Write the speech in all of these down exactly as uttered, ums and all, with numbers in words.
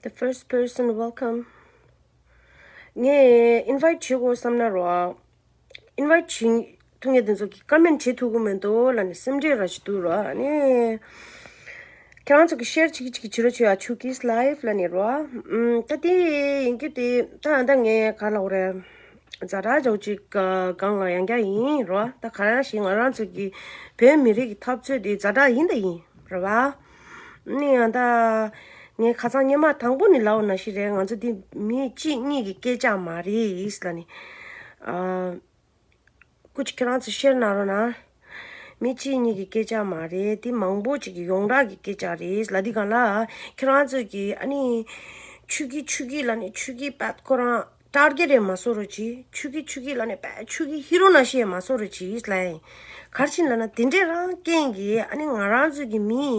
The first person, welcome. ངས་invite བྱེད་དགོས་བསམ་ན་རོ། invite བྱེད་ཐུབ་མཁན་དེ་ཚོ་གིས་comment བྱེད་ཐུབ་ཀྱི་མི་འདུག་ལབ་ནས་སེམས་ཁྲལ་ར་ཞིག་འདུག་རོ། ཨ་ནི་ཁྱེད་རང་ཚོ་གིས་share བྱེད་ཀྱི་བྱེད་ཀྱི་བྱེད་རོགས་བྱེད་ཨ། ཆུ་ཀིས་live ལབ་ནས་རོ། ཨམ། ད་དེ་ཡིན་རྒྱུ་དེ་ད་ད་ངས་ག་ལབ་དགོས་རེད། ཛ་དྲག་ཅིག་སྒང་ལ་ཡང་བསྐྱར་ཡིན་རོ། ད་ག་རང་ཞིག་ང་རང་ཚོ་གི་བོད་མི་རིགས་ཀྱི་འཐབ་རྩོད་དེ་ཛ་དྲག་ཡིན་ད་ཡིན་རེད་བ། ནི་ཡང་ད་ངས་ཁ་སང་སྔོན་མ་དང་པོ་ནས་ལབ་པ་ནང་བཞིན་རེད། ང་ཚོ་འདི་མི་གཅིག་གཉིས་ཀྱི་སྐད་ཆ་མ་རེད་ལབ་ནི། ཨ། སྐུ་མཁྱེན་ཁྱེད་རང་ཚོ་share གནང་རོགས་གནང་། མི་གཅིག་གཉིས་ཀྱི་སྐད་ཆ་མ་རེད། འདི་མང་པོ་ཅིག་གི་ཡོངས་གྲགས་ཀྱི་སྐད་ཆ་རེད་ལབ། འདི་སྒང་ལ་ཁྱེད་རང་ཚོ་གིས་ཨ་ནི་ཆུ་ཀི་ཆུ་ཀི་ལབ་ནི་ཆུ་ཀི་པད་ཁོ་རང་target རེད་མ་བཟོ་རོགས་གྱིས། ཆུ་ཀི་ཆུ་ཀི་ལབ་ནས་པད་ཆུ་ཀི་ཧི་རོ་ནང་བཞིན་མ་བཟོ་རོགས་གྱིས་ལབ་ཡིན། ག་རེ་བྱས་ནས་ལབ་ན་དེ་འདྲས་རང་རྐྱེན་གྱིས་ཨ་ནི་ང་རང་ཚོ་གི་མི་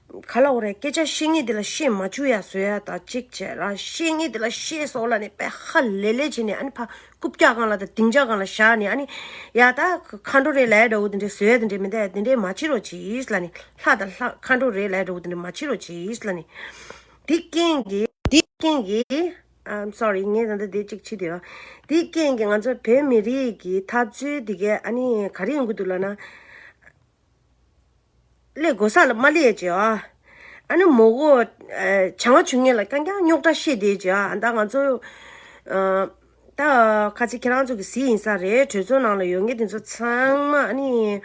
ག་ལབ་དགོས་རེད། སྐད་ཆ་བཤད་མཁན་དེ་ལ་བཤད་མ་བཅུག་ཡ་བཟོ་ཡ་ད་གཅིག་བྱས་ར། བཤད་མཁན་དེ་ལ་བཤད་སོང་ལབ་ནས་པད་ཧ་ལས་ལས་བྱས་ནས་ཨ་ནི་ཕ་རྐུབ་བཀྱག་སྒང་ལ་དང་སྡིངས་ཆ་སྒང་ལ་བཞག་ནས་ཨ་ནི་ཡ་ད་མཁའ་འགྲོ་རེད་ལབ་ཡ་འདྲ་བོ་དེ་འདྲས་བཟོ་ཡ་དེ་འདྲས་མི་འདུག་དེ་འདྲས་མ་བྱེད་རོགས་གྱིས་ལབ་ནས། ལྷ་དང་ལྷ་མཁའ་འགྲོ་རེད་ལབ་ཡ་འདྲ་བོ་དེ་འདྲས་མ་བྱེད་རོགས་གྱིས་ལབ་ནས། དེ་རྐྱེན་གྱིས་དེ་རྐྱེན་གྱིས། I'm sorry, ངས་ད་ལྟ་དེ་གཅིག་བྱེད་དུས་ཨ། དེ་རྐྱེན་གྱིས་ང་ཚོ་བོད་མི་རིགས་ཀྱི་འཐབ་རྩོད་དེ་གས་ཨ་ནི་ག་རེ་ཡོང་གི་འདུག་ལབ་ན། སླེབས་དགོས་ས་ལ་མ་སླེབས་བྱས་ཨ། ཨ་ནི་མོ་གོ་ཨ་བྱང་ཆུབ་ངེད་ལ་རྐྱང་རྐྱང་རྙོག་དྲ་བཤད་བསྡད་བྱས་ཨ། ད་ང་ཚོ་ཨ་ད་ཁ་ཚིག་ཁྱེད་རང་ཚོ་གི་གཟིགས་ཡིན་ས་རེད། གྲོས་ཚོགས་ནང་ལ་ཡོད་མཁན་དེ་ཚོ་ཚང་མ་ཨ་ནི་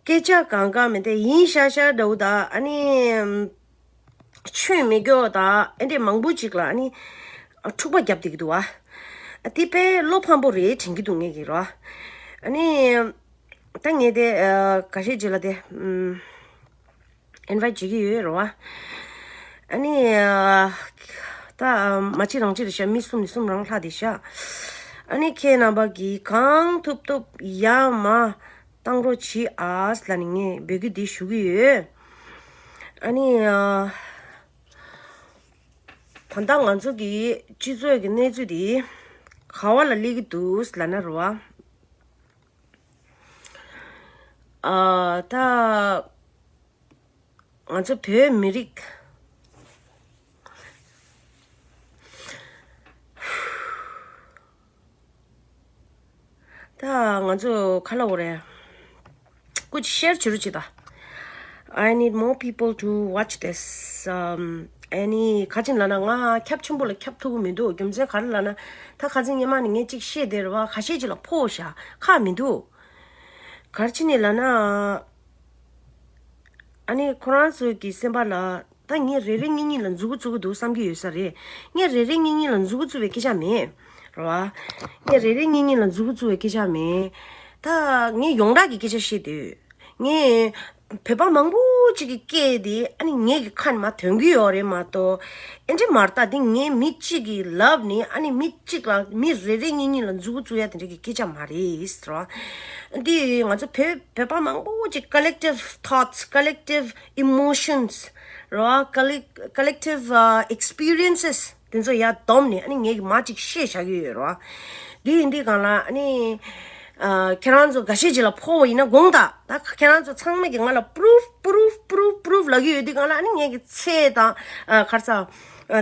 སྐད་ཆ་གང་ག་མི་འདྲ་ཡིན་ཤག་ཤག་འདྲ་བོ་ད་ཨ་ནི། ཆོས་མེད་རྒྱུ་དང་ཨེ་འདྲས་མང་པོ་ཅིག་ལ་ཨ་ནི་འཁྲུག་པ་རྒྱབ་བསྡད་ཀྱི་འདུག་བ། དེ་དཔེ་བློ་ཕམ་པོ་རེད་དྲན་གྱི་འདུག་ངས་ཀྱི་རོ། ཨ་ནི་ད་ངས་དེ་ཨ་ཁ་ཤས་ཅིག་ལ་དེ་ཨམ་invite བྱེད་ཀྱི་ཡོད་རོ། ཨ་ནི་ཨ་ད་མ་གཅིག་རང་གཅིག་རེད་ཤག་མི་གསུམ་ནས་གསུམ་རང་ལྷག་བསྡད་ཤག་ཨ་ནི་ཁྱེད་རྣམ་པ་གིས་གང་ཐུབ་ཐུབ་ཡར་མར་བཏང་རོགས་གྱིས་ཨ་ལབ་ནས་ངས་འབོད་སྐུལ་འདི་ཞུ་གི་ཡོད། ཨ་ནི་ཨ་ད་ལྟ་ང་ཚོ་གི་སྤྱི་ཚོགས་ཀྱི་གནས་ཚུལ་འདི་ག་བ་ལ་སླེབས་ཀྱི་འདུག་ལབ་ན་རེད་བ། ཨ་ད་ང་ཚོ་བོད་མི་རིགས། ད་ང་ཚོ་ག་ལབ་དགོས་རེད། སྐུ་མཁྱེན་share བྱེད་རོགས་བྱེད་ད། I need more people to watch this. ཨམ་ཨ་ནི་ག་རེ་ལབ་ན་ང་ཁྱབ་ཆེན་པོ་ལ་ཁྱབ་ཐུབ་ཀྱི་མི་འདུག་རྒྱུ་མཚན་ག་རེ་ལབ་ན་ད་ཁ་སང་སྔོན་མ་ནས་ངས་གཅིག་བཤད་བསྡད་རེད་བ། ཁ་ཤས་ཅིག་ལ་ཕོག་ཤག་ཁག་མི་འདུག་ག་རེ་བྱས་ནས་ལབ་ན། ཨ་ནི་ཁོ་རང་ཚོ་གི་སེམས་པ་ལ་ད་ངས་རེ་རེ་གཉིས་གཉིས་ལ་མཛུབ་གུ་བཙུགས་ཀྱི་འདུག་བསམ་གྱི་ཡོད་ས་རེད། ངས་རེ་རེ་གཉིས་གཉིས་ལ་མཛུབ་གུ་བཙུགས་པའི་སྐད་ཆ་མེད། རེད་བ། ངས་རེ་རེ་གཉིས་གཉིས་ལ་མཛུབ་གུ་བཙུགས་པའི་སྐད་ཆ་མེད། ད་ངས་ཡོངས་གྲགས་ཀྱི་སྐད་ཆ་བཤད་དུས། ངས་བོད་པ་མང་པོ་ཅིག་གི་སྐད་དེ་ཨ་ནི་ངེད་ཀྱི་ཁ་ནས་མར་ཐོན་གྱི་ཡོད་རེད་མ་གཏོགས། ཨེ་འདྲས་མ་རེད། ད་འདི་ངས་མི་གཅིག་གི་ལབ་ནས་ཨ་ནི་མི་གཅིག་ལ་མི་རེ་རེ་གཉིས་གཉིས་ལ་མཛུབ་གུ་བཙུགས་ཡ་དེ་འདྲ་གི་སྐད་ཆ་མ་རེད་རོ། འདི་ང་ཚོ་བོད་བོད་པ་མང་པོ་ཅིག་collective thoughts, collective emotions རོ། collective uh, experiences དེ་ཚོ་ཡར་བསྡོམས་ནས་ཨ་ནི་ངས་ཀྱི་མ་ཅིག་བཤད་བཞག་གི་ཡོད་རོ། འདི་ཡིན་དུས་སྒང་ལ་ཨ་ནི་ཨ་ཁྱེད་རང་ཚོ་འགའ་ཤས་ཅིག་ལ་ཕོག་པ་ཡིན་ན་དགོངས་དག་ད་ཁྱེད་རང་ཚོ་ཚང་མས་ཀྱི་ང་ལ་proof, proof, proof, proof ལབ་ཀྱི་ཡོད་དུས་སྒང་ལ་ཨ་ནི་ངས་ཀྱི་ཚེས་དང་ཨ་ག་རེ་ཟ།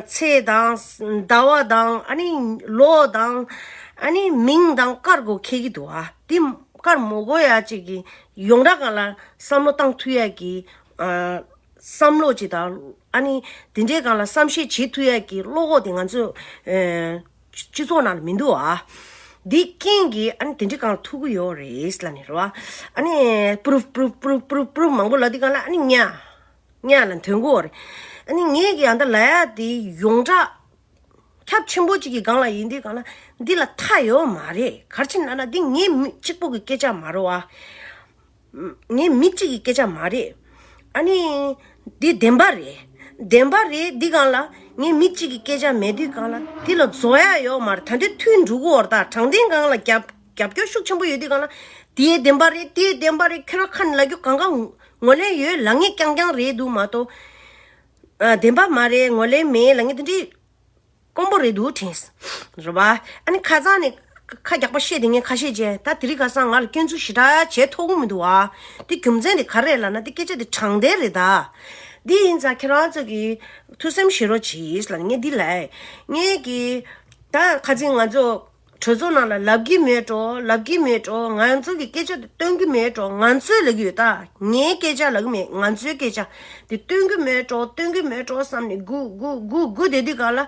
ཚེས་དང་ཟླ་བ་དང་ཨ་ནི་ལོ་དང་ཨ་ནི་མིང་དང་དཀར་གོ་འཁེལ་གྱི་འདུག་ཨ་འདི་དཀར་མོ་གོ་ཡ་ཅིག་གི་ཡོངས་གྲགས་སྒང་ལ་བསམ་བློ་བཏང་ཐུབ་ཡ་གི་ཨ། བསམ་བློ་ཅིག་དང་ཨ་ནི་དེ་འདྲའི་སྒང་ལ་བསམ་ཤེས་བྱེད་ཐུབ་ཡ་གི་བློ་ཁོག་དེ་ང་ཚོ་ཨེ་སྤྱི་ཚོགས་ནང་ལ་མི་འདུག་ཨ། འདི་རྐྱེན་གྱིས་ཨ་ནི་དེ་འདྲའི་སྒང་ལ་ཐུག་གི་ཡོད་རེད་ལབ་ནས་རེད་བ། ཨ་ནི་proof, proof, proof, proof, proof མང་པོ་ལབ་དུས་སྒང་ལ་ཨ་ནི་ཉ་ཉ་ལ་འདོན་གི་ཡོད་རེད། ཨ་ནི་ངས་ཀྱི་ཨ་ད་ལབ་ཡ་དེ་ཡོངས་གྲགས་ཁྱབ་ཆེན་པོ་ཅིག་གི་སྒང་ལ་ཡིན་དུས་སྒང་ལ་འདི་ལ་མཐའ་ཡོད་མ་རེད། ག་རེ་བྱས་ན་ན་འདི་ངའི་མི་གཅིག་པོ་གི་སྐད་ཆ་མ་རེད་བ། ངའི་མི་གཅིག་གི་སྐད་ཆ་མ་རེད། ཨ་ནི་འདི་བདེན་པ་རེད། བདེན་པ་རེད། འདི་སྒང་ལ་ངའི་མི་གཅིག་གི་སྐད་ཆ་མེད་དུས་སྒང་ལ་འདི་ལ་རྫོགས་ཡ་ཡོད་མ་རེད། ད་འདི་མཐུན་འགྲོ་གི་ཡོད་རེད། ད་དྲང་བདེན་སྒང་ལ་རྒྱབ་རྒྱབ་སྐྱོར་ཤུགས་ཆེན་པོ་ཡོད་དུས་སྒང་ལ་འདི་བདེན་པ་རེད། འདི་བདེན་པ་རེད། ཁྱོད་རང་ཁ་ནས་ལབ་རྒྱུ་གང་ག་ངོས་ལེན་ཡོད་ལབ་མཁན་རྐྱང་རྐྱང་རེད་འདུག་མ་གཏོགས། ཨ་བདེན་པ་མ་རེད། ངོས་ལེན་མེད་ལབ་མཁན་དེ་འདྲའི་དཀོན་པོ་རེད་འདུག་དྲན། རེད་བ། ཨ་ནི་ཁ་སང་ནས་ཁ་རྒྱག་པ་བཤད་དེ་ངས་ཁ་ཤས་བྱས། ད་དེ་རིང་ཁ་སང་ང་ལ་སྐྱོན་འཛུགས་ཞེ་དྲག་བྱས་ཐུབ་ཀྱི་མི་འདུག་བ། དེ་རྒྱུ་མཚན་དེ་ག་རེ་རེད་ལབ་ན་དེ་སྐད་ཆ་དེ་དྲང་བདེན་རེད་ད། འདི་ཡིན་ཙང་ཁྱེད་རང་ཚོ་གིས་ཐུགས་སེམས་བཞེས་རོགས་གྱིས་ལབ་ནས་ངས་འདི་ལབ། ངས་ཀྱིས་ད་ཁ་ཚིག་ང་ཚོ་གྲོས་ཚོགས་ནང་ལ་ལབ་ཀྱི་མེད་འགྲོ། ལབ་ཀྱི་མེད་འགྲོ། ང་ཚོ་གི་སྐད་ཆ་དེ་སྟོན་གྱི་མེད་འགྲོ། ང་ཚོས་ལབ་ཀྱི་ཡོད། ད་ངའི་སྐད་ཆ་ལབ་ཀྱི་མེད། ང་ཚོའི་སྐད་ཆ་དེ་སྟོན་གྱི་མེད་འགྲོ། སྟོན་གྱི་མེད་འགྲོ་བསམ་ནས་སྒུག་སྒུག་སྒུག་སྒུག་བསྡད་དུས་སྒང་ལ།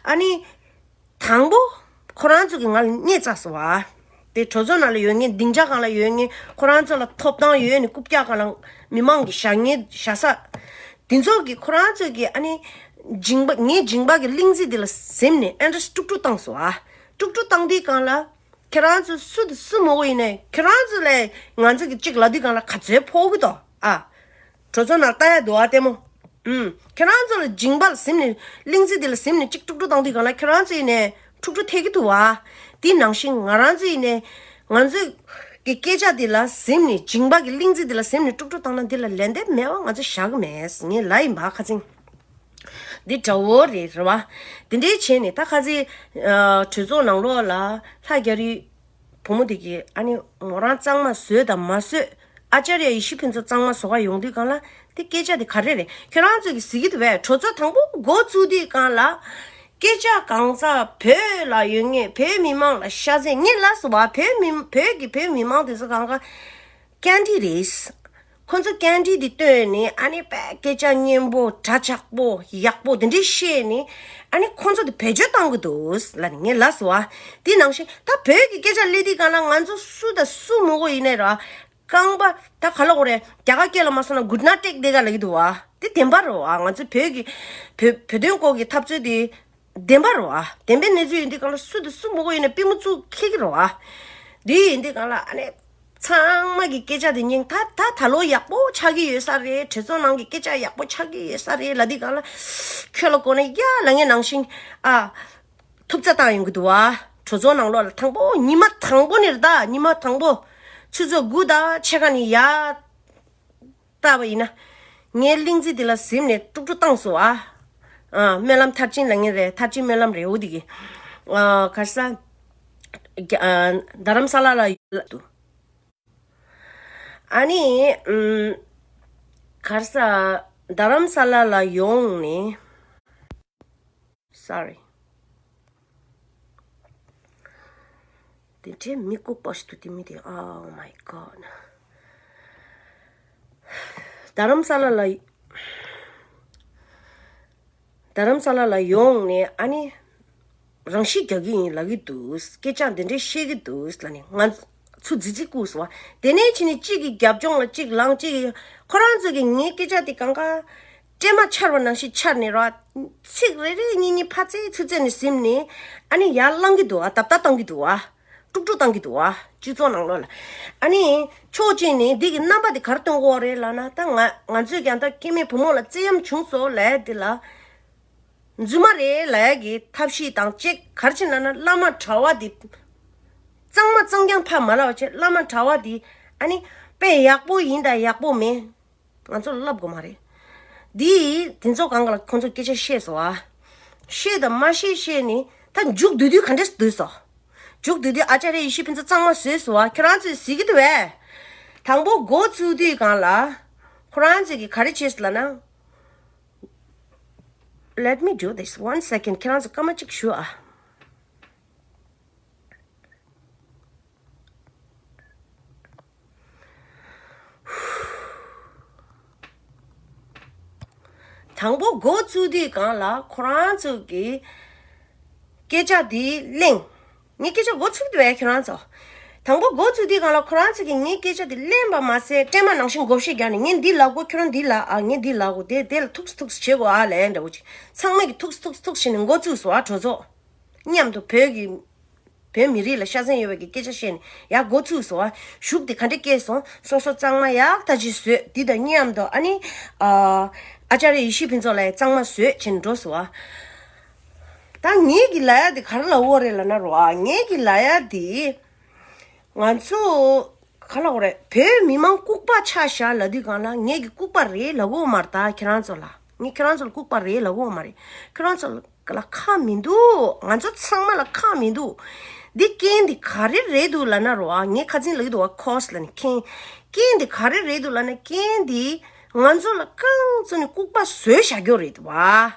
ཨ་ནི། དང་པོ། ཁོ་རང་ཚོ་གིས་ང་ལ་བརྙས་བཅགས་སོང་བ། དེ་གྲོས་ཚོགས་ནང་ལ་ཡོད་མཁན། སྡིངས་ཆ་སྒང་ལ་ཡོད་མཁན། ཁོ་རང་ཚོ་ལ་ཐོབ་ཐང་ཡོད་ནི་རྐུབ་བཀྱག་སྒང་ལ་མི་མང་གི་བཞག་ཉེས་བཞག་ས། དེ་ཚོ་གིས་ཁོ་རང་ཚོ་གིས་ཨ་ནི། མཇིང་པ། ངའི་མཇིང་པ་གི་གླིང་རྩེ་དེ་ལ་ཟིན་ནས་ཨེ་འདྲ་དཀྲུག་དཀྲུག་བཏང་སོང་བ། དཀྲུག་དཀྲུག་བཏང་དུས་སྒང་ལ། ཁྱེད་རང་ཚོ་སུ་དང་སུ་མོ་གོ་ཡིན་ནའི་ཁྱེད་རང་ཚོ་ལ་ང་ཚོ་གིས་གཅིག་ལབ་དུས་སྒང་ལ་ག་ཚོད་ཕོག་གི་འདུག་ཨ། གྲོས་ཚོགས་ནང་ལྟ་ཡ་འདུག་ཨ་ལྟད་མོ། ཨུམ། ཁྱེད་རང་ཚོ་ལ་མཇིང་པ་ལ་ཟིན་ནས། གླིང་རྩེ་འདི་ལ་ཟིན་ནས་གཅིག་དཀྲུག་དཀྲུག་བཏང་དུས་སྒང་ལ་ཁྱེད་རང་ཚོ་ཡིན་ནའི་འཁྲུག་འཁྲུག་ཐེབས་ཀྱི་འདུག་བ། དེ་ནང་བཞིན་ང་རང་ཚོ་ཡིན་ནའི་ང་ཚོ་གི་སྐད་ཆ་འདི་ལ་ཟིན་ནས། མཇིང་པ་གི་གླིང་རྩེ་འདི་ལ་ཟིན་ནས་དཀྲུག་དཀྲུག་བཏང་ན་འདི་ལ་ལན་འདེབས་མེད་པ་ང་ཚོ་བཞག་གི་མེད། ངས་ལབ་ཡིན་པ་ཁ་ཚིག་འདི་འདྲ་བོ་རེད། རེད་བ། དེ་འདྲའི་བྱས་ནས་ད་ཁ་ཚིག་ཨ། གྲོས་ཚོགས་ནང་ལོགས་ལ་ལྷ་རྒྱ་རི་བུ་མོ་དེ་གིས་ཨ་ནི་མོ་རང་གཙང་མ་བཟོས་དང་མ་བཟོས། ཨ་ཅར་ཡ་ཡེ་ཤེས་ཕུན་ཚོགས་གཙང་མ་བཟོ་ག་ཡོང་དུས་སྒང་ལ། དེ་སྐད་ཆ་དེ་ག་རེ་རེད། ཁྱེད་རང་ཚོ་གིས་གཟིགས་ཀྱི་འདུག་པས། གྲོས་ཚོགས་དང་པོ་འགོ་བཙུགས་དུས་སྒང་ལ། སྐད་ཆ་གང་ཟག་བོད་ལ་ཡོད་མཁན་བོད་མི་མང་ལ་ཤ་ཚ། ངས་ལབ་སོང་བ། བོད་མི། བོད་ཀྱི་བོད་མི་མང་དེ་ཚོ་གང་ག་ཀན་ཌི་རེད། ཁོ་ཚོ་ཀན་ཌི་དེ་བཏོན་ནས་ཨ་ནི་དཔེ་སྐད་ཆ་སྙན་པོ། གྲ་ཆག་པོ། ཡག་པོ་དེ་འདྲས་བཤད་ནས། ཨ་ནི་ཁོ་ཚོ་དེ་བེད་སྤྱོད་བཏང་གི་འདུག་ལབ་ནས་ངས་ལབ་སོང་བ། དེ་ནང་བཞིན་ད་བོད་ཀྱི་སྐད་ཆ་སླེབས་དུས་སྒང་ལ་ང་ཚོ་སུ་དང་སུ་མོ་གོ་ཡིན་ནའི་ར། རྐང་པ་ད་ག་ལ་གོ་རེད། རྒྱ་གར་སྐད་ལ་མ་སོང་ན་good night take དེ་ག་ལབ་ཀྱི་འདུག་བ། དེ་བདེན་པ་རེད་བ། ང་ཚོ་བོད་ཀྱི་བོད་བོད་དོན་སྐོར་གྱི་འཐབ་རྩོད་དེ་བདེན་པ་རེད་བ། བདེན་པའི་གནས་ཚུལ་ཡིན་དུས་སྒང་ལ་སུ་དང་སུ་མོ་གོ་ཡིན་ན་པུས་མོ་བཙུགས་འཁྱེར་གྱི་རེད་བ། དེ་ཡིན་དུས་སྒང་ལ་ཨ་ནི་ཚང་མ་གི་སྐད་ཆ་དེ་སྙིང་། ད་ད་ད་ལོ་ཡག་པོ་ཆགས་ཀྱི་ཡོད་ས་རེད། གྲོས་ཚོགས་ནང་གི་སྐད་ཆ་ཡག་པོ་ཆགས་ཀྱི་ཡོད་ས་རེད་ལབ་དུས་སྒང་ལ། ཁྱོད་ལ་གོ་ན་ཡ་ལབ་མཁན་ནང་བཞིན་ཨ། ཐུབ་ཚ་བཏང་ཡོང་གི་འདུག་བ། གྲོས་ཚོགས་ནང་ལོགས་ལ་དང་པོ་ཉི་མ་དང་པོ་ནས་རེད། ད་ཉི་མ་དང་པོ་ཆུ་ཚོད་དགུ་དང་ཕྱེད་ཀ་ནས་ཡར་བལྟས་པ་ཡིན་ན། ངའི་གླིང་རྩེ་འདི་ལ་གཟིམ་ནས་དཀྲུག་དཀྲུག་བཏང་སོང་ཨ། ཨ། སྨོན་ལམ་མཐར་ཕྱིན་ལབ་མཁན་རེད། མཐར་ཕྱིན་སྨོན་ལམ་རེད། འོ་དེ་གི། ཨ། ག་རེ་ཟ། རྒྱ། ཨ། རྡ་རམ་ས་ལ་ལ་འདུག། ཨ་ནི། ཨུམ། ག་རེ་ཟ། རྡ་རམ་ས་ལ་ལ་ཡོང་ནས། Sorry། དེ་འདྲའི་མི་ལྐུགས་པ་ཞིག་འདུག་དེ་མི་དེ། Oh my God། རྡ་རམ་ས་ལ་ལ། རྡ་རམ་ས་ལ་ལ་ཡོང་ནས་ཨ་ནི། རང་ཤི་རྒྱག་གི་ཡིན་ལབ་ཀྱི་འདུག། སྐད་ཆ་འདི་འདྲའི་བཤད་ཀྱི་འདུག་ལབ་ནས་ང་ཚོ་རྫིག་རྫིག་བཀུག་སོང་བ། དེ་ནས་ཕྱིན་ནས་གཅིག་གིས་རྒྱབ་ལྗོངས་ལ་གཅིག་ལངས། གཅིག་གིས། ཁོ་རང་ཚོ་གིས་ངའི་སྐད་ཆ་དེ་གང་ག་སྲན་མ་འཕྱར་བ་ནང་བཞིན་འཕྱར་ནས་ར། ཚིག་རེ་རེ་གཉིས་གཉིས་ཕར་བཙལ་ཚུར་བཙལ་ནས་ཟིན་ནས། ཨ་ནི་ཡར་བསླང་གི་འདུག་བ། རྡབ་རྡབ་བཏང་གི་འདུག་བ། དཀྲུག་དཀྲུག་བཏང་གི་འདུག་བ། སྤྱི་ཚོགས་ནང་ལོགས་ལ། ཨ་ནི་ཕྱོགས་གཅིག་ནས་འདི་གི་རྣམ་པ་དེ་ག་རེ་སྟོན་གྱི་ཡོད་རེད་ལབ་ན། ད་ང་ང་ཚོས་ཀྱང་ད་སྐྱེ་དམན་བུ་མོ་ལ་བཙན་གཡེམ་བྱུང་སོང་ལབ་ཡ་དེ་ལ། རྫུན་མ་རེད་ལབ་ཡ་གི་ཐབས་ཤེས་དང་གཅིག་ག་རེ་བྱས་ལབ་ན། བླ་མ་གྲྭ་བ་དེ་གཙང་མ་གཙང་རྐྱང་ཕར་མ་ལབ་པ་བྱས། བླ་མ་གྲྭ་བ་དེ་ཨ་ནི་དཔེ་ཡག་པོ་ཡིན་དང་ཡག་པོ་མིན། ང་ཚོ་ལ་ལབ་དགོས་མ་རེད། འདི་དེ་ཚོ་གང་ག་ལ་ཁོང་ཚོ་སྐད་ཆ་བཤད་སོང་བ། བཤད་དང་མ་བཤད་བཤད་ནས་ད་མཇུག་བསྡུ་དུས་ག་འདྲས་བསྡུས་སོང་། མཇུག་བསྡུ་དུས་ཨ་ཅཱརྱ་ཡེ་ཤེས་ཕུན་ཚོགས་གཙང་མ་བཟོས་སོང་བ། ཁྱེད་རང་ཚོས་གཟིགས་ཀྱི་འདུག་བས། དང་པོ་འགོ་བཙུགས་དུས་སྒང་ལ་ཁོ་རང་ཚོས་ཀྱིས་ག་རེ་བྱས་ལབ་ན། Let me do this one second. ཁྱེད་རང་ཚོ་སྐར་མ་གཅིག་ཞུ་ཨ། དང་པོ་འགོ་བཙུགས་དུས་སྒང་ལ་ཁོ་རང་ཚོ་གིས་སྐད་ཆ་འདི་གླེང་། ངས་སྐད་ཆ་འགོ་ཚུགས་དུས་ཁྱོད་རང་ཚོ། དང་པོ་འགོ་བཙུགས་དུས་སྒང་ལ་ཁོ་རང་ཚོ་གིས་ངའི་སྐད་ཆ་འདི་གླེང་བ་མ་ཟད། སྲན་མ་ནང་བཞིན་བགོ་བཤའ་རྒྱག་ནས། ངས་འདི་ལབ་དགོས། ཁྱོད་རང་འདི་ལབ་ཨ། ངས་འདི་ལབ་དགོས། དེ་དེ་ལ་ཐུགས་སུ་ཐུགས་སུ་བྱེད་དགོས་ཨ་ལབ་འདྲ་བོ་ཅིག། ཚང་མ་གིས་ཐུགས་སུ་ཐུགས་སུ་ཐུགས་བྱས་ནས་འགོ་བཙུགས་སོང་ཨ། གྲོས་ཚོགས་མཉམ་དུ་བོད་ཀྱི་བོད་མི་རིགས་ལ་ཤ་ཚན་ཡོད་པའི་གི་སྐད་ཆ་བཤད་ནས་ཡར་འགོ་ཚུགས་སོང་ཨ། གཞུག་དེ་ག་འདྲ་སྐྱེས་སོང་། སོ་སོ་གཙང་མ་ཡག་ཐག་ཆོད་བཟོས། འདི་དང་མཉམ་དུ་ཨ་ནི། ཨ། ཨ་ཅཱརྱ་ཡེ་ཤེས་ཕུན་ཚོགས་ལགས་གཙང་མ་བཟོས་བྱས་ནས་འགྲོ་སོང་ཨ། ད་ངེད་ཀྱི་ལབ་ཡ་དེ་ག་རེ་ལབ་ཡོད་རེད་ལབ་ན་རོ་ཨ། ངེད་ཀྱི་ལབ་ཡ་དེ། ང་ཚོ་ག་ལབ་དགོས་རེད། བོད་མི་མང་ལྐུགས་པ་ཆགས་ཤག་ལབ་དུས་སྒང་ལ་ངེད་ཀྱི་ལྐུགས་པ་རེད་ལབ་ཀྱི་ཡོད་མ་རེད། ད་ཁྱེད་རང་ཚོ་ལ། ངས་ཁྱེད་རང་ཚོ་ལ་ལྐུགས་པ་རེད་ལབ་ཀྱི་ཡོད་མ་རེད། ཁྱེད་རང་ཚོ་ལ་ཁག་མི་འདུག། ང་ཚོ་ཚང་མ་ལ་ཁག་མི་འདུག། འདི་རྐྱེན་འདི་ག་རེ་རེད་འདུག་ལབ་ན་རོ་ཨ། ངས་ཁ་ཚིག་ལབ་ཀྱི་འདུག་བ། ཁོས་ལབ་ནས་རྐྱེན། རྐྱེན་འདི་ག་རེ་རེད་འདུག་ལབ་ན། རྐྱེན་འདི་ ང་ཚོ་ལ་རྐང་བཙུགས་ནས་ལྐུགས་པ་བཟོས་བཞག་རྒྱུ་རེད་བ།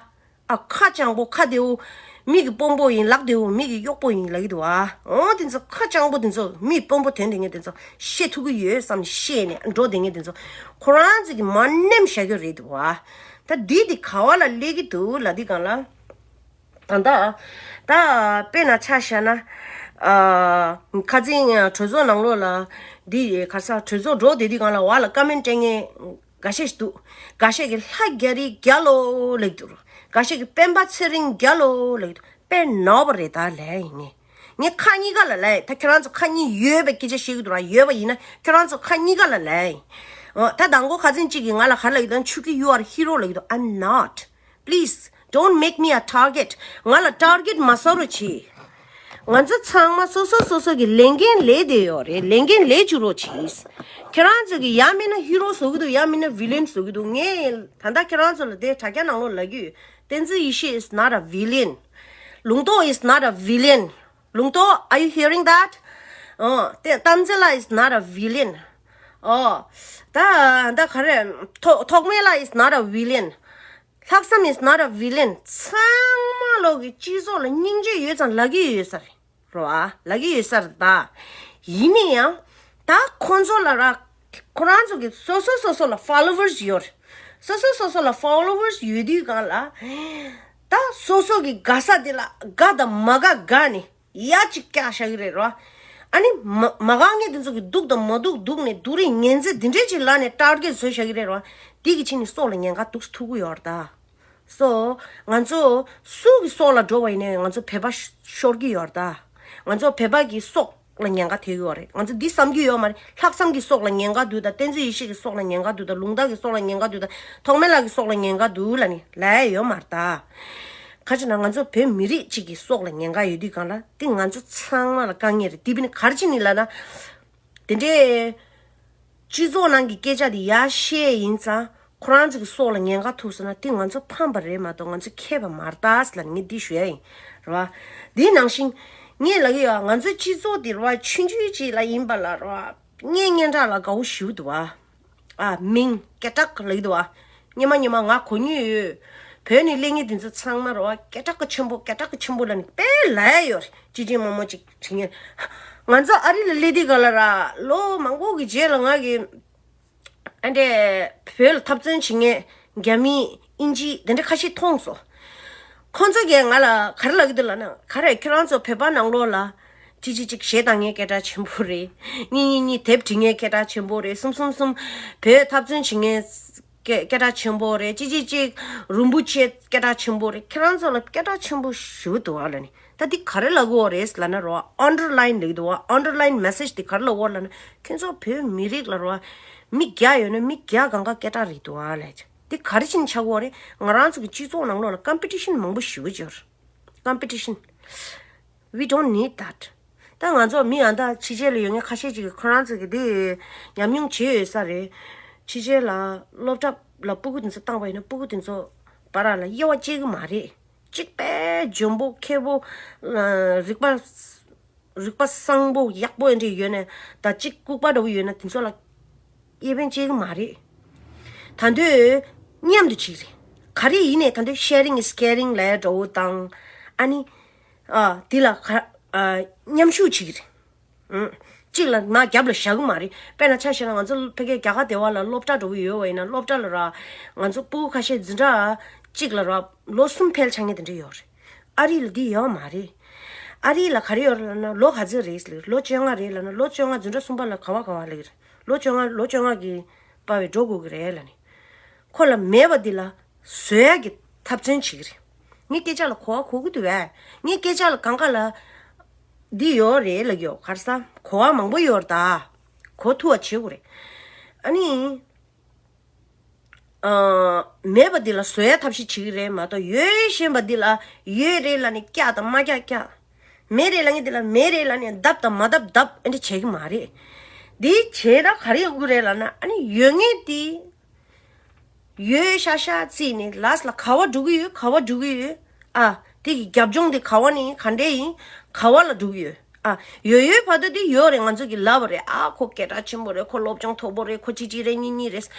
ཨ་ཁ་སྤྱང་པོ་ཁ་བདེ་བོ། མིག་གི་དཔོན་པོ་ཡིན། ལག་བདེ་བོ། མིག་གི་གཡོག་པོ་ཡིན་ལབ་ཀྱི་འདུག་བ། འོ་དེ་ཚོ་ཁ་སྤྱང་པོ་དེ་ཚོ། མིག་དཔོན་པོ་དོན་དེ་ངས་དེ་ཚོ་བཤད་ཐུབ་ཀྱི་ཡོད་བསམ་བཤད་ནས་འགྲོ་དེ་ངས་དེ་ཚོ་ཁོ་རང་ཚོ་གི་མ་ནེམ་བཞག་རྒྱུ་རེད་བ། ད་འདི་དེ་ག་བ་ལ་སླེབས་ཀྱི་འདུག་ལབ་དུས་སྒང་ལ། ད་ལྟ། ད། དཔེར་ན་ཆ་བཞག་ན། ཨ། ཁ་སང་གྲོས་ཚོགས་ནང་ལོགས་ལ། འདི་ག་ས་གྲོས་ཚོགས་འགྲོ་བསྡད་དུས་སྒང་ལ་བར་ལ་ཀ་མེན་སྤྲད་མཁན་འགའ་ཤས་ཤིག་འདུག་འགའ་ཤས་ཀྱིས་ལྷ་རྒྱ་རི་རྒྱལ་ལོ་ལབ་ཀྱི་འདུག་འགའ་ཤས་ཀྱིས་སྤེན་པ་ཚེ་རིང་རྒྱལ་ལོ་ལབ་ཀྱི་འདུག་དཔེ་ནོར་བ་རེད་ད་ལབ་ཡིན་ངས། ངས་ཁ་གཉིས་ཀ་ལ་ལབ་ཡིན། ད་ཁྱེད་རང་ཚོ་ཁ་གཉིས་ཡོད་པའི་སྐད་ཆ་བཤད་ཀྱི་འདུག་ར། ཡོད་པ་ཡིན་ན་ཁྱེད་རང་ཚོ་ཁ་གཉིས་ཀ་ལ་ལབ་ཡིན། འོ། ད་མདང་དགོང་ཁ་སང་གཅིག་གིས་ང་ལ་ག་རེ་ལབ་ཀྱི་འདུག་ཆུ་ཁྱི། You are hero ལབ་ཀྱི་འདུག I'm not. Please don't make me a target. ང་ལ་ཊར་གེཊ་མ་བཟོ་རོགས་གྱིས། ང་ཚོ་ཚང་མ་སོ་སོ་སོ་སོ་གི་ལས་འགན་ལས་བསྡད་ཡོད་རེད། ལས་འགན་ལས་བཅུག་རོགས་གྱིས། ཁྱེད་རང་ཚོ་གི་ཡང་མིན་ན་ཧི་རོ་བཟོ་གི་འདུག་ཡང་མིན་ན་བི་ལན་བཟོ་གི་འདུག་ངས་ད་ལྟ་ཁྱེད་རང་ཚོ་ལ་དེ་དྲ་རྒྱ་ནང་ལོགས་ལབ་ཀྱི་ཡོད། བསྟན་འཛིན་ཡེ་ཤེས་is not a villain. ལུང་རྟོགས་is not a villain. ལུང་རྟོགས། Are you hearing that? ཨོ། དེ་བསྟན་འཛིན་ལགས་is not a villain. ཨོ། ད་ད་ག་རེ། ཐོག་ཐོགས་མེད་ལགས་is not a villain. ལྷག་བསམ་is not a villain. ཚང་མ་ལོག་གི་སྤྱི་ཚོགས་ལ་སྙིང་རྗེ་ཡོད་ཙང་ལབ་ཀྱི་ཡོད་ས་རེད། རོ་ཨ། ལབ་ཀྱི་ཡོད་ས་རེད་ད། ཡིན་ན་ཡང་། ད་ཁོ་ཚོ་ལ་ར། ཁོ་རང་ཚོ་གི་སོ་སོ་སོ་སོ་ལ་ཕོ་ལོ་ཝར་སི་ཡོད་རེད། སོ་སོ་སོ་སོ་ལ་ཕོ་ལོ་ཝར་སི་ཡོད་དུས་སྒང་ལ། ད་སོ་སོ་གི་དགའ་ས་དེ་ལ་དགའ་དང་མ་དགའ་དགའ་ནས། ཡ་གཅིག་བཀྱག་བཞག་གི་རེད་རོ། ཨ་ནི་མ་མ་དགའ་མཁན་དེ་ཚོ་གི་སྡུག་དང་མ་སྡུག་སྡུག་ནས་སྡུག་རུས་ངན་ཚད་འདི་འདྲས་ཅིག་ལབ་ནས་ཊར་གེཊ་བཟོས་བཞག་གི་རེད་རོ། འདི་གི་ཕྱིན་ནས་སྲོག་ལ་ཉེན་ཁ་འདུག་སེ་ཐུག་གི་ཡོད་རེད་ད། སོ། ང་ཚོ་སུ་གི་སྲོག་ལ་འགྲོ་བ་ཡིན་ནའི་ང་ཚོ་བོད་པ་ཤོར་གི་ཡོད་རེད་ད། ང་ཚོ་བོད་པ་གི་སྲོག་ལ་ཉེན་ཁ་ཐེབས་ཀྱི་ཡོད་རེད། ང་ཚོ་འདི་བསམ་གྱི་ཡོད་མ་རེད། ལྷག་བསམ་གི་སྲོག་ལ་ཉེན་ཁ་འདུག་ད། བསྟན་འཛིན་ཡེ་ཤེས་ཀྱི་སྲོག་ལ་ཉེན་ཁ་འདུག་ད། ལུང་རྟོགས་ཀྱི་སྲོག་ལ་ཉེན་ཁ་འདུག་ད། ཐོགས་མེད་ལགས་ཀྱི་སྲོག་ལ་ཉེན་ཁ་འདུག་ལབ་ནི་ལབ་ཡ་ཡོད་མ་རེད་ད། ག་ཅི་ན་ང་ཚོ་བོད་མི་རིགས་གཅིག་གི་སྲོག་ལ་ཉེན་ཁ་ཡོད་དུས་སྒང་ལ་དེ་ང་ཚོ་ཚང་མ་ལ་དཀའ་ངལ་རེད། དེ་བས་ན་ག་རེ་བྱེད་ནི་ལབ་ན། དེ་འདྲའི་སྤྱི་ཚོགས་ནང་གི་སྐད་ཆ་དེ་ཡར་བཤད་ཡིན་ཙང་ཁོ་རང་ཚོ་གི་སྲོག་ལ་ཉེན་ཁ་ཐུག་སོང་ན་དེ་ང་ཚོ་ཕམ་པ་རེད་མ་གཏོགས་ང་ཚོ་མཁས་པ་མ་རེད་ད་ཟེར་ལབ་ནས་ངས་འདི་ཞུ་ཡ་ཡིན། རེད་བ། དེའི་ནང་བཞིན་ངས་ལབ་ཀྱི་ཡོད། ང་ཚོའི་སྤྱི་ཚོགས་དེ་རེད་བ། ཆུང་ཆུང་ཅིག་ལ་ཡིན་པ་ལ་རེད་བ། སྙན་སྙན་གྲགས་ལ་དགའ་བོ་ཞེ་པོ་འདུག་བ། ཨ། མིང་སྐད་གྲགས་ལབ་ཀྱི་འདུག་བ། སྔོན་མ་སྔོན་མ་ང་གོ་མྱོང་ཡོད། བོད་ནས་སླེབས་མཁན་དེ་ཚོ་ཚང་མ་རེད་བ། སྐད་གྲགས་ཆེན་པོ། སྐད་གྲགས་ཆེན་པོ་ལབ་ནས་དཔེ་ལབ་ཡ་ཡོད་རེད། ཅི་ཅི་མོ་མོ་ཅིག་བྲིས་མཁན། ང་ཚོ་ཨ་རི་ལ་སླེབས་དུས་སྒང་ལ་ར། ལོ་མང་པོ་གི་རྗེས་ལ་ང་གི་ཨ་འདྲས་བོད་ལ་འཐབ་རྩོད་བྱེད་མཁན་རྒྱ་མི། དབྱིན་ཇི་དེ་འདྲ་ཁ་ཤས་མཐོང་སོང་། ཁོང་ཚོ་གིས་ང་ལ་ག་རེ་ལབ་ཀྱི་འདུག་ལབ་ན། ག་རེ། ཁྱོད་རང་ཚོ་བོད་པ་ནང་ལོགས་ལ་གཅིག་གཅིག་གཅིག་གཞས་བཏང་མཁན་སྐད་གྲགས་ཆེན་པོ་རེད། གཉིས་གཉིས་གཉིས་དེབ་འབྲི་མཁན་སྐད་གྲགས་ཆེན་པོ་རེད། གསུམ་གསུམ་གསུམ་བོད་འཐབ་རྩོད་བྱེད་མཁན་སྐད་སྐད་གྲགས་ཆེན་པོ་རེད། གཅིག་གཅིག་གཅིག་རིན་པོ་ཆེ་སྐད་གྲགས་ཆེན་པོ་རེད། ཁྱེད་རང་ཚོ་ལ་སྐད་གྲགས་ཆེན་པོ་ཞེ་པོ་འདུག་ཨ་ལབ་ནི། ད་འདི་ག་རེ་ལབ་ཀྱི་ཡོད་རེད་ལབ་ན་རོ། ཨན་ཌར་ལའིན་ལབ་ཀྱི་འདུག་བ། ཨན་ཌར་ལའིན་མེ་སེ་ཇི་འདི་ག་རེ་ལབ་ཀྱི་ཡོད་ལབ་ན། ཁྱོད་ཚོ་བོད་མི་རིགས་ལ་རོ། མི་བརྒྱ་ཡོད་ན་མི་བརྒྱ་སྒང་ག་སྐད་གྲགས་རེད་འདུག་ཨ་ལབ། འདི་ག་རེ་བྱས་ནས་ཆགས་ཀྱི་ཡོད་རེད། ང་རང་ཚོ་གི་སྤྱི་ཚོགས་ནང་ལོགས་ལ་ཀམ་པི་ཊི་ཤན་མང་པོ་ཞེ་པོ་ཅིག་ཡོད་རེད། ཀམ་པི་ཊི་ཤན། We don't need that. ད་ང་ཚོ་མི་ཨ་ད་ཕྱི་རྒྱལ་ལ་ཡོད་མཁན་ཁ་ཤས་ཅིག་གིས་ཁོ་རང་ཚོ་གི་དེ་ཉམས་མྱོང་བྱས་ཡོད་ས་རེད། ཕྱི་རྒྱལ་ལ་སློབ་གྲྭ་ལ་སྤུ་གུ་དེ་ཚོ་བཏང་པ་ཡིན་ན་སྤུ་གུ་དེ་ཚོ་བར་ལ་དབྱེ་བ་ཕྱེ་གི་མ་རེད། གཅིག་དཔེ་འཇོན་པོ་མཁས་པོ། རིག་པ་རིག་པ་བཟང་པོ་ཡག་པོ་འདྲ་ཡོད་ན་ད་གཅིག་ལྐུགས་པ་འདྲ་བོ་ཡོད་ན་དེ་ཚོ་ལ་དབྱེ་བ་ཕྱེ་གི་མ་རེད། ད་དུང་མཉམ་དུ་བྱེད་ཀྱི་རེད། ག་རེ་ཡིན་ནའི་ད་དུང་ཤེ་རིང་ཨིས་ཀེ་རིང་ལབ་འདྲ་བོ་དང་། ཨ་ནི། ཨ། དེ་ལ་ག་ཨ། མཉམ་ཞུགས་བྱེད་ཀྱི་རེད། ཨང་། གཅིག་ལ་མར་རྒྱབ་ལ་བཞག་གི་མ་རེད། དཔེར་ན་ཆ་བཞག་ན་ང་ཚོ་ཕ་གིའི་རྒྱ་གར་སྡེ་བ་ལ་སློབ་གྲྭ་འདྲ་བོ་ཡོད་པ་ཡིན་ན་སློབ་གྲྭ་ལ་ར། ང་ཚོ་སྤུ་གུ་ཁ་ཤས་འཛིན་གྲྭ་གཅིག་ལ་ར་ལོ་གསུམ་ཕལ་ཆགས་མཁན་དེ་འདྲ་ཡོད་རེད། ཨ་རི་ལ་འདི་ཡོད་མ་རེད། ཨ་རི་ལ་ག་རེ་ཡོད་རེད་ལབ་ན་ལོ་ག་ཚོད་རེད་ཟེར། ལོ་བཅོ་ལྔ་རེད་ལབ་ན་ལོ་བཅོ་ལྔ་འཛིན་གྲྭ་གསུམ་པ་ལ་ག་བ་ག་བ་ལབ་ཀྱི་རེད། ལོ་བཅོ་ལྔ་ལོ་བཅོ་ལྔ་གི་པ་བའི་འགྲོ་དགོས་ཀྱི་རེད་ལབ་ནས། ཁོ་ལ་མེད་པ་འདི་ལ་བཟོ་ཡག་གི་འཐབ་རྩོད་བྱེད་ཀྱི་རེད། ངའི་སྐད་ཆ་ལ་གོ་བ་གོ་གི་འདུག་བས། ངའི་སྐད་ཆ་ལ་གང་ག་ལ་འདི་ཡོད་རེད་ལབ་ཀྱི་ཡོད། ག་རེ་ཟ། གོ་བ་མང་པོ་ཡོད་རེད་ད། གོ་ཐུབ་པ་བྱེད་དགོས་རེད། ཨ་ནི། ཨ། མེད་པ་འདི་ལ་བཟོ་ཡ་ཐབས་ཤེས་བྱེད་ཀྱི་རེད་མ་གཏོགས་ཡོད་བཞིན་པ་འདི་ལ་ཡོད་རེད་ལབ་ནས་སྐྱག་དང་མ་སྐྱག་སྐྱག་མེད་རེད་ལབ་མཁན་འདི་ལ་མེད་རེད་ལབ་ནས་ལྡབ་དང་མ་ལྡབ་ལྡབ་ཨེ་འདྲ་བྱེད་ཀྱི་མ་རེད། འདི་བྱས་ད་ག་རེ་ཡོང་གི་རེད་ལབ་ན། ཨ་ནི་ཡོད་མཁན་འདི་ཡོད་ཤག་ཤག་བརྩིས་ནས་ལཱསི་ལ་ག་བ་འགྲོ་གི་ཡོད། ག་བ་འགྲོ་གི་ཡོད། ཨ། དེ་གི་རྒྱབ་ལྗོངས་དེ་ག་བ་ནས་ག་འདྲས་ཡིན། ག་བ་ལ་འགྲོ་གི་ཡོད། ཨ། ཡོད་ཡོད་བར་དུ་དེ་ཡོད་རེད། ང་ཚོ་གི་ལབ་པ་རེད། ཨ་ཁོ་སྐད་གྲགས་ཆེན་པོ་རེད། ཁོ་སློབ་སྦྱོང་མཐོ་པོ་རེད། ཁོ་གཅིག་གཅིག་རེད། གཉིས་གཉིས་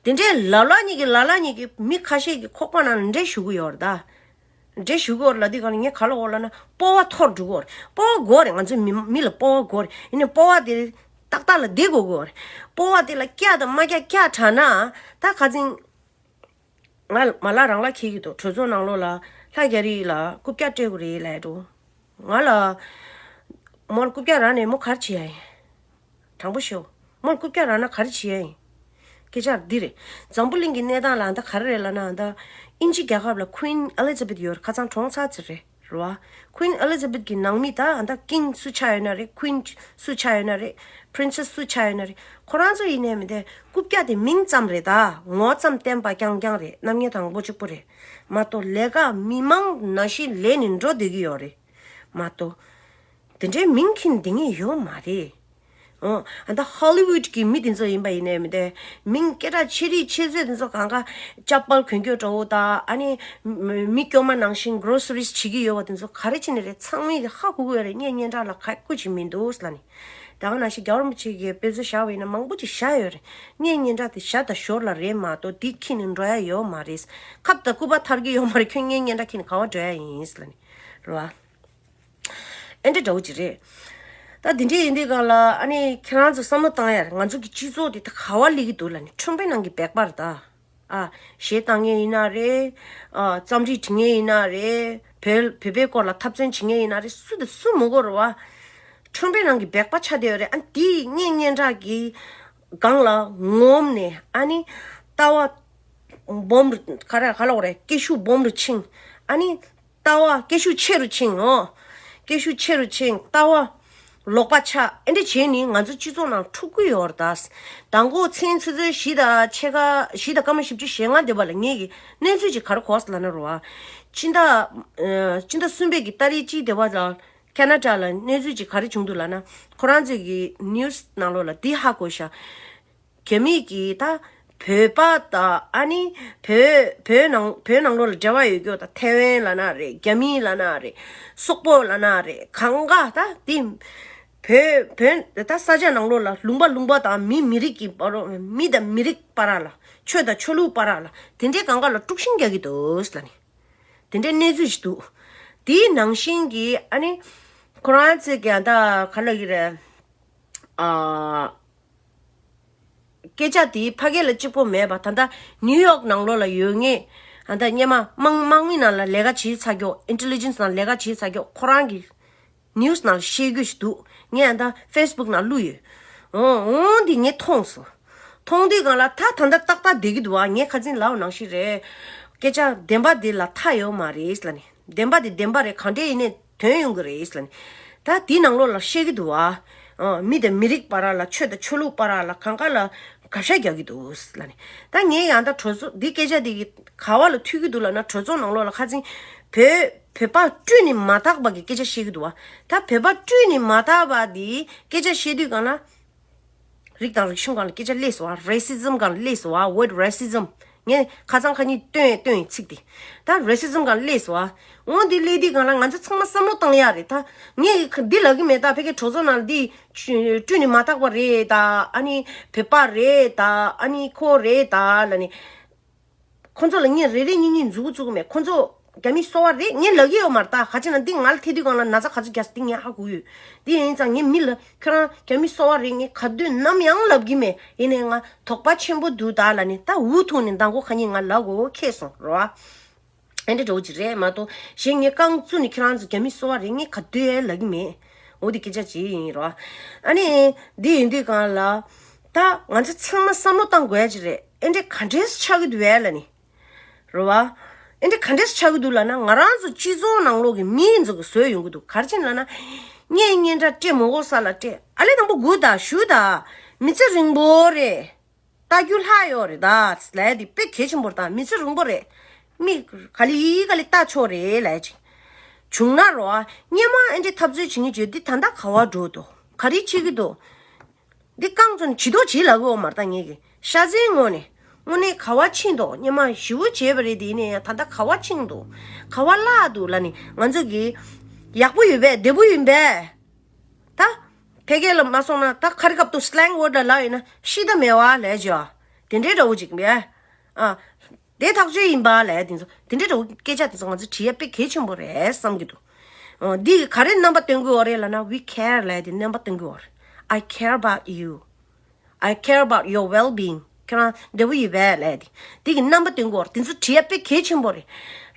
རེད། དེ་འདྲའི་ལབ་ལབ་གཉིས་ཀྱི་ལབ་ལབ་གཉིས་ཀྱི་མི་ཁ་ཤས་ཀྱི་ཁོག་པ་ནང་ལ་འདྲེ་ཞུགས་ཀྱི་ཡོད་རེད་ད། འདྲེ་ཞུགས་ཀྱི་ཡོད་རེད་ལབ་དུས་གང་ལ་ངས་ག་ལབ་ཡོད་ལབ་ན། སྤོབས་པ་འཐོར་འགྲོ་གི་ཡོད་རེད། སྤོབས་པ་དགོས་རེད། ང་ཚོའི་མི་མི་ལ་སྤོབས་པ་དགོས་རེད། ཡིན་ནའི་སྤོབས་པ་དེ་ཏག་ཏག་ལ་བསྡད་དགོས་ཀྱི་ཡོད་རེད། སྤོབས་པ་དེ་ལ་སྐྱག་དང་མ་སྐྱག་སྐྱག་དྲགས་ན། ད་ཁ་སང་ང་མ་ལགས་རང་ལ་འཁྱེར་གྱི་འདུག་གྲོས་ཚོགས་ནང་ལོགས་ལ་ལྷ་རྒྱ་རི་ལ་རྐུབ་བཀྱག་སྤྲད་དགོས་རེད་ལབ་འདུག་ང་ལ་མོར་རྐུབ་བཀྱག་རག་ནས་མོ་ག་རེ་བྱེད་ཡ་ཡིན། དྲང་པོ་ཤོད། མོར་རྐུབ་བཀྱག་རག་ན་ག་རེ་བྱེད་ཡ་ཡིན། སྐད་ཆ་འདི་རེད། འཛམ་བུ་གླིང་གི་གནས་སྟངས་ལ་ཨ་ད་ག་རེ་རེད་ལབ་ན། ཨ་ད་དབྱིན་ཇི་རྒྱལ་ཁབ་ལ་Queen Elizabeth ཡོད་རེད། ཁ་སང་གྲོངས་ཚར་ཚར་རེད། རེད་བ། Queen Elizabeth གི་ནང་མི་ད་ཨ་ད་King སུ་ཆགས་ཡོད་ན་རེད། Queen སུ་ཆགས་ཡོད་ན་རེད། Princess སུ་ཆགས་ཡོད་ན་རེད། ཁོ་རང་ཚོ་ཡིན་ནའི་མི་དེ་རྐུབ་བཀྱག་དེ་མིང་ཙམ་རེད་ད། ངོ་ཙམ་བསྟན་པ་རྐྱང་རྐྱང་རེད། རྣམ་ངེས་དང་པོ་གཅིག་པོ་རེད་མ་གཏོགས། ལས་ཀ་མི་མང་ནང་བཞིན་ལས་ནས་འགྲོ་བསྡད་ཀྱི་ཡོད་རེད་མ་གཏོགས། དེ་འདྲའི་མིང་འཁྱེར་བསྡད་མཁན་ཡོད་མ་རེད། ཨོ། ཨ་ད་ཧོ་ལི་ཝུད་གི་མི་དེ་ཚོ་ཡིན་པ་ཡིན་ནའི་མི་དེ། མིང་སྐད་གྲགས་ཆེ་རིགས་ཆེ་ཚོད་དེ་ཚོ་གང་ག་ཅ་པལ་གོན་རྒྱུ་འདྲ་བོ་དང་། ཨ་ནི་མི་སྐྱོ་མ་ནང་བཞིན་གྲོ་སི་རིས་བྱེད་ཀྱི་ཡོད་པ་དེ་ཚོ་ག་རེ་བྱས་ནས་རེད། ཚང་མས་ཧ་གོ་གི་ཡོད་རེད། ངས་སྙན་གྲགས་ལ་ཁ་སྐུ་ཅིག་མི་འདུག་ལབ་ནི། ད་ག་ནང་བཞིན་རྒྱལ་བ་རིན་པོ་ཆེ་གིས་དཔེ་མཛོད་བཞག་པ་ཡིན་ན་མང་པོ་ཅིག་བཞག་ཡོད་རེད། ངས་སྙན་གྲགས་དེ་བཞག་དང་ཞོར་ལ་རེད་མ་གཏོགས་དེ་འཁྱེར་ནས་འགྲོ་ཡ་ཡོད་མ་རེད། ཁབ་དང་སྐུད་པ་ཐར་གྱི་ཡོད་མ་རེད། ཁྱོད་ངའི་སྙན་གྲགས་འཁྱེར་ནས་ག་པར་འགྲོ་ཡ་ཡིན་ལབ་ནི། རེད་བ། ཨེ་འདྲ་འདྲ་བོ་ཅིག་རེད། ད་འདི་འདྲ་ཡིན་དུས་གང་ལ་ཨ་ནི་ཁྱེད་རང་ཚོ་བསམ་བློ་བཏང་ཡ་རེད། ང་ཚོ་གི་སྤྱི་ཚོགས་དེ་ད་ག་པར་སླེབས་ཀྱི་འདུག་ལབ་ནི། ཁྲོན་པའི་ནང་གི་སྦལ་པ་རེད་ད། ཨ། གཞས་བཏང་མཁན་ཡིན་ན་རེད། ཨ། རྩོམ་རིག་འབྲི་མཁན་ཡིན་ན་རེད། བོད་བོད་པའི་སྐོར་ལ་འཐབ་རྩོད་བྱེད་མཁན་ཡིན་ན་རེད། སུ་དང་སུ་མི་དགོས་རེད་བ། ཁྲོན་པའི་ནང་གི་སྦལ་པ་ཆགས་བསྡད་ཡོད་རེད། ཨ། དེ་ངས་སྙན་གྲགས་ཀྱི་སྒང་ལ་ངོམ་ནས། ཨ་ནི་ལྟ་བ་སྦོམ་རུ་ག་རེ་ག་ལབ་དགོས་རེད། སྐད་ཤུགས་སྦོམ་རུ་ཕྱིན། ཨ་ནི་ལྟ་བ་སྐད་ཤུགས་ཆེ་རུ་ཕྱིན། ཨོ། སྐད་ཤུགས་ཆེ་རུ་ཕྱིན། ལྟ་བ་ལོག་པ་ཆགས། ཨེ་འདྲ་བྱས་ནི་ང་ཚོ་སྤྱི་ཚོགས་ནང་འཁྲུག་གི་ཡོད་རེད་ད། མདང་དགོང་མཚན་ཆུ་ཚོད་བཞི་དང་ཕྱེད་ཀ། བཞི་དང་སྐར་མ་བཞི་བཅུ་ཞེ་ལྔ་འདི་བ་ལ་ངེད་ཀྱི་གནས་ཚུལ་ཅིག་ག་རེ་གོ་སོང་ལབ་ན་རེད་བ། སྤྱི་ཟླ་ཨ། སྤྱི་ཟླ་གསུམ་པའི་གི་ཏ་རིག་གཅིག་འདི་བ་ལ་ཁེ་ན་ཌ་ལ་གནས་ཚུལ་ཅིག་ག་རེ་བྱུང་འདུག་ལབ་ན། ཁོ་རང་ཚོའི་གི་ནིའུ་སི་ནང་ལོགས་ལ་འདི་ཧ་གོ་ཤག་རྒྱ་མི་གིས་ད་བོད་པ་དང་། ཨ་ནི་བོད་བོད་ནང་བོད་ནང་ལོགས་ལ་འབྲེལ་བ་ཡོད་རྒྱུ་ད་ཐའེ་ཝན་ལབ་ན་རེད། རྒྱ་མི་ལབ་ན་རེད། སོག་པོ་ལབ་ན་རེད། གང་ག་ད་དེ་བོད་བོད་ད་ས་ཆ་ནང་ལོགས་ལ་ལུང་པ་ལུང་པ་དང་མི་མི་རིགས་ཀྱི་བར། མི་དང་མི་རིགས་བར་ལ། ཆོས་དང་ཆོས་ལུགས་བར་ལ། དེ་འདྲའི་གང་ག་ལ་དཀྲུག་ཤིང་རྒྱག་གི་འདུག་ལབ་ནི། དེ་འདྲའི་གནས་ཚུལ་ཞིག་འདུག་དེའི་ནང་བཞིན་གྱི་ཨ་ནི་ཁོ་རང་ཚོས་ཀྱང་ད་ག་ལབ་ཀྱི་རེད། ཨ། སྐད་ཆ་དེ་ཕ་གི་ལ་གཅིག་པོ་མེད་པ། ད་ལྟ་ནིའུ་ཡོག་ནང་ལོགས་ལ་ཡོད་མཁན། ཨ། ད་སྔོན་མ་དམག་དམག་མི་ནང་ལ་ལས་ཀ་བྱེད་ཚར་རྒྱུ། ཨིན་ཊེ་ལི་ཇེན་སི་ནང་ལས་ཀ་བྱེད་ཚར་རྒྱུ། ཁོ་རང་གི་ནིའུ་སི་ནང་ལ་བཤད་རྒྱུ་ཞིག་འདུག་ངས་ཨ་ད་ཕེ་སི་བུག་ནང་བླུགས་ཡོད། འོང་འོང་འདི་ངས་མཐོང་སོང་། མཐོང་དུས་སྒང་ལ་ད་ད་ལྟ་ཏག་ཏག་བསྡད་ཀྱི་འདུག་བ། ངས་ཁ་སང་ལབ་པ་ནང་བཞིན་རེད། སྐད་ཆ་བདེན་པ་འདི་ལ་མཐའ་ཡོད་མ་རེད་ལབ་ནི། བདེན་པ་འདི་བདེན་པ་རེད། གང་འདྲ་ཡིན་ནའི་དོན་ཡོང་གི་རེད་ལབ་ནི། ད་འདི་ནང་ལོགས་ལ་བཤད་ཀྱི་འདུག་བ། ཨ། མི་དང་མི་རིགས་བར་ལ། ཆོས་དང་ཆོས་ལུགས་བར་ལ། གང་ག་ལ་གབ་ཤ་རྒྱག་གི་འདུག་ལབ་ནི། ད་ངས་ཡང་ད་གྲོས་ཚོགས་འདི་སྐད་ཆ་འདི་གི་ག་པ་ལ་ཐུག་གི་འདུག་ལབ་ན། གྲོས་ཚོགས་ནང་ལོགས་ལ་ཁ་སང་བོད་བོད་པ་སྤྲོད་ནི་མ་ཐག་པ་གི་སྐད་ཆ་བཤད་ཀྱི་འདུག་བ། ད་བོད་པ་སྤྲོད་ནི་མ་ཐག་པ་འདི་སྐད་ཆ་བཤད་དུས་སྒང་ལ། རིགས་དང་རིག་གཞུང་སྒང་ལ་སྐད་ཆ་སླེབས་སོང་བ། རེ་སི་ཛམ་སྒང་ལ་སླེབས་སོང་བ། ཝོཌ་རེ་སི་ཛམ། ངས་ཁ་སང་ཁ་ཉིན་བཏོན་བཏོན་ཡིན་ཚིག་དེ། ད་རེ་སི་ཛམ་སྒང་ལ་སླེབས་སོང་བ། འོ་འདི་སླེབས་དུས་སྒང་ལ་ང་ཚོ་ཚང་མ་བསམ་བློ་བཏང་ཡ་རེད་ད། ངས་འདི་ལབ་ཀྱི་མེད་ད། ཕ་གིའི་གྲོས་ཚོགས་ནང་ལ་འདི་སྤྲོད་ནི་མ་ཐག་པ་རེད་ད། ཨ་ནི་བོད་པ་རེད་ད། ཨ་ནི་ཁོ་རེད་ད་ལབ་ནི། ཁོ་ཚོ་ལ་ངས་རེ་རེ་གཉིས་གཉིས་མཛུབ་གུ་བཙུགས་ཀྱི་མེད། ཁོ་ཚོ་རྒྱ་མིའི་སོ་པ་རེད། ངས་ལབ་ཀྱི་ཡོད་མ་རེད་ད། ག་ཅི་ན་འདི་ང་ལ་ཐེ་དུས་སྒང་ལ་ན་ཚ་ག་ཚོད་རྒྱག་སྲིད་འདི་ངས་ཧ་གོ་ཡོད། འདི་ཡིན་ཙང་ངས་མི་ལ་ཁྱོད་རང་རྒྱ་མིའི་སོ་པ་རེད། ངས་ག་དུས་ནམ་ཡང་ལབ་ཀྱི་མེད། ཡིན་ནའི་ང་དོགས་པ་ཆེན་པོ་འདུག་ད་ལབ་ནི། ད་འུ་ཐུག་ནས་མདང་དགོང་ཁ་ཉིན་ང་ལབ་དགོས་ཁེལ་སོང་རོ། ཨེ་འདྲ་འདྲ་བོ་ཅིག་རེད་མ་གཏོགས། གཞན་ངས་རྐང་བཙུགས་ནས་ཁྱེད་རང་ཚོ་རྒྱ་མིའི་སོ་པ་རེད། ངས་ག་དུས་ཡང་ལབ་ཀྱི་མེད། འོ་འདི་སྐད་ཆ་ཅིག་ཡིན་རོ། ཨ་ནི་འདི་ཡིན་དུས་སྒང་ལ་ད་ང་ཚོ་ཚང་མ་བསམ་བློ་བཏང་དགོས་ཡ་ཅིག་རེད། ཨེ་འདྲ་ག་འདྲས་ཆགས་ཀྱི་འདུག་ཨེ་ལབ་ནི། རེད་བ། ཨེ་འདྲ་ག་འདྲས་ཆགས་ཀྱི་འདུག་ལབ་ན། ང་རང་ཚོ་སྤྱི་ཚོགས་ནང་ལོགས་ཀྱི་མི་ཚོ་གིས་བཟོས་ཡོང་གི་འདུག་ག་རེ་བྱས་ནས་ལབ་ན། ངས་སྙན་གྲགས་སྤྲད་མ་དགོས་ས་ལ་སྤྲད། ཨ་ལས་དང་པོ་སྒུག་ད། བཞུགས་ད། མི་ཚེ་རིང་པོ་རེད། ལྟ་རྒྱུ་ལྷག་ཡོད་རེད་ད་ལབ་ཡ་དེ་དཔེ་གལ་ཆེན་པོ་རེད་ད། མི་ཚེ་རིང་པོ་རེད། མི་ག་ལེ་ག་ལེ་ལྟ་ཆོག་རེད་ལབ་ཡ་ཅིག་བྱུང་ན་རོ། སྔོན་མ་ཨེ་འདྲ་འཐབ་རྩོད་བྱེད་མཁན་ཅིག་ཡོད། འདི་ད་ལྟ་ག་པར་འགྲོ་འདུག་ག་རེ་བྱེད་ཀྱི་འདུག་འདི་རྐང་བཙུགས་ནས་བྱི་དོར་བྱེད་ལབ་ཀྱི་ཡོད་མ་རེད་ད། ངེད་ཀྱི་ཤ་ཚའི་ངོས་ནས། དངོས་གནས་ག་པར་ཕྱིན་འདུག་སྔོན་མ་ཞེ་པོ་བྱས་པ་རེད། དེ་ནས་ད་ལྟ་ག་པར་ཕྱིན་འདུག་ག་པར་བརླག་འདུག་ལབ་ནས། ང་ཚོ་གི་ཡག་པོ་ཡོད་པས། བདེ་པོ་ཡིན་པས། ཕལ་སྐད་ལ་མ་སོང་ན་ད་ག་རེ་སྐབས་དུ་slang word་ལ་ལབ་ཡིན་ན་ཤི་ད་མེད་བ་ལབ་ཅོ། དེ་འདྲའི་འདྲ་བོ་ཅིག་མེད། ཨ། དེ་ཐག་གཅོད་ཡིན་པ་ལབ་དེ་ཚོ་དེ་འདྲའི་འདྲ་བོ་སྐད་ཆ་དེ་ཚོ་ང་ཚོ་བྲིས་ཡ་དཔེ་གལ་ཆེན་པོ་རེད་བསམ་གྱི་འདུག་འདི་ག་རེ་རྣམ་པ་སྟོན་གྱི་ཡོད་རེད་ལབ་ན། We care་ལབ་དེ་རྣམ་པ་སྟོན་གྱི་ཡོད་རེད། I care about you. I care about your well-being. ཁྱེད་རང་བདེ་པོ་ཡོད་པས་ལབ་དེ། དེ་གི་རྣམ་པ་སྟོན་གྱི་ཡོད་རེད། དེ་ཚོ་བྲིས་ཡ་དཔེ་གལ་ཆེན་པོ་རེད།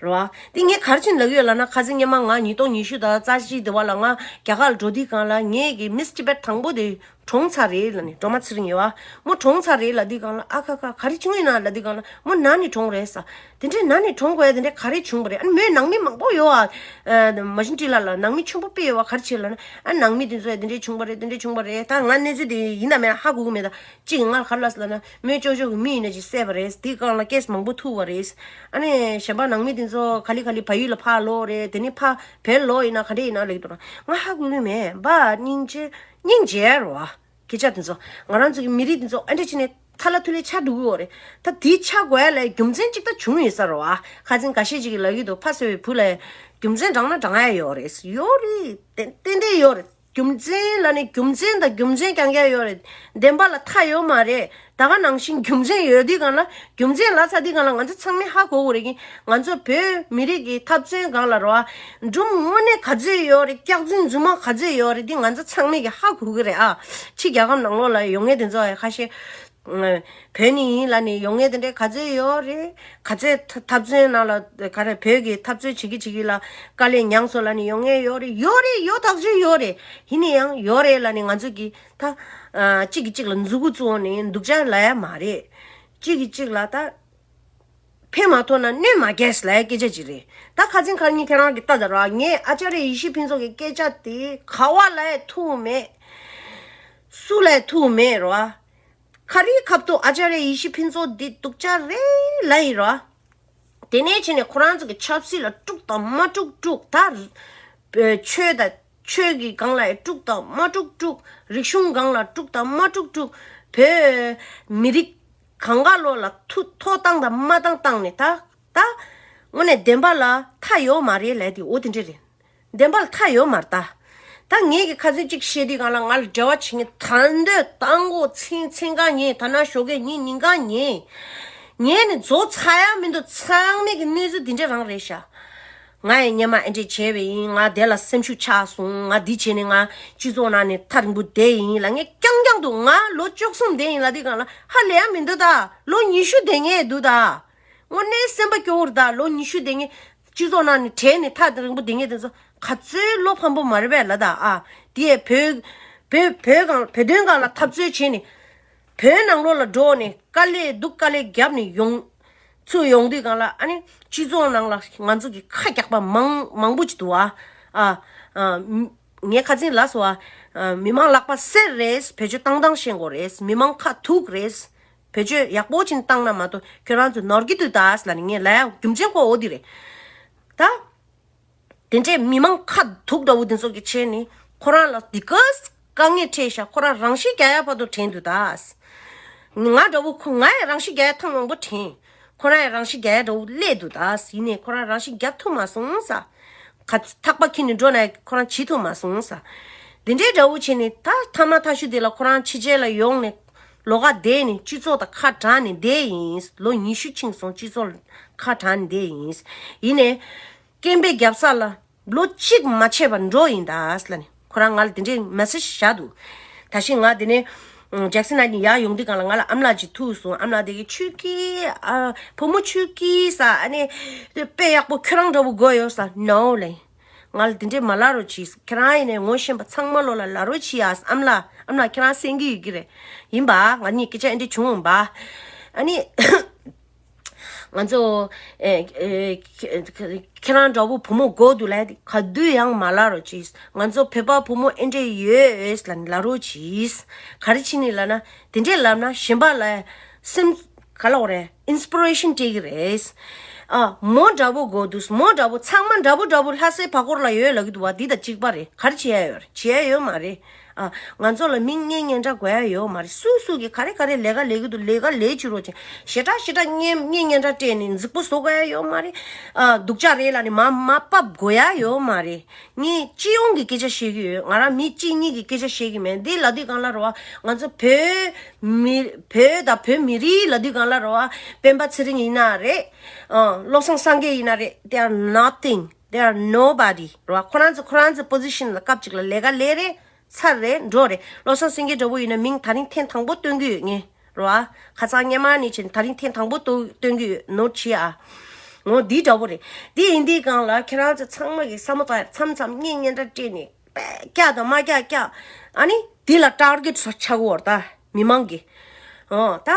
རེད་བ། དེ་ངས་ག་རེ་བྱས་ནས་ལབ་ཀྱི་ཡོད་ལབ་ན། ཁ་སང་སྔོན་མ་ང་ཉིས་སྟོང་ཉི་ཤུ་དང་རྩ་གཅིག་དེ་བ་ལ་ང་རྒྱ་གར་ལ་འགྲོ་དུས་སྒང་ལ་ངས་གི་Miss Tibet་དང་པོ་དེ་གྲོངས་ཚར་རེད་ལབ་ནས། སྒྲོལ་མ་ཚེ་རིང་ཡོད་བ། མོ་གྲོངས་ཚར་རེད་ལབ་དུས་སྒང་ལ། ཨ་ཁ་ཁ། ག་རེ་བྱུང་ཡིན་ན་ལབ་དུས་སྒང་ལ། མོ་ན་ནས་གྲོངས་རེད་ཟེར། དེ་འདྲའི་ན་ནས་གྲོངས་དགོས་ཡ་དེ་འདྲའི་ག་རེ་བྱུང་བ་རེད། ཨ་ནི་མོའི་ནང་མི་མང་པོ་ཡོད་བ། ཨ། མ་ཤིན་ཏི་ལ་ལ་ནང་མི་ཆེན་པོ་དཔེ་ཡོད་བ། ག་རེ་བྱས་ལབ་ན། ཨ། ནང་མི་དེ་ཚོ་ཡ་དེ་འདྲའི་བྱུང་བ་རེད། དེ་འདྲའི་བྱུང་བ་རེད། ད་ང་གནས་ཚུལ་དེ་ཡིན་དང་མིན་ཧ་གོ་གི་མེད། ད་གཅིག་ང་ག་རེ་ལབ་ཟེར་ལབ་ན། མོའི་ཅོ་ཅོ་གི་མི་ཡིན་ན་ཅིག་བསད་པ་རེད། དེའི་སྒང་ལ་case་མང་པོ་ཐུག་པ་རེད། ཨ་ནི་གཞན་པ་ནང་མི་དེ་ཚོ་ག་ལེ་ག་ལེ་བལ་ཡུལ་ལ་ཕར་ལོག་རེད། དེ་ནས་ཕར་བལ་ལོག་ཡིན་ན་ག་འདྲ་ཡིན་ན་ལབ་ཀྱི་འདུག་ན། ང་ཧ་གོ་གི་མེད་པ། སྙིང་རྗེ་སྙིང་རྗེ་རེད་བ། སྐད་ཆ་དེ་ཚོ་ང་རང་ཚོ་གི་མི་རིགས་དེ་ཚོ་ཨ་འདྲ་བྱས་ནས་ཐ་ལ་ཐུ་ལེ་ཆགས་འགྲོ་གི་ཡོད་རེད། ད་དེ་ཆགས་དགོས་ཡ་ལ་རྒྱུ་མཚན་གཅིག་ད་བྱུང་ཡོད་ས་རེད་བ། ཁ་སང་འགའ་ཤས་ཅིག་གིས་ལབ་ཀྱི་འདུག་ཕ་གསོ་བའི་བུ་ལ་རྒྱུ་མཚན་དྲང་ན་དྲང་ཡ་ཡོད་རེད། ཡོད་རེད། ཏན་ཏན་ཡོད་རེད། རྒྱུ་མཚན་ལ་ནི་རྒྱུ་མཚན་དང་རྒྱུ་མཚན་རྐྱང་རྐྱང་ཡོད་རེད། བདེན་པ་ལ་མཐའ་ཡོད་མ་རེད། ད་ག་ནང་བཞིན་རྒྱུ་མཚན་ཡོད་དུས་སྒང་ལ། རྒྱུ་མཚན་ལབ་ཚར་དུས་སྒང་ལ་ང་ཚོ་ཚང་མས་ཧ་གོ་དགོས་རེད་ཀྱི། ང་ཚོ་བོད་མི་རིགས་ཀྱི་འཐབ་རྩོད་སྒང་ལ་རེད་བ། སྒྲུང་དངོས་གནས་ག་ཚོད་ཡོད་རེད། སྐྱག་རྫུན་རྫུན་མ་ག་ཚོད་ཡོད་རེད། འདི་ང་ཚོ་ཚང་མས་ཀྱི་ཧ་གོ་གི་རེད་ཨ། ཕྱི་རྒྱལ་ཁབ་ནང་ལོགས་ལ་ཡོང་མཁན་དེ་ཚོ་ཁ་ཤས་བོད་ནས་ཡིན་ལབ་ནས་ཡོང་མཁན་དེ་འདྲའི་ག་ཚོད་ཡོད་རེད། ག་ཚོད་འཐབ་རྩོད་ནང་ལ་ག་རེ་བོད་ཀྱི་འཐབ་རྩོད་བྱེད་ཀྱི་བྱེད་ཀྱི་ལ་དཀའ་ལས་མྱངས་སོང་ལབ་ནས་ཡོང་མཁན་ཡོད་རེད། ཡོད་རེད། ཡོད་ཐག་ཆོད་ཡོད་རེད། ཡིན་ན་ཡང་ཡོད་རེད་ལབ་ནས་ང་ཚོ་གི་ད་གཅིག་གིས་གཅིག་ལ་མཛུ་གུ་བཙུགས་ནས་སྡུག་ཅག་ལབ་ཡ་མ་རེད། གཅིག་གིས་གཅིག་ལ་ད། ཕན་མ་ཐོགས་ན་གནོད་མ་སྐྱེལ་ལབ་ཡ་སྐད་ཆ་ཅིག་རེད། ད་ཁ་སང་ཁ་ཉིན་ཁྱེད་རང་གིས་ལྟ་ད་ར། ངས་ཨ་ཅཱརྱ་ཡེ་ཤེས་ཕུན་ཚོགས་ཀྱི་སྐད་ཆ་དེ་ག་བ་ལབ་ཡ་ཐུབ་མེད། སུ་ལབ་ཡ་ཐུབ་མེད་ར། ག་རེའི་ཁབ་ཏུ་ཨ་ཅཱརྱ་ཡེ་ཤེས་ཕུན་ཚོགས་འདི་སྡུག་ཅག་རེད་ལབ་ཡིན་ར། དེ་ནས་བྱས་ནས་ཁོ་རང་ཚོ་གི་ཆབ་སྲིད་ལ་དཀྲུག་དང་མ་དཀྲུག་དཀྲུག་ད། ཆོས་དང་ཆོས་ཀྱི་སྒང་ལ་དཀྲུག་དང་མ་དཀྲུག་དཀྲུག་རིག་གཞུང་སྒང་ལ་དཀྲུག་དང་མ་དཀྲུག་དཀྲུག་བོད་མི་རིགས་གང་ག་ལོག་ལ་ཐུ་ཐོ་བཏང་དང་མ་བཏང་བཏང་ནས་ད། ད་དངོས་གནས་བདེན་པ་ལ་མཐའ་ཡོད་མ་རེད་ལབ་དེ་འོ་དེ་འདྲ་རེད། བདེན་པ་ལ་མཐའ་ཡོད་མ་རེད་ད། ད་ངས་ཀྱི་ཁ་སང་གཅིག་བཤད་དུས་སྒང་ལ་ང་ལ་འབྲེལ་བ་བྱེད་མཁན་ད་འདོད་ཏང་གོ་ཚིང་ཚིང་ག་ཉེ་ད་ན་ཞོགས་ཀས་ཉིན་ཉིན་ག་ཉེ། ངས་ནི་རྫོགས་ཚར་ཡ་མི་འདུག་ཚང་མས་ཀྱི་གནས་ཚུལ་དེ་འདྲ་རང་རེད་ཤག་ང་ཡི་སྔོན་མ་ཨེ་འདྲས་བྱས་པ་ཡིན། ང་དེ་ལ་སེམས་ཤུགས་ཆག་སོང་། ང་འདི་བྱས་ནས་ང་སྤྱི་ཚོགས་ནང་ནས་ཐག་རིང་པོ་བསྡད་ཡིན་ལ། ངས་རྐྱང་རྐྱང་དུ་ང་ལོ་བཅུ་གསུམ་བསྡད་ཡིན་ལ་དེ་སྒང་ལ་ཧ་ལས་ཡ་མི་འདུག་ད་ལོ་ཉི་ཤུ་བསྡད་ངེས་འདུག་ད། དངོས་གནས་སེམས་པ་སྐྱོ་བོར་ད་ལོ་ཉི་ཤུ་བསྡད་ངེས་སྤྱི་ཚོགས་ནང་ནས་བྲལ་ནས་ཐག་རིང་པོ་བསྡད་ངེས་དེ་ཚོ་ག་ཚོད་བློ་ཕམ་པོ་མ་རེད་པས་ལ་ད་ཨ། དེ་ཡས་བོད་བོད་བོད་སྒང་བོད་དོན་སྒང་ལ་འཐབ་རྩོད་བྱས་ནས། བོད་ནང་ལོགས་ལ་འགྲོ་ནས་དཀའ་ལས་སྡུག་དཀའ་ལས་བརྒྱབ་ནས་ཡོང་ཚུར་ཡོང་དུས་སྒང་ལ་ཨ་ནི་སྤྱི་ཚོགས་ནང་ལ་ང་ཚོ་གི་ཁ་རྒྱག་པ་མང་མང་པོ་ཅིག་འདུག་ཨ། ཨ། ཨ། ངས་ཁ་སང་ལབ་སོང་ཨ། མི་མང་ལག་པ་གསེར་རེད། བེད་སྤྱོད་བཏང་སྟངས་ཤེས་དགོས་རེད། མི་མང་ཁ་དུག་རེད། བེད་སྤྱོད་ཡག་པོ་ཅིག་བཏང་ན་མ་གཏོགས་ཁྱོད་རང་ཚོ་ནོར་གྱི་འདུག་ད་ཟེར་ལབ་ནས་ངས་ལབ་ཡ་རྒྱུ་མཚན་ཁོ་འོ་དེ་རེད་ད། དེ་འདྲས་མི་མང་ཁ་དུག་འདྲ་བོ་དེ་ཚོ་གི་བྱས་ནས་ཁོ་རང་ལ་དེ་ག་དཀའ་ངལ་འཕྲད་ཤག་ཁོ་རང་རང་ཤི་རྒྱག་ཡ་བར་དུ་དྲན་འདུག་ད། ང་འདྲ་བོ་ཁོ་ང་ཡང་རང་ཤི་རྒྱག་ཡ་ཐེངས་མང་པོ་དྲན། ཁོ་རང་ཡང་རང་ཤི་རྒྱག་ཡ་འདྲ་བོ་སླེབས་འདུག་ད། ཡིན་ནའི་ཁོ་རང་རང་ཤི་རྒྱག་ཐུབ་མ་སོང་ས། ག་ཚོད་ཐག་པ་འཁྱེར་ནས་འགྲོ་ན་ཁོ་རང་བྱེད་ཐུབ་མ་སོང་ས། འདི་འདྲའི་འདྲ་བོ་བྱས་ནས་ད་ཐ་མ་ཐ་ཤུ་དེ་ལ་ཁོ་རང་ཕྱི་རྒྱལ་ལ་ཡོང་ནས་ལོགས་ཀ་བསྡད་ནས་སྤྱི་ཚོགས་དང་ཁ་བྲལ་ནས་བསྡད་ཡིན། ལོ་ཉི་ཤུ་ཕྱིན་སོང་སྤྱི་ཚོགས་ཁ་བྲལ་ནས་བསྡད་ཡིན། ཡིན་ནའི། སྐད་འབོད་རྒྱབ་ས་ལ་ལོ་གཅིག་མ་ཆད་པར་འགྲོ་ཡིན་ད་ཟེར་ལབ་ནས་ཁོ་རང་ང་ལ་དེ་འདྲའི་མེ་སེ་ཇི་བཞག་འདུག་ད་ཤི་ང་དེ་ནས་ཇེག་སན་ཨན་ནི་ཡར་ཡོང་དུས་སྒང་ལ་ང་ལ་ཨམ་ལགས་ཅིག་ཐུག་སོང་། ཨམ་ལགས་དེ་གིས་ཆོས་སྐྱིད་ཨ་བུ་མོ་ཆོས་སྐྱིད་ཟེར། ཨ་ནི་དཔེ་ཡག་པོ་ཁྱོད་རང་འདྲ་བོ་དགོས་ཡོད་ཟེར། ནོ་ལབ། ང་ལ་དེ་འདྲའི་མ་ལབ་རོགས་གྱིས། ཁྱེད་རང་ཡིན་ནའི་ངོ་ཤེས་པ་ཚང་མ་ལོ་ལ་ལབ་རོགས་གྱིས་ཨ། ཨམ་ལགས་ཨམ་ལགས་ཁྱེད་རང་གསན་གྱི་ཡོད་ཀྱི་རེད། ཡིན་པ་ང་གཉིས་སྐད་ཆ་ཨེ་འདྲ་བྱུང་འོང་པ། ཨ་ནི། ང་ཚོ་ཨེ་ཨེ་ཁྱེད་རང་འདྲ་བོ་བུ་མོ་དགོས་འདུག་ལབ་དེ་ག་དུས་ཡང་མ་ལབ་རོགས་གྱིས། ང་ཚོ་བོད་པ་བུ་མོ་ཨེ་འདྲས་ཡོད་ལབ་ལབ་རོགས་གྱིས། ག་རེ་བྱས་ནས་ལབ་ན་དེ་འདྲས་ལབ་ན་གཞན་པ་ལ་སེམས་ག་ལབ་དགོས་རེད། ཨིན་སི་པི་རེ་ཤན་སྤྲད་ཀྱི་རེད། ཨ་མོ་འདྲ་བོ་དགོས་འདུག་མོ་འདྲ་བོ་ཚང་མ་འདྲ་བོ་འདྲ་བོ་ལྷ་སའི་བར་སྐོར་ལ་ཡོད་ལབ་ཀྱི་འདུག་བ། འདི་དང་གཅིག་པ་རེད། ག་རེ་བྱེད་ཡ་ཡོད་རེད། བྱེད་ཡ་ཡོད་མ་རེད། ཨ། ང་ཚོ་ལ་མིང་སྙན་སྙན་གྲགས་དགོས་ཡ་ཡོད་མ་རེད། སུ་སུ་གིས་ག་རེ་ག་རེ་ལས་ཀ་ལས་ཀྱི་འདུག་ལས་ཀ་ལས་བྱེད་རོགས་བྱེད། ཞེ་དྲག་ཞེ་དྲག་སྙན་སྙན་སྙན་གྲགས་སྤྲད་ནས་རྫིག་པོ་བཟོ་དགོས་ཡ་ཡོད་མ་རེད། ཨ། སྡུག་ཅག་རེད་ལབ་ནས་མར་མར་ཕབ་དགོས་ཡ་ཡོད་མ་རེད། ངས་སྤྱི་ཡོངས་ཀྱི་སྐད་ཆ་བཤད་ཀྱི་ཡོད། ང་རང་མི་གཅིག་གཉིས་ཀྱི་སྐད་ཆ་བཤད་ཀྱི་མེད། འདི་ལབ་དུས་སྒང་ལ་རེད་བ། ང་ཚོ་བོད་མི་བོད་དང་བོད་མི་རིགས་ལབ་དུས་སྒང་ལ་རེད་བ། སྤེན་པ་ཚེ་རིང་ཡིན་ན་རེད། ཨ། བློ་བཟང་སངས་རྒྱས་ཡིན་ན་རེད། They are nothing. They are nobody. རེད་བ། ཁོ་རང་ཚོ་ཁོ་རང་ཚོའི་པོ་ཟི་ཤན་ལ་སྐབས་གཅིག་ལ་ལས་ཀ་ལས་རེད། ཚར་རེད། འགྲོ་རེད། བློ་བཟང་སེང་གེ་འདྲ་བོ་ཡིན་ན་མིང་ད་རིང་ཐེངས་དང་པོ་སྟོན་གྱི་ཡོད་ངས། རེད་བ། ཁ་སང་སྔོན་མ་ནས་བྱས་ནས་ད་རིང་ཐེངས་དང་པོ་སྟོན་སྟོན་གྱི་ཡོད། ནོར་བྱེད་ཨ། འོ་འདི་འདྲ་བོ་རེད། འདི་ཡིན་དུས་སྒང་ལ་ཁྱེད་རང་ཚོ་ཚང་མ་གིས་བསམ་བློ་བཏང་ཡ། མཚམས་མཚམས་སྙན་སྙན་གྲགས་སྤྲད་ནས་པས་སྐྱག་དང་མ་སྐྱག་སྐྱག་ཨ་ནི་འདི་ལ་ཊར་གེ་ཊི་ཆགས་ཀྱི་ཡོད་རེད་ད། མི་མང་གིས། འོ་ད་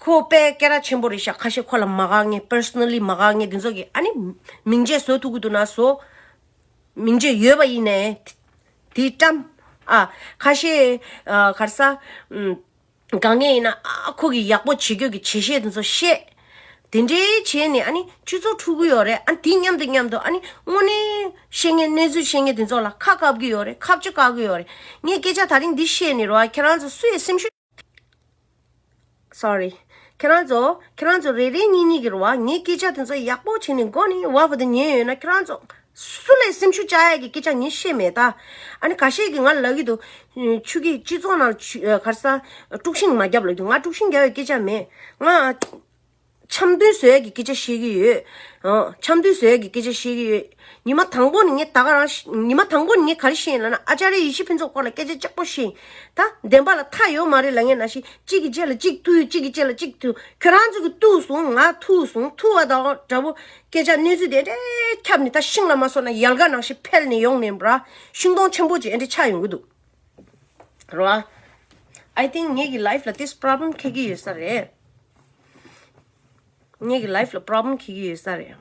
ཁོ་དཔེ་སྐད་གྲགས་ཆེན་པོ་རེད་ཤག་ཁ་ཤས་ཁོ་ལ་མ་དགའ་མཁན། པར་སོ་ནལ་ལི་མ་དགའ་མཁན་དེ་ཚོ་གིས་ཨ་ནི་མིང་ཆད་བཟོ་ཐུབ་ཀྱི་འདུག་ན་བཟོ། མིང་ཆད་ཡོད་པ་ཡིན་ནའི་དེ་བཀྲམ། ཨ། ཁ་ཤས། ཨ། ག་རེ་ཟ། ཨམ། དཀའ་ངལ་ཡིན་ན་ཨ་ཁོ་གིས་ཡག་པོ་བྱེད་རྒྱུ་གི་བྱེད་ཤེས་དེ་ཚོ་བཤད། དེ་འདྲའི་བྱས་ནས་ཨ་ནི་སྤྱི་ཚོགས་འཁྲུག་གི་ཡོད་རེད། ཨ་དེ་མཉམ་དུ་མཉམ་དུ་ཨ་ནི་དངོས་གནས་བཤད་མཁན་གནས་ཚུལ་བཤད་མཁན་དེ་ཚོ་ལ་ཁ་བཀབ་ཀྱི་ཡོད་རེད། ཁ་བཅུ་བཀག་གི་ཡོད་རེད། ངས་སྐད་ཆ་ད་རིང་འདི་བཤད་ནས་རེད་བ། ཁྱེད་རང་ཚོ་སུ་ཡི་སེམས་ཤུགས། སོ་རི། ཁྱེད་རང་ཚོ་ཁྱེད་རང་ཚོ་རེ་རེ་གཉིས་གཉིས་ཀྱིས་རེད་བ། ངའི་སྐད་ཆ་དེ་ཚོ་ཡག་པོ་བྱས་ནས་མགོ་ནས་འོག་བར་དུ་ཉན་ཡོད་ན། ཁྱེད་རང་ཚོ་སུ་ལ་སེམས་ཤུགས་བཅག་ཡག་གི་སྐད་ཆ་ངས་བཤད་མེད་ད། ཨ་ནི་ཁ་ཤས་ཀྱིས་ང་ལབ་ཀྱི་འདུག་ཆུ་སྐྱིད་སྤྱི་ཚོགས་ནང་ཆུ་ག་རེ་ཟ། དཀྲུག་ཤིང་མ་རྒྱབ་ལབ་ཀྱི་འདུག་ང་དཀྲུག་ཤིང་རྒྱག་ཡག་སྐད་ཆ་མེད། ང་འཆམ་མཐུན་བཟོ་ཡག་གི་སྐད་ཆ་བཤད་ཀྱི་ཡོད། ཨ། འཆམ་མཐུན་བཟོ་ཡག་གི་སྐད་ཆ་བཤད་ཀྱི་ཡོད། ཉི་མ་དང་པོ་ནས་ངས་ད་ག་རང་ཉི་མ་དང་པོ་ནས་ངས་ག་རེ་བཤད་ཡིན་ལབ་ན། ཨ་ཅཱརྱ་ཡེ་ཤེས་ཕུན་ཚོགས་སྐོར་ལ་སྐད་ཆ་ལྕགས་པོ་བཤད་ཡིན། ད་བདེན་པ་ལ་མཐའ་ཡོད་མ་རེད་ལབ་མཁན་ནང་བཞིན་གཅིག་གི་རྗེས་ལ་གཅིག་མཐུད། གཅིག་གི་རྗེས་ལ་གཅིག་མཐུད། ཁྱོད་རང་ཚོ་གིས་ཐུག་སོང་། ང་ཐུག་སོང་། ཐུག་པ་དང་འདྲ་པོ་སྐད་ཆ་གནས་ཚུལ་དེ་འདྲ་ཁྱབ་ནས་ད་ཤིང་ལ་མ་སོང་ན་ཡལ་ག་ནང་བཞིན་འཕེལ་ནས་ཡོང་ནས་ར། ཤིང་སྡོང་ཆེན་པོ་ཅིག་འདྲ་ཆགས་ཡོང་གི་འདུག་ར། I think ངེད་ཀྱི་ལའིཕ་ལ་this problem འཁྱེར་གྱི་ཡོད་ས་རེད། ངེད་ཀྱི་ལའིཕ་ལ་པོ་རོབ་ལེམ་འཁྱེར་གྱི་ཡོད་ས་རེད།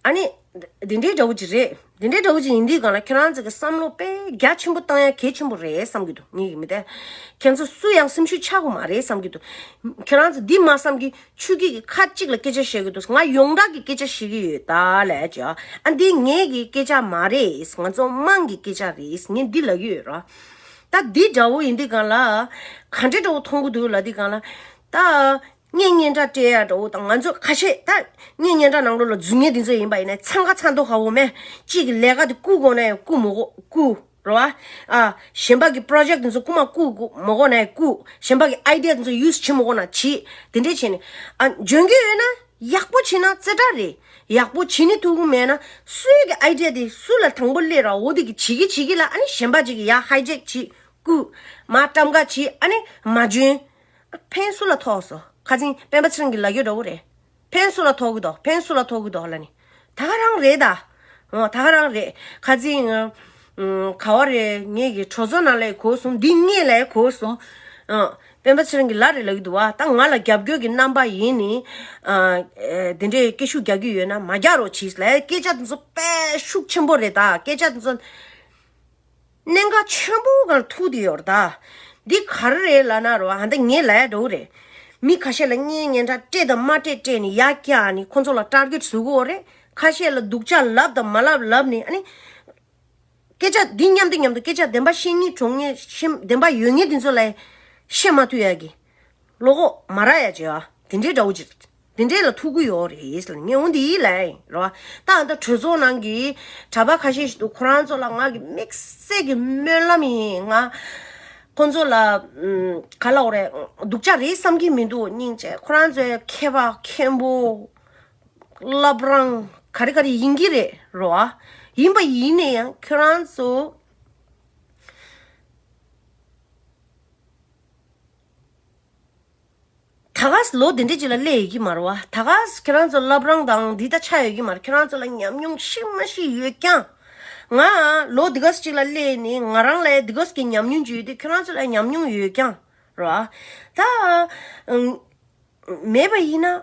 ཨ་ནི། འདི་འདྲའི་འདྲ་བོ་ཅིག་རེད། འདི་འདྲའི་འདྲ་བོ་ཅིག་ཡིན་དུས་སྒང་ལ་ཁྱེད་རང་ཚོ་གི་བསམ་བློ་དཔེ་རྒྱ་ཆེན་པོ་བཏང་ཡ་གལ་ཆེན་པོ་རེད་བསམ་གྱི་འདུག་ངེད་ཀྱི་མི་དེ། ཁྱེད་ཚོ་སུ་ཡང་སེམས་ཤུགས་ཆག་གི་མ་རེད་བསམ་གྱི་འདུག་ཁྱེད་རང་ཚོ་འདི་མ་བསམ་གི། ཆུ་སྐྱིད་ཀྱི་ཁ་གཅིག་ལ་སྐད་ཆ་བཤད་གི་འདུག་ང་ཡོངས་གྲགས་ཀྱི་སྐད་ཆ་བཤད་ཀྱི་ཡོད་ད་ལབ་ཀྱི། ཨ་འདི་ངེད་ཀྱི་སྐད་ཆ་མ་རེད། ང་ཚོ་དམངས་ཀྱི་སྐད་ཆ་རེད། ངས་འདི་ལབ་ཀྱི་ཡོད་ར། ད་འདི་འདྲ་བོ་ཡིན་དུས་སྒང་ལ། ག་འདྲ་འདྲ་བོ་མཐོང་གི་འདུག་ལབ་དུས་སྒང་ལ། ད། སྙན་སྙན་གྲགས་སྤྲད་ཡ་འདྲ་བོ་དང་། ང་ཚོ་ཁ་ཤས་ད་སྙན་སྙན་གྲགས་ནང་ལོགས་ལ་འཛུལ་མཁན་དེ་ཚོ་ཡིན་པ་ཡིན་ན་འཚང་ཁ་འཚང་མདོག་ཁ་པོ་མེད། གཅིག་གི་ལས་ཀ་དེ་བསྐུར་དགོས་ན་ཡང་བསྐུར་མི་དགོས་བསྐུར། རེད་བ། ཨ། གཞན་པ་གི་པོ་རོ་ཇེཀ་དེ་ཚོ་རྐུ་མ་བསྐུར་དགོས་མི་དགོས་ན་ཡང་བསྐུར། གཞན་པ་གི་ཨའི་ཌི་ཡ་དེ་ཚོ་ཡུ་སི་བྱེད་མི་དགོས་ན་བྱེད། དེ་འདྲས་བྱས་ནས། ཨ། འཇོན་གྱི་ཡོད་ན་ཡག་པོ་བྱེད་ན་རྩེ་གྲ་རེད། ཡག་པོ་བྱེད་ནི་ཐུབ་ཀྱི་མེད་ན། སུའི་གི་ཨའི་ཌི་ཡ་དེ་སུ་ལ་དང་པོ་སླེབས་ར། འོ་དེ་གི་བྱེད་ཀྱི་བྱེད་ཀྱི་ལ། ཨ་ནི་གཞན་པ་ཅིག་གི་ཡ་ཧའི་ཇེག་བྱེད། བསྐུར། མ་བཀྲམ་ཀ་བྱེད། ཨ་ནི་མ་འཇོན། ཕན་སུ་ལ་ཐོགས་སོང་། ཁ་སང་སྤེན་པ་ཚེ་རིང་གིས་ལབ་ཀྱི་འདྲ་བོ་རེད། ཕན་སུ་ལ་ཐོགས་ཀྱི་འདུག་ཕན་སུ་ལ་ཐོགས་ཀྱི་འདུག་ལབ་ནི། ད་ག་རང་རེད་ད། འོ་ད་ག་རང་རེད། ཁ་སང་། ཨ། ག་བ་རེད། ངེད་ཀྱི་གྲོས་ཚོགས་ནང་ལ་གོ་སོང་། འདི་ངས་ལ་གོ་སོང་། ཨ། སྤེན་པ་ཚེ་རིང་གིས་ལབ་རེད་ལབ་ཀྱི་འདུག་བ། ད་ང་ལ་རྒྱབ་སྐྱོར་གྱི་རྣམ་པ་ཡིན་ནི། ཨ། དེ་འདྲའི་སྐད་ཤུགས་རྒྱག་རྒྱུ་ཡོད་ན་མ་རྒྱག་རོགས་གྱིས་ལབ། སྐད་ཆ་དེ་ཚོ་དཔེ་ཤུགས་ཆེན་པོ་རེད་ད། སྐད་ཆ་དེ་ཚོ། གནད་འགག་ཆེན་པོ་སྒང་ལ་ཐུག་བསྡད་ཡོད་རེད་ད། འདི་ག་རེ་རེད་ལབ་ན་རེད་བ། ཨ་ད་ངས་ལབ་ཡ་འདྲ་བོ་རེད། མི་ཁ་ཤས་ལ་སྙན་སྙན་གྲགས་སྤྲད་དང་མ་སྤྲད་སྤྲད་ནས་ཡར་བཀྱགས་ནས་ཁོ་ཚོ་ལ་ཊར་གེ་ཊི་བཟོ་གི་ཡོད་རེད། ཁ་ཤས་ལ་སྡུག་ཅག་ལབ་དང་མ་ལབ་ལབ་ནས། ཨ་ནི་སྐད་ཆ་འདི་མཉམ་དུ་མཉམ་དུ་སྐད་ཆ་བདེན་པ་བཤད་སྙིང་བྲོ་མཁན། བདེན་པ་ཡོད་མཁན་དེ་ཚོ་ལ་བཤད་མ་ཐུབ་ཡ་གི། བློ་ཁོག་མ་རག་ཡ་བྱེད་ཨ། དེ་འདྲའི་འདྲ་བོ་ཅིག་དེ་འདྲའི་ལ་ཐུག་གི་ཡོད་རེད་ལབ་ནས་ངས་འོ་འདི་ལབ་ཡིན་རོ། ད་ཨ་ད་གྲོས་ཚོགས་ནང་གི་གྲྭ་པ་ཁ་ཤས་ཤིག་འདུག་ཁོ་རང་ཚོ་ལ་ང་གི་དམིགས་བསལ་གྱི་སྨོན་ལམ་ཡིན། ང་ཁོ་ཚོ་ལ་ཨམ། ག་ལབ་དགོས་རེད། སྡུག་ཅག་རེད་བསམ་གྱི་མི་འདུག་སྙིང་རྗེ། ཁོ་རང་ཚོའི་མཁས་པ་མཁན་པོ་བླ་བྲང་ག་རེ་ག་རེ་ཡིན་གྱི་རེད་རོ། ཡིན་པ་ཡིན་ནའི་ཡང་ཁྱོད་རང་ཚོ། ད་ག་སེ་ལོ་འདི་འདྲ་ཅིག་ལ་སླེབས་ཡོད་ཀྱི་མ་རེད་བ། ད་ག་སེ་ཁྱེད་རང་ཚོ་བླ་བྲང་དང་འདི་ད་ཆགས་ཡོད་ཀྱི་མ་རེད། ཁྱེད་རང་ཚོ་ལ་ཉམས་མྱོང་ཤི་མ་ཤི་ཡོད་ཀྱང་། ང་ལོ་འདི་ག་སེ་ཅིག་ལ་སླེབས་ནས་ང་རང་ལ་འདི་ག་སེ་གི་ཉམས་མྱོང་ཅིག་ཡོད་དུས་ཁྱེད་རང་ཚོ་ལ་ཉམས་མྱོང་ཡོད་ཀྱང་རེད་བ། ད་ཨང་། མེད་པ་ཡིན་ན་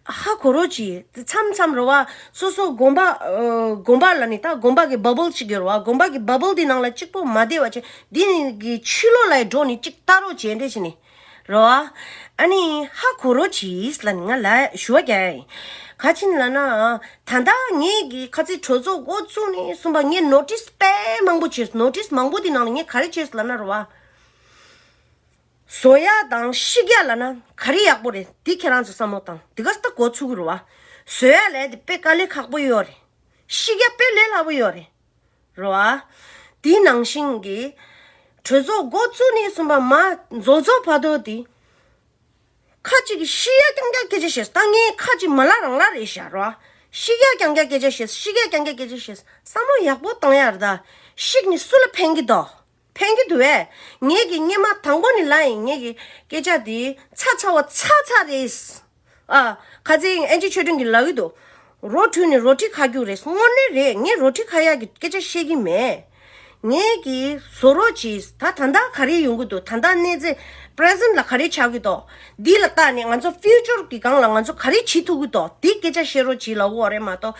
ཧ་གོ་རོགས་གྱིས། དེ་མཚམས་མཚམས་རེད་བ། སོ་སོ་དགོན་པ། ཨ། དགོན་པ་ལ་ནི་ད་དགོན་པ་གི་བ་བལ་གཅིག་ཡོད་རེད་བ། དགོན་པ་གི་བ་བལ་དེ་ནང་ལ་གཅིག་པོ་མ་བསྡད་པ་བྱས། འདི་ནི་གི་ཕྱི་ལོགས་ལ་འགྲོ་ནས་གཅིག་ལྟ་རོགས་བྱས་འདྲ་བྱས་ནས་རེད་བ། ཨ་ནི་ཧ་གོ་རོགས་གྱིས་ལབ་ནས་ང་ལ་ཞུ་བ་རྒྱག་ཡ་ཡིན། ག་ཅིན་ལབ་ན། ད་ལྟ་ངེད་ཀྱི་ཁ་ཚིག་གྲོས་ཚོགས་འགོ་བཙུགས་ནས་གསུམ་པ་ངས་ནོ་ཊིས་དཔེ་མང་པོ་བྱས། ནོ་ཊིས་མང་པོ་དེ་ནང་ལ་ངས་ག་རེ་བྱས་ལབ་ན་རེད་བ། བཟོ་ཡག་དང་བཤིག་ཡག་ལབ་ན་ག་རེ་ཡག་པོ་རེད། འདི་ཁྱེད་རང་ཚོ་བསམ་བློ་བཏང་། འདི་ག་ས་ད་འགོ་ཚུགས་ཀྱི་རེད་བ། བཟོ་ཡག་ལས་དེ་དཔེ་དཀའ་ལས་ཁག་པོ་ཡོད་རེད། བཤིག་ཡག་དཔེ་ལས་སླ་པོ་ཡོད་རེད། རེད་བ། དེ་ནང་བཞིན་གྱི་གྲོས་ཚོགས་འགོ་བཙུགས་ནས་གསུམ་པ་མ་རྫོགས་རྫོགས་བར་དུ་དེ། ཁ་ཅིག་གིས་བཤིག་ཡག་རྐྱང་རྐྱང་སྐད་ཆ་བཤད། ད་ངས་ཁ་ཅིག་མ་ལ་རང་ལ་རེད་ཤག་ར། བཤིག་ཡག་རྐྱང་རྐྱང་སྐད་ཆ་བཤད། བཤིག་ཡག་རྐྱང་རྐྱང་སྐད་ཆ་བཤད། བསམ་བློ་ཡག་པོ་བཏང་ཡག་རེད་ད། བཤིག་ནས་སུ་ལ་ཕན་གྱི་འདུག་ཕན་གྱི་འདུག་བས། ངེད་ཀྱིས་སྔོན་མ་དང་པོ་ནས་ལབ་ཡིན། ངེད་ཀྱི་སྐད་ཆ་དེ་ཚ་ཚ་བ་ཚ་ཚ་རེད། ཨ། ཁ་ཚེ་ཨན་ཅི་ཆོས་སྒྲོན་གྱིས་ལབ་ཀྱི་འདུག་རོ་བྲུས་ནས་རོ་ཊི་ཁ་རྒྱུག་རེད། དངོས་གནས་རེད། ངས་རོ་ཊི་ཁ་ཡག་གི་སྐད་ཆ་བཤད་ཀྱི་མེད། ངེད་ཀྱིས་བཟོ་རོགས་གྱིས། ད་ད་ལྟ་ག་རེ་ཡོང་གི་འདུག་ད་ལྟ་གནས་ཚད་པི་རེ་སེན་ཊི་ལ་ག་རེ་ཆགས་ཀྱི་འདུག་འདི་ལ་བལྟས་ནས་ང་ཚོ་ཕིའུ་ཅར་གྱི་སྒང་ལ་ང་ཚོ་ག་རེ་བྱེད་ཐུབ་ཀྱི་འདུག་འདི་སྐད་ཆ་བཤད་རོགས་གྱིས་ལབ་དགོས་རེད་མ་གཏོགས།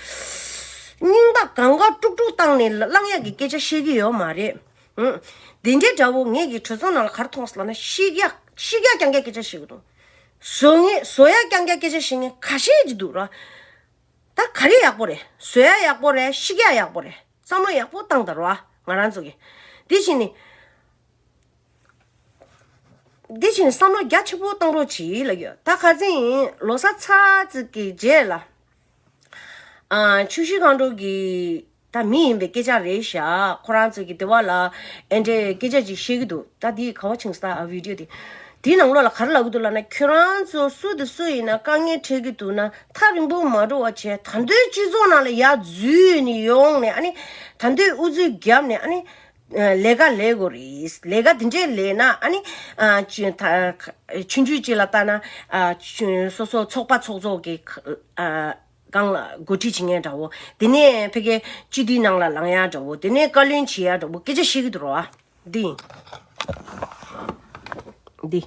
སྙིང་པ་གང་ག་དཀྲུག་དཀྲུག་བཏང་ནས་ལངས་ཡག་གི་སྐད་ཆ་བཤད་ཀྱི་ཡོད་མ་རེད། ཨང་། འདི་འདྲའི་འདྲ་བོ་ངེད་ཀྱི་གྲོས་ཚོགས་ནང་ལ་ག་རེ་མཐོང་སོང་ལབ་ན། བཤིག་ཡག་བཤིག་ཡག་རྐྱང་རྐྱང་སྐད་ཆ་བཤད་ཀྱི་འདུག་བཟོ་ངེས་བཟོ་ཡག་རྐྱང་རྐྱང་སྐད་ཆ་བཤད་མཁན་ཁ་ཤས་ཅིག་འདུག་ར། ད་ག་རེ་ཡག་པོ་རེད། བཟོ་ཡག་ཡག་པོ་རེད། བཤིག་ཡག་ཡག་པོ་རེད། བསམ་བློ་ཡག་པོ་བཏང་དང་ར། ང་རང་ཚོ་གི་འདི་བྱས་ནས། འདི་བྱས་ནས་བསམ་བློ་རྒྱ་ཆེན་པོ་བཏང་རོགས་གྱིས་ལབ་ཡོད། ད་ཁ་ཚེ་ཡིན་ལོ་གསར་ཚར་ཙམ་གྱི་རྗེས་ལ། ཨ། ཆུ་བཞི་སྒང་དྲུག་གི་ད་མི་ཡིན་པའི་སྐད་ཆ་རེད་ཤག་ཁོ་རང་ཚོ་གི་དེ་བ་ལ་ཨེ་འདྲའི་སྐད་ཆ་ཅིག་བཤད་ཀྱི་འདུག་ད་འདི་ག་བ་ཕྱིན་སོང་། ད་ཨ་བི་ཌི་ཡོ་དེ། དེའི་ནང་ལོགས་ལ་ག་རེ་ལབ་ཀྱི་འདུག་ལབ་ན། ཁྱོད་རང་ཚོ་སུ་དང་སུ་ཡིན་ན་དཀའ་ངལ་འཕྲད་ཀྱི་འདུག་ན་ཐག་རིང་པོ་མ་འགྲོ་བ་བྱས། ད་འདོད་སྤྱི་ཚོགས་ནང་ལ་ཡར་འཛུལ་ནས་ཡོང་ནས། ཨ་ནི་ད་འདོད་ཨུ་ཚུགས་བརྒྱབ་ནས། ཨ་ནི་ལས་ཀ་ལས་དགོས་རེད། ལས་ཀ་འདི་འདྲས་ལས་ན། ཨ་ནི་ཨ་ཆུང་ཆུང་ཅིག་ལ་ལྟ་ན། ཨ་ཆུང་སོ་སོ་ཚོགས་པ་ཚོགས་གཙོ་གི་ཨ་སྒང་ལ་འགོ་ཁྲིད་བྱེད་མཁན་འདྲ་བོ། དེ་ནས་ཕ་གིའི་སྤྱི་འཐུས་ནང་ལ་ལངས་ཡག་འདྲ་བོ། དེ་ནས་བཀའ་བློན་བྱེད་ཡག་འདྲ་བོ་སྐད་ཆ་བཤད་ཀྱི་འདུག་ར། འདི་ཡིན། འདི།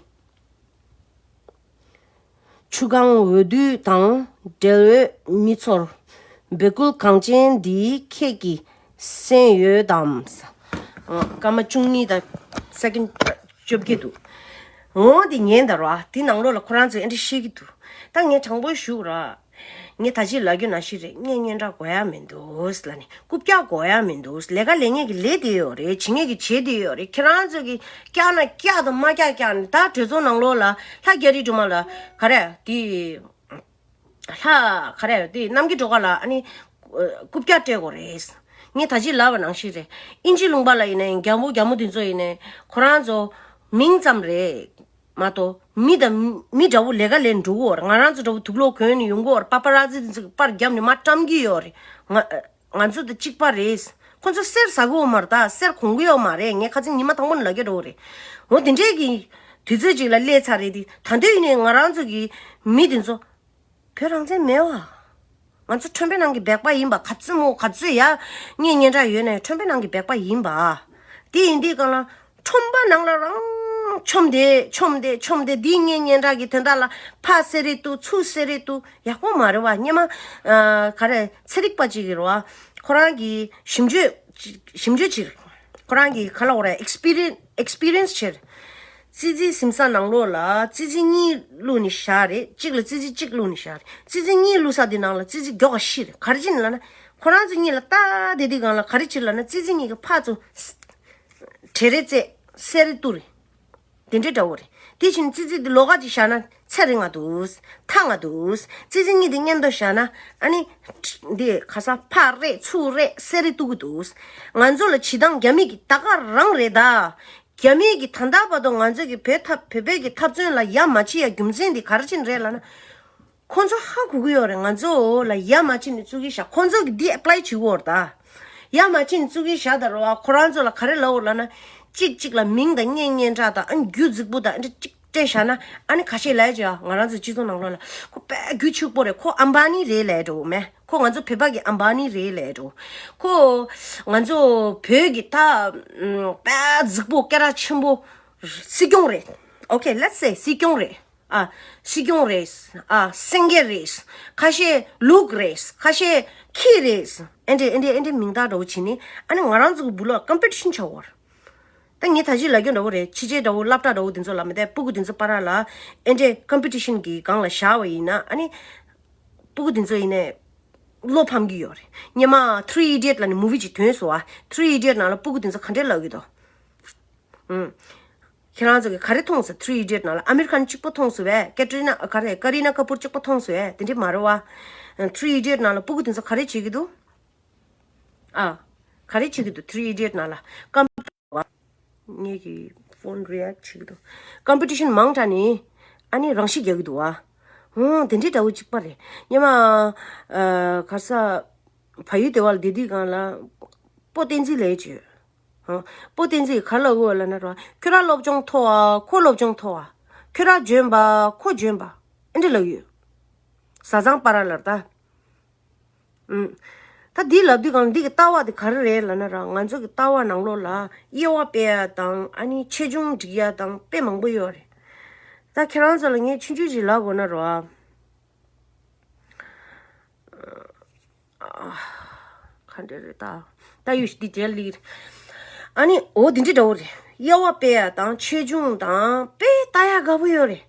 ཆུ་སྒང་འོས་བསྡུ་དང་འབྲེལ་ཡོད་མི་ཚོར་འབོད་སྐུལ་གལ་ཆེན་འདི་ཁྱེད་ཀྱིས་གསན་ཡོད་དམ། ཨ། སྐར་མ་བཅུ་གཉིས་དང་སེ་ཀེན་ཌི་བཅོ་བརྒྱད་འདུག་འོ་འདི་ཉན་དང་ར། འདི་ནང་ལོགས་ལ་ཁོ་རང་ཚོས་ཨེ་འདྲ་བཤད་ཀྱི་འདུག་ད་ངས་དྲང་པོ་ཞུ་ར། ངས་ད་ཅི་ལབ་རྒྱུ་ནང་བཞིན་རེད། ངས་སྙན་གྲགས་དགོས་ཡག་མི་འདུག་ལབ་ནས། རྐུབ་བཀྱག་དགོས་ཡག་མི་འདུག་ལས་ཀ་ལས་མཁན་གྱིས་ལས་བསྡད་ཡོད་རེད། བྱེད་མཁན་གྱིས་བྱེད་བསྡད་ཡོད་རེད། ཁྱེད་རང་ཚོ་གིས་བཀྱག་ན་བཀྱག་དང་མ་བཀྱག་བཀྱག་ནས། ད་གྲོས་ཚོགས་ནང་ལོགས་ལ་ལྷ་རྒྱ་རི་སྒྲོལ་མ་ལ་ག་རེ་དེ། ལྷ་ག་རེ་དེ་རྣམ་རྒྱལ་སྒྲོལ་དཀར་ལ་ཨ་ནི་རྐུབ་བཀྱག་སྤྲད་དགོས་རེད། ངས་ད་ཅི་ལབ་པ་ནང་བཞིན་རེད། དབྱིན་ཇི་ལུང་པ་ལ་ཡིན་ནའི་རྒྱ་བོ་རྒྱ་མོ་དེ་ཚོ་ཡིན་ནའི་ཁོ་རང་ཚོ་མིང་ཙམ་རེད། མ་གཏོགས་མི་དང་མི་འདྲ་བོ་ལས་ཀ་ལས་འགྲོ་གི་ཡོད་རེད། ང་རང་ཚོ་འདྲ་བོ་དུག་ལོག་གོན་ནས་ཡོང་གི་ཡོད་རེད། པ་པ་ར་ཛི་དེ་ཚོ་གིས་པར་བརྒྱབ་ནས་མར་བཀྲམ་གྱི་ཡོད་རེད། ང་ང་ཚོ་དང་གཅིག་པ་རེད། ཁོ་ཚོ་གསེར་ཟ་གི་ཡོད་མ་རེད། ད་གསེར་གོན་གི་ཡོད་མ་རེད། ངས་ཁ་སང་ཉི་མ་དང་པོ་ནས་ལབ་ཀྱི་འདྲ་བོ་རེད། འོ་དེ་འདྲའི་གི་དུས་ཚོད་ཅིག་ལ་སླེབས་ཚར་རེད་དེ། ད་དུང་ཡིན་ནའི་ང་རང་ཚོ་གི་མི་དེ་ཚོ་བོད་རང་བཙན་མེད་བ། ང་ཚོ་ཁྲོན་པའི་ནང་གི་སྦལ་པ་ཡིན་པ། ག་ཚོད་མོ་ག་ཚོད་ཡ་ངས་སྙན་གྲགས་ཡོད་ནའི་ཁྲོན་པའི་ནང་གི་སྦལ་པ་ཡིན་པ། དེ་ཡིན་དུས་སྒང་ལ་ཁྲོན་པ་ནང་ལ་རང་མཆོང་བསྡད་མཆོང་བསྡད་མཆོང་བསྡད། དེ་ངས་སྙན་གྲགས་ཀྱི་དོན་དག་ལ་ཕར་གསལ་རེ་གཏུག་ཚུར་གསལ་རེ་གཏུག་ཡག་པོ་མ་རེད་བ། སྔོན་མ་ཨ་ག་རེ་ཚན་རིག་པ་ཅིག་ཡོད་རེད་བ། ཁོ་རང་གིས་ཞིབ་འཇུག་ཞིབ་འཇུག་བྱས། ཁོ་རང་གིས་ག་ལབ་དགོས་རེད། ཨེགས་པི་རི་ཡན་སི་ཨེགས་པི་རི་ཡན་སི་བྱས། ཙི་ཙི་གཟིམ་ས་ནང་ལོགས་ལ་ཙི་ཙི་གཉིས་བླུགས་ནས་བཞག་རེད། གཅིག་ལ་ཙི་ཙི་གཅིག་བླུགས་ནས་བཞག་རེད། ཙི་ཙི་གཉིས་བླུགས་ས་དེ་ནང་ལ་ཙི་ཙི་མགྱོགས་པ་ཤི་རེད། ག་རེ་བྱས་ནས་ལབ་ན། ཁོ་རང་ཚོ་གཉིས་ལ་ལྟ་བསྡད་དུས་སྒང་ལ་ག་རེ་བྱས་ལབ་ན། ཙི་ཙི་གཉིས་ཀྱི་ཕར་ཚུར་བྲེལ་རེ་རྩེད། གསལ་རེ་གཏུག་རེད། དེ་འདྲའི་འདྲ་བོ་རེད། དེ་བཞིན་ཙི་ཙི་འདི་ལོགས་ཀ་ཅིག་བཞག་ན་ཚེ་རིང་ང་འདུག་ཐང་ང་འདུག་ཙི་ཙི་གཉིས་འདི་མཉམ་དུ་བཞག་ན། ཨ་ནི་འདི་ག་ས་ཕར་རེད་ཚུར་རེད་གསལ་རེ་གཏུག་གི་འདུག་ང་ཚོ་ལ་བྱེད་སྟངས་རྒྱ་མི་གི་ད་ག་རང་རེད་ད། རྒྱ་མི་གི་ད་ལྟ་བར་དུ་ང་ཚོ་གི་བོད་འཐབ་བོད་པའི་གི་འཐབ་རྩོད་ལ་ཡ་མ་བྱེད་ཡ་རྒྱུ་མཚན་འདི་ག་རེ་བྱས་ནས་རེད་ལབ་ན། ཁོ་ཚོ་ཧ་གོ་གི་ཡོད་རེད། ང་ཚོ་ལ་ཡ་མ་བྱས་ནས་བཙུགས་ཀྱི་བཞག་ཁོ་ཚོ་གི་འདི་ཨེ་པ་ལའི་བྱེད་ཀྱི་ཡོད་རེད་ད། ཡ་མ་བྱས་ནས་བཙུགས་ཀྱི་བཞག་ད་རེད་བ། ཁོ་རང་ཚོ་ལ་ག་རེ་ལབ་ཡོད་ལབ་ན། གཅིག་གཅིག་ལ་མིང་དང་ངའི་སྙན་གྲགས་དང་ཨ་ནི་རྒྱུ་རྫིག་པོ་དང་ཨ་འདྲ་གཅིག་སྤྲད་བཞག་ན། ཨ་ནི་ཁ་ཤས་ལབ་ཡ་ཅིག་ང་རང་ཚོ་སྤྱི་ཚོགས་ནང་ལོགས་ལ་ཁོ་དཔེ་རྒྱུ་ཕྱུག་པོ་རེད། ཁོ་ཨམ་བ་ནི་རེད་ལབ་འགྲོ་མེད། ཁོ་ང་ཚོ་བོད་པ་གི་ཨམ་བ་ནི་རེད་ལབ་འགྲོ། ཁོ་ང་ཚོ་བོད་ཀྱི་ད་དཔེ་རྫིག་པོ་སྐད་གྲགས་ཆེན་པོ་སྲིད་སྐྱོང་རེད། Okay, let's say སྲིད་སྐྱོང་རེད། ཨ། སྲིད་སྐྱོང་རེད། ཨ། སེང་གེ་རེད། ཁ་ཤས་ལུག་རེད། ཁ་ཤས་ཁྱི་རེད། ཨེ་འདྲས་ཨེ་འདྲས་ཨེ་འདྲས་མིང་བཏགས་འདྲ་བོ་བྱས་ནས། ཨ་ནི་ང་རང་ཚོ་གི་སྦུག་ལོགས་ཀམ་པི་ཊི་ཤན་བྱ་བར། ད་ངས་ད་ཅི་ལབ་རྒྱུ་འདྲ་བོ་རེད། ཕྱི་རྒྱལ་འདྲ་བོ་སློབ་གྲྭ་འདྲ་བོ་དེ་ཚོ་ལ་མི་དེ་སྤུ་གུ་དེ་ཚོ་བར་ལ་ཨེ་འདྲས་ཀམ་པི་ཊི་ཤན་གི་སྒང་ལ་བཞག་པ་ཡིན་ན། ཨ་ནི་ སྤུ་གུ་དེ་ཚོ་ཡིན་ནས་བློ་ཕམ་གྱི་ཡོད་རེད། སྔོན་མ་Three Idiot་ལབ་ནས་movie་ཅིག་ཐོན་སོང་བ། Three Idiot་ནང་ལ་སྤུ་གུ་དེ་ཚོ་ག་འདྲས་ལབ་ཀྱི་འདུག་ཨུམ། ཁྱེད་རང་ཚོ་གིས་ག་རེ་མཐོང་སོང་། Three Idiot་ནང་ལ་ཨ་མེ་རི་ཁན་གཅིག་པོ་མཐོང་སོང་བས། ཀེ་ཏྲི་ན་ག་རེ་ཀ་རི་ན་ཀ་པུར་གཅིག་པོ་མཐོང་སོང་བས། དེ་འདྲས་མ་རེད་བ། Three Idiot་ནང་ལ་སྤུ་གུ་དེ་ཚོ་ག་རེ་བྱེད་ཀྱི་འདུག་ཨ། ག་རེ་བྱེད་ཀྱི་འདུག Three Idiot་ནང་ལ་ཀམ། ངེད་ཀྱི་ཕོན་རི་ཨེག་བྱེད་ཀྱི་འདུག Competition་མང་དྲགས་ནས་ཨ་ནི་རང་ཤི་རྒྱག་གི་འདུག་བ། ཧུང་། དེ་འདྲའི་འདྲ་བོ་གཅིག་པ་རེད། སྔོན་མ་ཨ་ག་ས་བལ་ཡུལ་སྡེ་བ་ལ་བསྡད་དུས་སྒང་ལ་སྤོ་བསྟན་འཛིན་ལབ་ཡས་ཅིག་ཡོད། ཧུང་། སྤོ་བསྟན་འཛིན་ག་ལབ་དགོས་ལབ་ན་ར། ཁྱོད་རང་སློབ་སྦྱོང་མཐོ་བ་ཁོ་སློབ་སྦྱོང་མཐོ་བ། ཁྱོད་རང་འཇོན་པ་ཁོ་འཇོན་པ། ཨེ་འདྲ་ལབ་ཡོད། བཟའ་ཚང་བར་ལ་ད། ཨུམ། ད་འདི་ལབ་དུས་སྒང་ལ་འདི་གི་ལྟ་བ་དེ་ག་རེ་རེད་ལབ་ན་ར། ང་ཚོ་གི་ལྟ་བ་ནང་ལོགས་ལ་དབྱེ་བ་སྤེལ་ཡ་དང་ཨ་ནི་ཆེ་ཆུང་སྒྲིག་ཡ་དང་དཔེ་མང་པོ་ཡོད་རེད། ད་ཁྱེད་རང་ཚོ་ལ་ངས་ཆུང་ཆུང་ཞིག་ལབ་དགོས་ན་ར། ག་འདྲ་རེད་ད། ད་ཡོད་ཤི་འདི་རྗེས་ལི། ཨ་ནི་འོ་འདི་འདྲ་འདྲ་བོ་རེད། དབྱེ་བ་སྤེལ་ཡ་དང་ཆེ་ཆུང་དང་དཔེ་ལྟ་ཡ་དགའ་པོ་ཡོད་རེད།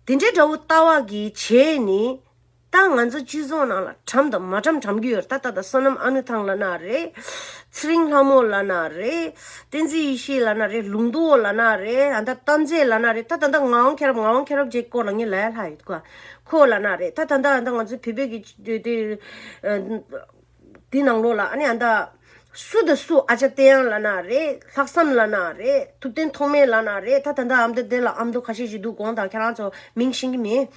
འདི་འདྲ་འདྲ་བོ་ལྟ་བ་གི་བྱས་ནི། ད་ང་ཚོ་སྤྱི་ཚོགས་ནང་ལ་གྲམ་དང་མ་གྲམ་གྲམ་གྱི་ཡོད་རེད། ད་ད་ད་བསོད་ནམས་ཨ་ནུ་ཐང་ལབ་ན་རེད། ཚེ་རིང་ལྷ་མོ་ལབ་ན་རེད། བསྟན་འཛིན་ཡེ་ཤེས་ལབ་ན་རེད། ལུང་རྟོགས་ལབ་ན་རེད། ཨ་ད་གཏམ་མཛེས་ལབ་ན་རེད། ད་ད་ད་ངག་དབང་མཁྱེན་རབ། ངག་དབང་མཁྱེན་རབ་ཅེས་སྐོར་ལ་ངས་ལབ་ཡ་ལྷག་ཡོད་ཀ། ཁོ་ལབ་ན་རེད། ད་ད་ད་ད་ང་ཚོ་བོད་པའི་གི་དེ་དེ་ཨ། དེ་ནང་ལོགས་ལ་ཨ་ནི་ཨ་ད། སུ་དང་སུ། ཨ་ཅག་བསྟན་དབྱངས་ལབ་ན་རེད། ལྷག་བསམ་ལབ་ན་རེད། ཐུབ་བསྟན་ཐོགས་མེད་ལབ་ན་རེད། ད་ད་ད་ཨ་མདོ་དེ་ལ་ཨ་མདོ་ཁ་ཤས་ཤིག་འདུག་དགོངས་དག་ཁྱེད་རང་ཚོ་མིང་ཤེས་ཀྱི་མེད།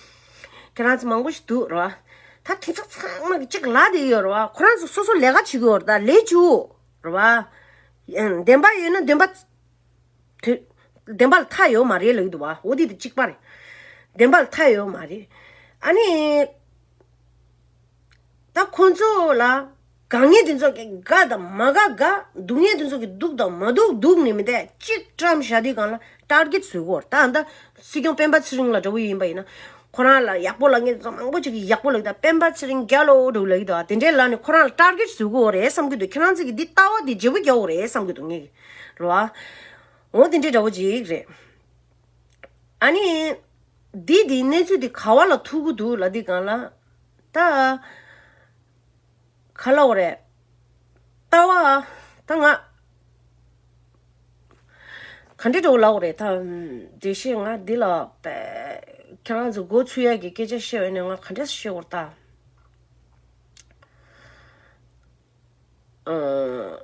ཁྱེད་རང་ཚོ་མང་པོ་ཞིག་འདུག་རེད་བ། ད་དེ་ཚོ་ཚང་མ་གི་གཅིག་ལབ་བསྡད་ཡོད་རེད་བ། ཁོ་རང་ཚོ་སོ་སོ་ལས་ཀ་བྱེད་ཀྱི་ཡོད་རེད། ད་ལས་བྱེད་རེད་བ། བདེན་པ་ཡོད་ན་བདེན་པ། དེ། བདེན་པ་ལ་མཐའ་ཡོད་མ་རེད་ལབ་ཀྱི་འདུག་བ། འོ་དེ་དེ་གཅིག་པ་རེད། བདེན་པ་ལ་མཐའ་ཡོད་མ་རེད། ཨ་ནི། ད་ཁོང་ཚོ་ལ་དགའ་ངེས་དེ་ཚོ་གི་དགའ་དང་མ་དགའ་དགའ། སྡུག་ངེས་དེ་ཚོ་གི་སྡུག་དང་མ་སྡུག་སྡུག་ནི་མི་འདུག་གཅིག་བཀྲམ་བཞག་དུས་སྒང་ལ་ཊར་གེཊ་བཟོ་གི་ཡོད་རེད། ད་ད་སྲིད་སྐྱོང་སྤེན་པ་ཚེ་རིང་ལ་འདྲ་བོ་ཡིན་པ་ཡིན་ན། ཁོ་རང་ལ་ཡག་པོ་ལབ་མཁན་དེ་ཚོ་མང་པོ་ཅིག་གིས་ཡག་པོ་ལབ་ཀྱི་འདུག་སྤེན་པ་ཚེ་རིང་རྒྱལ་ལོ་འདྲ་བོ་ལབ་ཀྱི་འདུག་དེ་འདྲའི་ལབ་ནས་ཁོ་རང་ལ་ཊར་གེཊ་བཟོ་གི་ཡོད་རེད་བསམ་གྱི་འདུག་ཁྱེད་རང་ཚོ་གི་འདི་ལྟ་བ་འདི་བརྗེ་པོ་རྒྱག་དགོས་རེད་བསམ་གྱི་འདུག་ངས་རེད་བ། འོ་དེ་འདྲའི་འདྲ་བོ་ཅིག་རེད། ཨ་ནི། འདི་འདི་གནས་ཚུལ་འདི་ག་བ་ལ་ཐུག་གི་འདུག་ལབ་དུས་སྒང་ལ། ད། ག་ལབ་དགོས་རེད། ལྟ་བ། ད་ང་། ག་འདྲ་འདྲ་བོ་ལབ་དགོས་རེད་ད། དེ་བཞིན་ང་འདི་ལ། ཁྱེད་རང་ཚོ་མགོ་ཚོས་ཡག་གི་སྐད་ཆ་བཤད་པ་ཡིན་ན་ང་ག་འདྲ་བཤད་དགོས་རེད་ད། ཨ།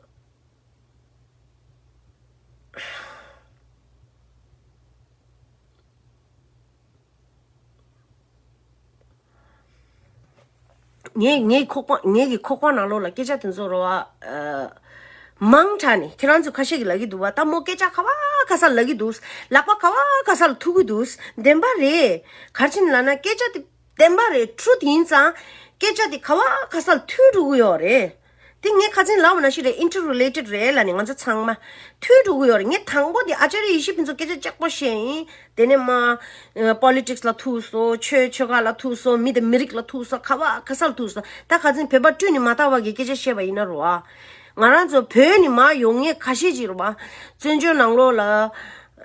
ངའི་ངའི་ཁོག་པ། ངའི་གི་ཁོག་པ་ནང་ལོགས་ལ་སྐད་ཆ་དེ་ཚོ་རེད་བ། ཨ། མང་དྲགས་ནས་ཁྱེད་རང་ཚོ་ཁ་ཤས་ཀྱིས་ལབ་ཀྱི་འདུག་བ། ད་མོ་སྐད་ཆ་ག་བ་ག་ས་ལབ་ཀྱི་འདུག་ལག་པ་ག་བ་ག་ས་ལ་ཐུག་གི་འདུག་བདེན་པ་རེད། ག་རེ་བྱས་ནས་ལབ་ན་སྐད་ཆ་དེ་བདེན་པ་རེད། ཊུ་རུ་ཐི་ཡིན་ཙང་། སྐད་ཆ་དེ་ག་བ་ག་ས་ལ་ཐུག་འགྲོ་གི་ཡོད་རེད། དེ་ངས་ཁ་སང་ལབ་པ་ནང་བཞིན་རེད། ཨིན་ཊར་རི་ལེ་ཊེཌ་རེད་ལབ་ནས་ང་ཚོ་ཚང་མ་ཐུག་འགྲོ་གི་ཡོད་རེད། ངས་དང་པོ་དེ་ཨ་ཅཱརྱ་ཡེ་ཤེས་ཕུན་ཚོགས་སྐད་ཆ་ལྕགས་པོ་བཤད་ཡིན། དེ་ནས་མ། ཨ། པོ་ལི་ཊིག་སི་ལ་ཐུག་སོང་། ཆོས་ཆོལ་ཁ་ལ་ཐུག་སོང་། མི་དང་མི་རིགས་ལ་ཐུག་སོང་། ག་བ་ག་ས་ལ་ཐུག་སོང་། ད་ཁ་སང་བོད་པ་སྤྲུལ་ནས་མ་དག་པ་གི་སྐད་ཆ་བཤད་པ་ཡིན་ན་རེད་བ། ང་རང་ཚོ་བོད་ནས་མར་ཡོང་མཁན་ཁ་ཤས་ཅིག་རེད་བ། བཙན་བྱོལ་ནང་ལོགས་ལ་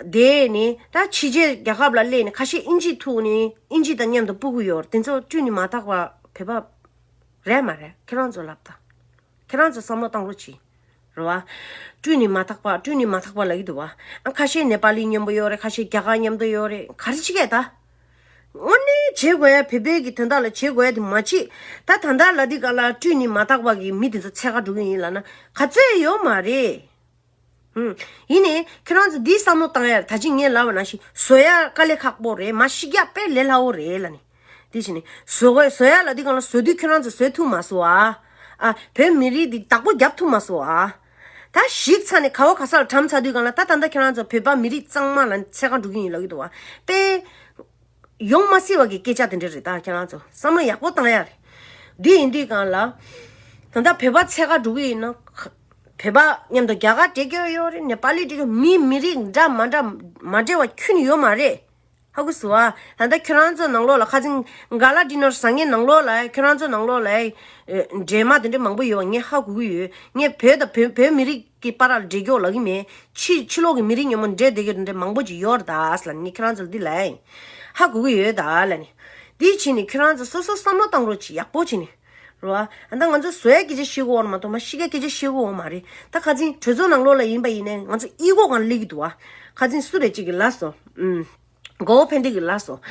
བསྡད་ནས། ད་ཕྱི་རྒྱལ་རྒྱལ་ཁབ་ལ་སླེབས་ནས་ཁ་ཤས་དབྱིན་ཇི་ཐུག་ནས་དབྱིན་ཇི་དང་མཉམ་དུ་སྤུ་གུ་ཡོད་རེད། དེ་ཚོ་སྤྲུལ་ནས་མ་དག་པ་བོད་པ་རེད་མ་རེད། ཁྱེད་རང་ཚོ་ལབ་ད། ཁྱེད་རང་ཚོ་བསམ་བློ་བཏང་རོགས་གྱིས། རེད་བ། སྤྲུལ་ནས་མ་དག་པ། སྤྲུལ་ནས་མ་དག་པ་ལབ་ཀྱི་འདུག་བ། ཨ། ཁ་ཤས་ནེ་པ་ལི་མཉམ་པོ་ཡོད་རེད། ཁ་ཤས་རྒྱ་གར་མཉམ་དུ་ཡོད་རེད། ག་རེ་བྱེད་ཀྱི་ད། དངོས་གནས་བྱེད་དགོས་ཡ། བོད་པའི་གི་དོན་དག་ལ་བྱེད་དགོས་ཡ་དེ་མ་བྱེད། ད་ད་ལྟ་ལ་འདི་ག་ལ་སྤྲུལ་ནས་མ་དག་པ་གི་མི་དེ་ཚོ་འཚོལ་ག་འགྲོ་གི་ཡིན་ལབ་ན་ག་ཚོད་ཡོད་མ་རེད། ཧུམ། ཡིན་ནའི་ཁྱེད་རང་ཚོ་འདི་བསམ་བློ་བཏང་ཡ། ད་ཅི་ངས་ལབ་པ་ནང་བཞིན་བཟོ་ཡ་དཀའ་ལས་ཁག་པོ་རེད། མར་ཤི་རྒྱག་དཔེ་ལས་སླ་བོ་རེད་ལབ་ནི། དེ་བྱས་ནས་བཟོ་དགོས། བཟོ་ཡ་ལབ་དུས་སྒང་ལ་བཟོ་དུས་ཁྱོད་རང་ཚོ་བཟོ་ཐུབ་མ་སོང་ཨ། ཨ། བོད་མི་རིགས་འདི་བདག་པོ་རྒྱབ་ཐུབ་མ་སོང་ཨ། ད་གཞི་ཚང་ནས་ག་བ་ག་ས་ལ་གྲམ་ཚར་དུས་སྒང་ལ། ད་ད་ལྟ་ཁྱེད་རང་ཚོ་བོད་པ་མི་རིགས་གཙང་མ་ལ་འཚོལ་ག་འགྲོ་གི་ཡིན་ལབ་ཀྱི་འདུག་བ། དཔེ་ཡོང་མ་སྲིད་པ་གི་སྐད་ཆ་དེ་འདྲ་རེད། ད་ཁྱེད་རང་ཚོ་བསམ་བློ་ཡག་པོ་བཏང་ཡ་རེད། འདི་ཡིན་དུས་སྒང་ལ། ད་ལྟ་བོད་པ་འཚོལ་ག་འགྲོ་གི་ཡིན་ན། བོད་པ་མཉམ་དུ་རྒྱ་གར་བསྡད་ཀྱི་ཡོད་རེད། ནེ་པ་ལི་བསྡད་ཀྱི་ཡོད། མི་མི་རིགས་འདྲ་མ་འདྲ་མ་འདྲ་བ་ཁྱོན་ནས་ཡོད་མ་རེད། ཧ་གོ་སོང་ཨ། ད་ལྟ་ཁྱོད་རང་ཚོ་ནང་ལོགས་ལ་ཁ་སང་ག་ལ་ཌི་ནར་ཟ་མཁན་ནང་ལོགས་ལ། ཁྱོད་རང་ཚོ་ནང་ལོགས་ལ། ཨེ། འདྲེས་མ་དེ་འདྲ་མང་པོ་ཡོད་པ་ངས་ཧ་གོ་གི་ཡོད། ངས་བོད་དང་བོད་བོད་མི་རིགས་ཀྱི་བར་ལ་འདྲེས་ཀྱོག་ལབ་ཀྱི་མེད། ཕྱི་ཕྱི་ལོགས་ཀྱི་མི་རིགས་མཉམ་པོ་འདྲེས་བསྡད་ཀྱི་འདྲ་མང་པོ་ཅིག་ཡོད་རེད་ད་ཟེར་ལབ་ནས་ངས་ཁྱོད་རང་ཚོ་ལ་འདི་ལབ་ཡིན། ཧ་གོ་གི་ཡོད་ད་ལབ་ནས། དེ་བྱས་ནས་ཁྱེད་རང་ཚོ་སོ་སོ་བསམ་བློ་བཏང་རོགས་གྱིས། ཡག་པོ་བྱས་ནས། རེད་བ། ཨ་ད་ང་ཚོ་བཟོ་ཡ་སྐད་ཆ་བཤད་དགོས་བ་མ་གཏོགས་མ་ཤི་ཀ་སྐད་ཆ་བཤད་དགོས་བ་མ་རེད། ད་ཁ་སང་གྲོས་ཚོགས་ནང་ལོགས་ལ་ཡིན་པ་ཡིན་ནའི་ང་ཚོ་ཨི་གོ་སྒང་ལ་སླེབས་ཀྱི་འདུག་བ། ཁ་སང་སུ་རེད་ཅིག་གིས་ལབ་སོང་། ཨུམ། མགོ་བོ་ཕན་བདེ་གིས་ལབ་སོང་།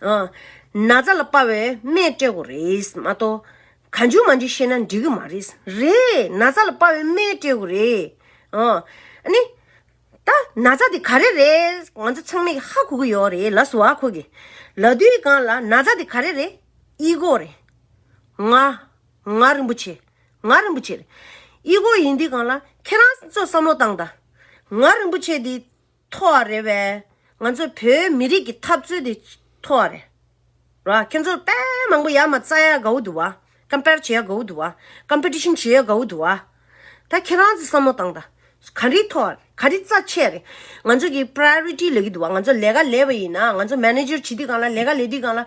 ཨ། ན་ཚ་ལ་དཔའ་བའི་སྨན་སྤྲད་དགོས་རེད་མ་གཏོགས། གང་བྱུང་མང་བྱུང་བཤད་ན་འགྲིག་གི་མ་རེད། རེད། ན་ཚ་ལ་དཔའ་བའི་སྨན་སྤྲད་དགོས་རེད། ཨ། ཨ་ནི། ད་ན་ཚ་དེ་ག་རེ་རེད། ང་ཚོ་ཚང་མས་ཧ་གོ་གི་ཡོད་རེད་ལབ་སོང་བ། ཁོ་གིས་ལབ་དུས་སྒང་ལ་ན་ཚ་དེ་ག་རེ་རེད། ཨི་གོ་རེད། ང་། ང་རིན་པོ་ཆེ། ང་རིན་པོ་ཆེ་རེད། ཨི་གོ་ཡིན་དུས་སྒང་ལ་ཁྱེད་རང་ཚོ་བསམ་བློ་བཏང་དང་། ང་རིན་པོ་ཆེ་དེ་མཐོ་བ་རེད་པས། ང་ཚོ་བོད་མི་རིགས་ཀྱི་འཐབ་རྩོད་དེ་མཐོ་བ་རེད། ར། ཁྱེད་ཚོར་དཔེ་མང་པོ་ཡར་མར་རྩ་ཡ་དགའ་བོ་འདུག་བ། ཀམ་པེར་བྱེད་ཡ་དགའ་བོ་འདུག་བ། ཀམ་པི་ཊི་ཤན་བྱེད་ཡ་དགའ་བོ་འདུག་བ། ད་ཁྱེད་རང་ཚོས་བསམ་བློ་བཏང་དང་། ག་རེ་མཐོ་བ་རེད། ག་རེ་རྩ་ཆེ་རེད། ང་ཚོ་གི་པ་རའི་ཡོ་རི་ཊི་ལབ་ཀྱི་འདུག་བ། ང་ཚོ་ལས་ཀ་ལས་པ་ཡིན་ན། ང་ཚོ་མེ་ནེ་ཇར་བྱེད་དུས་སྒང་ལ། ལས་ཀ་ལས་དུས་སྒང་ལ།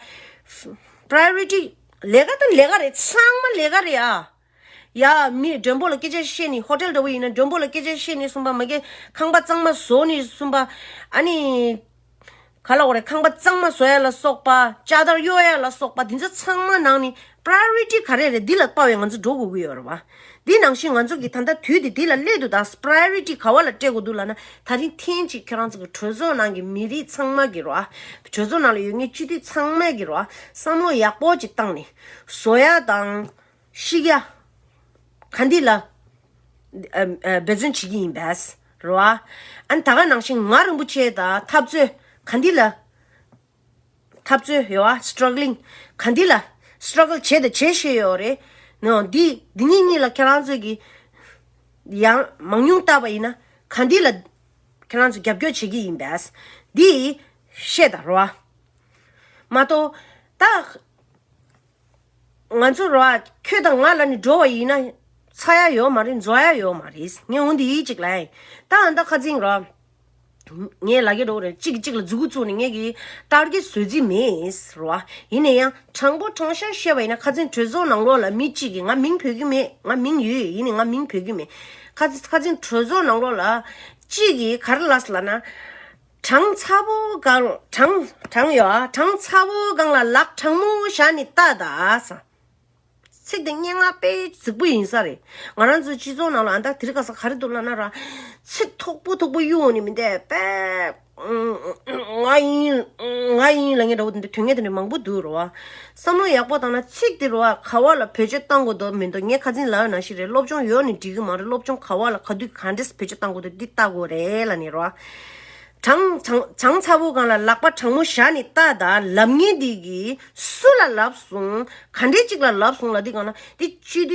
པ་རའི་ཡོ་རི་ཊི། ལས་ཀ་དང་ལས་ཀ་རེད། ཚང་མ་ལས་ཀ་རེད་ཨ། ཡ། མི་མགྲོན་པོ་ལ་སྐད་ཆ་བཤད་ནི། ཧོ་ཊེལ་འདྲ་བོ་ཡིན་ན་མགྲོན་པོ་ལ་སྐད་ཆ་བཤད་ནི་གསུམ་པ། མ་གི་ཁང་པ་གཙང་མ་བཟོ་ནི་གསུམ་པ། ཨ་ནི། ག་ལབ་དགོས་རེད། ཁང་པ་གཙང་མ་བཟོ་ཡ་ལ་སོགས་པ། ལྕགས་དར་གཡོག་ཡ་ལ་སོགས་པ། འདི་ཚོ་ཚང་མ་ནང་ནས་པ་རའི་ཡོ་རི་ཊི་ག་རེ་རེད། འདི་ལ་དཔའ་བའི་ང་ཚོ་འགྲོ་དགོས་ཀྱི་ཡོད་རེད་བ། འདི་ནང་བཞིན་ང་ཚོ་གི་ད་ལྟ་དུས་འདི་འདི་ལ་སླེབས་འདུག་ད་པ་རའི་ཡོ་རི་ཊི་ག་བ་ལ་སྤྲད་དགོས་འདུག་ལབ་ན། ད་རིང་ཐེངས་གཅིག་ཁྱེད་རང་ཚོ་གི་གྲོས་ཚོགས་ནང་གི་མི་རིགས་ཚང་མ་གི་རེད་བ། གྲོས་ཚོགས་ནང་ལ་ཡོད་མཁན་སྤྱི་འཐུས་ཚང་མ་གི་རེད་བ། བསམ་བློ་ཡག་པོ་ཅིག་བཏང་ནས་བཟོ་ཡ་དང་། ཤི་ཡ། ག་འདི་ལ། ཨ། ཨ། འབད་བརྩོན་བྱེད་ཀྱི་ཡིན་པས། རེད་བ། ཨ་ནི་ད་ག་ནང་བཞིན་ང་རིན་པོ་ཆེ་དང་འཐབ་རྩོད་ག་འདི་ལ། འཐབ་རྩོད་ཡོད་བ། སི་ཊྲག་གི་ལིང་ག་འདི་ལ། སི་ཊྲག་གི་ལི་བྱས་དང་བྱེད་བཞིན་ཡོད་རེད། ནོ། འདི་འདི་གཉིས་གཉིས་ལ་ཁྱེད་རང་ཚོས་ཀྱི་ཡང་མང་ཉུང་བལྟས་པ་ཡིན་ན་ག་འདི་ལ་ཁྱེད་རང་ཚོ་རྒྱབ་སྐྱོར་བྱེད་ཀྱི་ཡིན་པས། འདི་བཤད་དང་རེད་བ། མ་གཏོགས་ད། ང་ཚོ་ར། ཁྱོད་དང་ང་ལ་ནི་འགྲོ་བ་ཡིན་ན། ཚ་ཡ་ཡོད་མ་རེད། འཛོ་ཡ་ཡོད་མ་རེད། ངས་འོ་འདི་ཡིད་ཅིག་ལ་ཡིན། ད་ཨ་ད་ཁ་ཚིང་ར། ངས་ལ་གེ་འགྲོ་རེད། གཅིག་གིས་གཅིག་ལ་མཛུ་གུ་བཙུགས་ནས་ངས་ཀྱི་ཏར་གེ་བཟོ་རྩིས་མེད་ར། ཡིན་ན་ཡང་དྲང་པོ་དྲང་བཞག་བཤད་པ་ཡིན་ན། ཁ་ཚིང་གྲོས་ཚོགས་ནང་ལོགས་ལ་མི་གཅིག་གིས་ང་མིང་འབོད་ཀྱི་མེད། ང་མིང་ཡོད། ཡིན་ནའི་ང་མིང་འབོད་ཀྱི་མེད། ཁ་ཚིང་ཁ་ཚིང་གྲོས་ཚོགས་ནང་ལོགས་ལ་གཅིག་གིས་ག་རེ་ལབ་ལབ་ན། གྲངས་ཚ་པོ་སྒང་། གྲངས་གྲངས་ཡོད་ཨ། གྲངས་ཚ་པོ་སྒང་ལ་ལག་གྲང་མོ་བཞག་ནས་ལྟ་ད་ས། ཚིག་དེ་སྙན་ངག་དཔེ་རྫིག་པོ་ཡིན་ས་རེད། ང་རང་ཚོའི་སྤྱི་ཚོགས་ནང་ལ་ཨ་ད་དེ་རིང་ཁ་སང་ག་རེ་འདུག་ལབ་ན་ར། ཚིག་མཐུག་པོ་མཐུག་པོ་གཡུག་ནི་མི་འདུག་པས། ང་ཡིན། ང་ཡིན་ལབ་མཁན་འདྲ་བོ་དེ་འདྲ་དོན་གཉེར་དེ་འདྲ་མང་པོ་འདུག་རེད་བ། བསམ་བློ་ཡག་པོ་བཏང་ན་ཚིག་དེ་རེད་བ། ག་བ་ལ་བེད་སྤྱོད་བཏང་དགོས་འདུག་མི་འདུག་ངས་ཁ་སང་ལབ་ཡོད་ནང་བཞིན་རེད། སློབ་སྦྱོང་ཡོད་ནི་འགྲིག་གི་མ་རེད། སློབ་སྦྱོང་ག་བ་ལ་ག་དུས་ག་འདྲས་བེད་སྤྱོད་བཏང་དགོས་འདུག་འདི་ལྟ་དགོས་རེད་ལབ་ནི་རེད་བ། གྲངས་གྲངས་གྲངས་ཚ་པོ་སྒང་ལ་ལག་པ་གྲང་མོ་བཞག་ནས་ལྟ་ད་ལབ་མཁན་འདི་གིས་སུ་ལ་ལབ་སོང་། ག་འདྲས་ཅིག་ལ་ལབ་སོང་ལབ་དུས་སྒང་ལ། འདི་སྤྱི་འཐུས་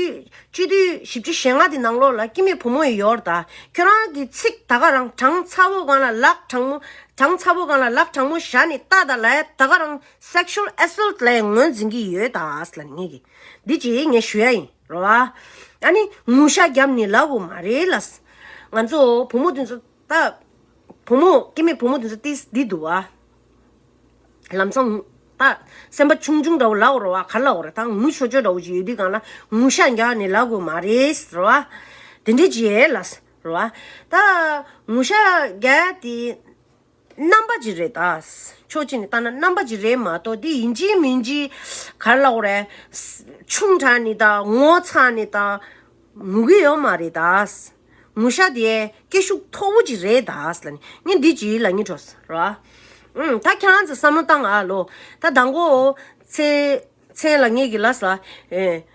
སྤྱི་འཐུས་བཞི་བཅུ་ཞེ་ལྔ་དེ་ནང་ལོགས་ལ་སྐྱེ་དམན་བུ་མོ་ཡོད་རེད་ད། ཁྱོད་རང་གི་ཚིག་ད་ག་རང་གྲངས་ཚ་པོ་སྒང་ལ་ལག་གྲང་མོ། གྲངས་ཚ་པོ་སྒང་ལ་ལག་གྲང་མོ་བཞག་ནས་ལྟ་ད་ལབ་ཡ་ད་ག་རང་sexual assault་ལབ་ཡ་ངོས་འཛིན་གྱི་ཡོད་ད་ལབ་ནི་ངས་གི་འདི་ཅིག་ངས་ཞུ་ཡ་ཡིན་རེད་བ། ཨ་ནི་ངུ་ཤ་རྒྱབ་ནས་ལབ་དགོས་མ་རེད་ལབ། ང་ཚོ་བུ་མོ་དེ་ཚོ་ད། བུ་མོ་སྐྱེ་དམན་བུ་མོ་དེ་ཚོ་ཏིས་འདི་འདུག་བ། ལམ་སང་ད་སེམས་པ་ཆུང་ཆུང་འདྲ་བོ་ལབ་དགོས་རེད་བ། ག་རེ་ལབ་དགོས་རེད། ད་ངུ་ཤོར་ཤོར་འདྲ་བོ་ཅིག་ཡོད་དུས་སྒང་ལ་ངུ་ཤ་རྒྱག་ནས་ལབ་དགོས་མ་རེད་རེད་བ། དེ་འདྲས་ཅིག་ལབ་རེད་བ། ད་ངུ་ཤ་རྒྱག་དེ་རྣམ་པ་ཅིག་རེད་ད། ཕྱོགས་གཅིག་ནས་ལྟ་ན་རྣམ་པ་ཅིག་རེད་མ་གཏོགས་དེ་ཡིན་གཅིག་མིན་གཅིག་ག་རེ་ལབ་དགོས་རེད། ཆུང་དྲགས་ནས་ད་ངོ་ཚ་ནས་ད། ངུ་གི་ཡོད་མ་རེད་ད། ངུ་ཤ་དེ་སྐད་ཤུགས་མཐོ་པོ་ཅིག་རེད་ད་ལབ་ནི་ངས་འདི་ཅིག་ལབ་སྙིང་བྲོ་ར། ཨུམ། ད་ཁྱེད་རང་ཚོ་བསམ་བློ་བཏང་ཨ་ལོ། ད་དང་པོ་ཚེ་ཚེ་ལ་ངས་གི་ལབ་ས། ཨེ།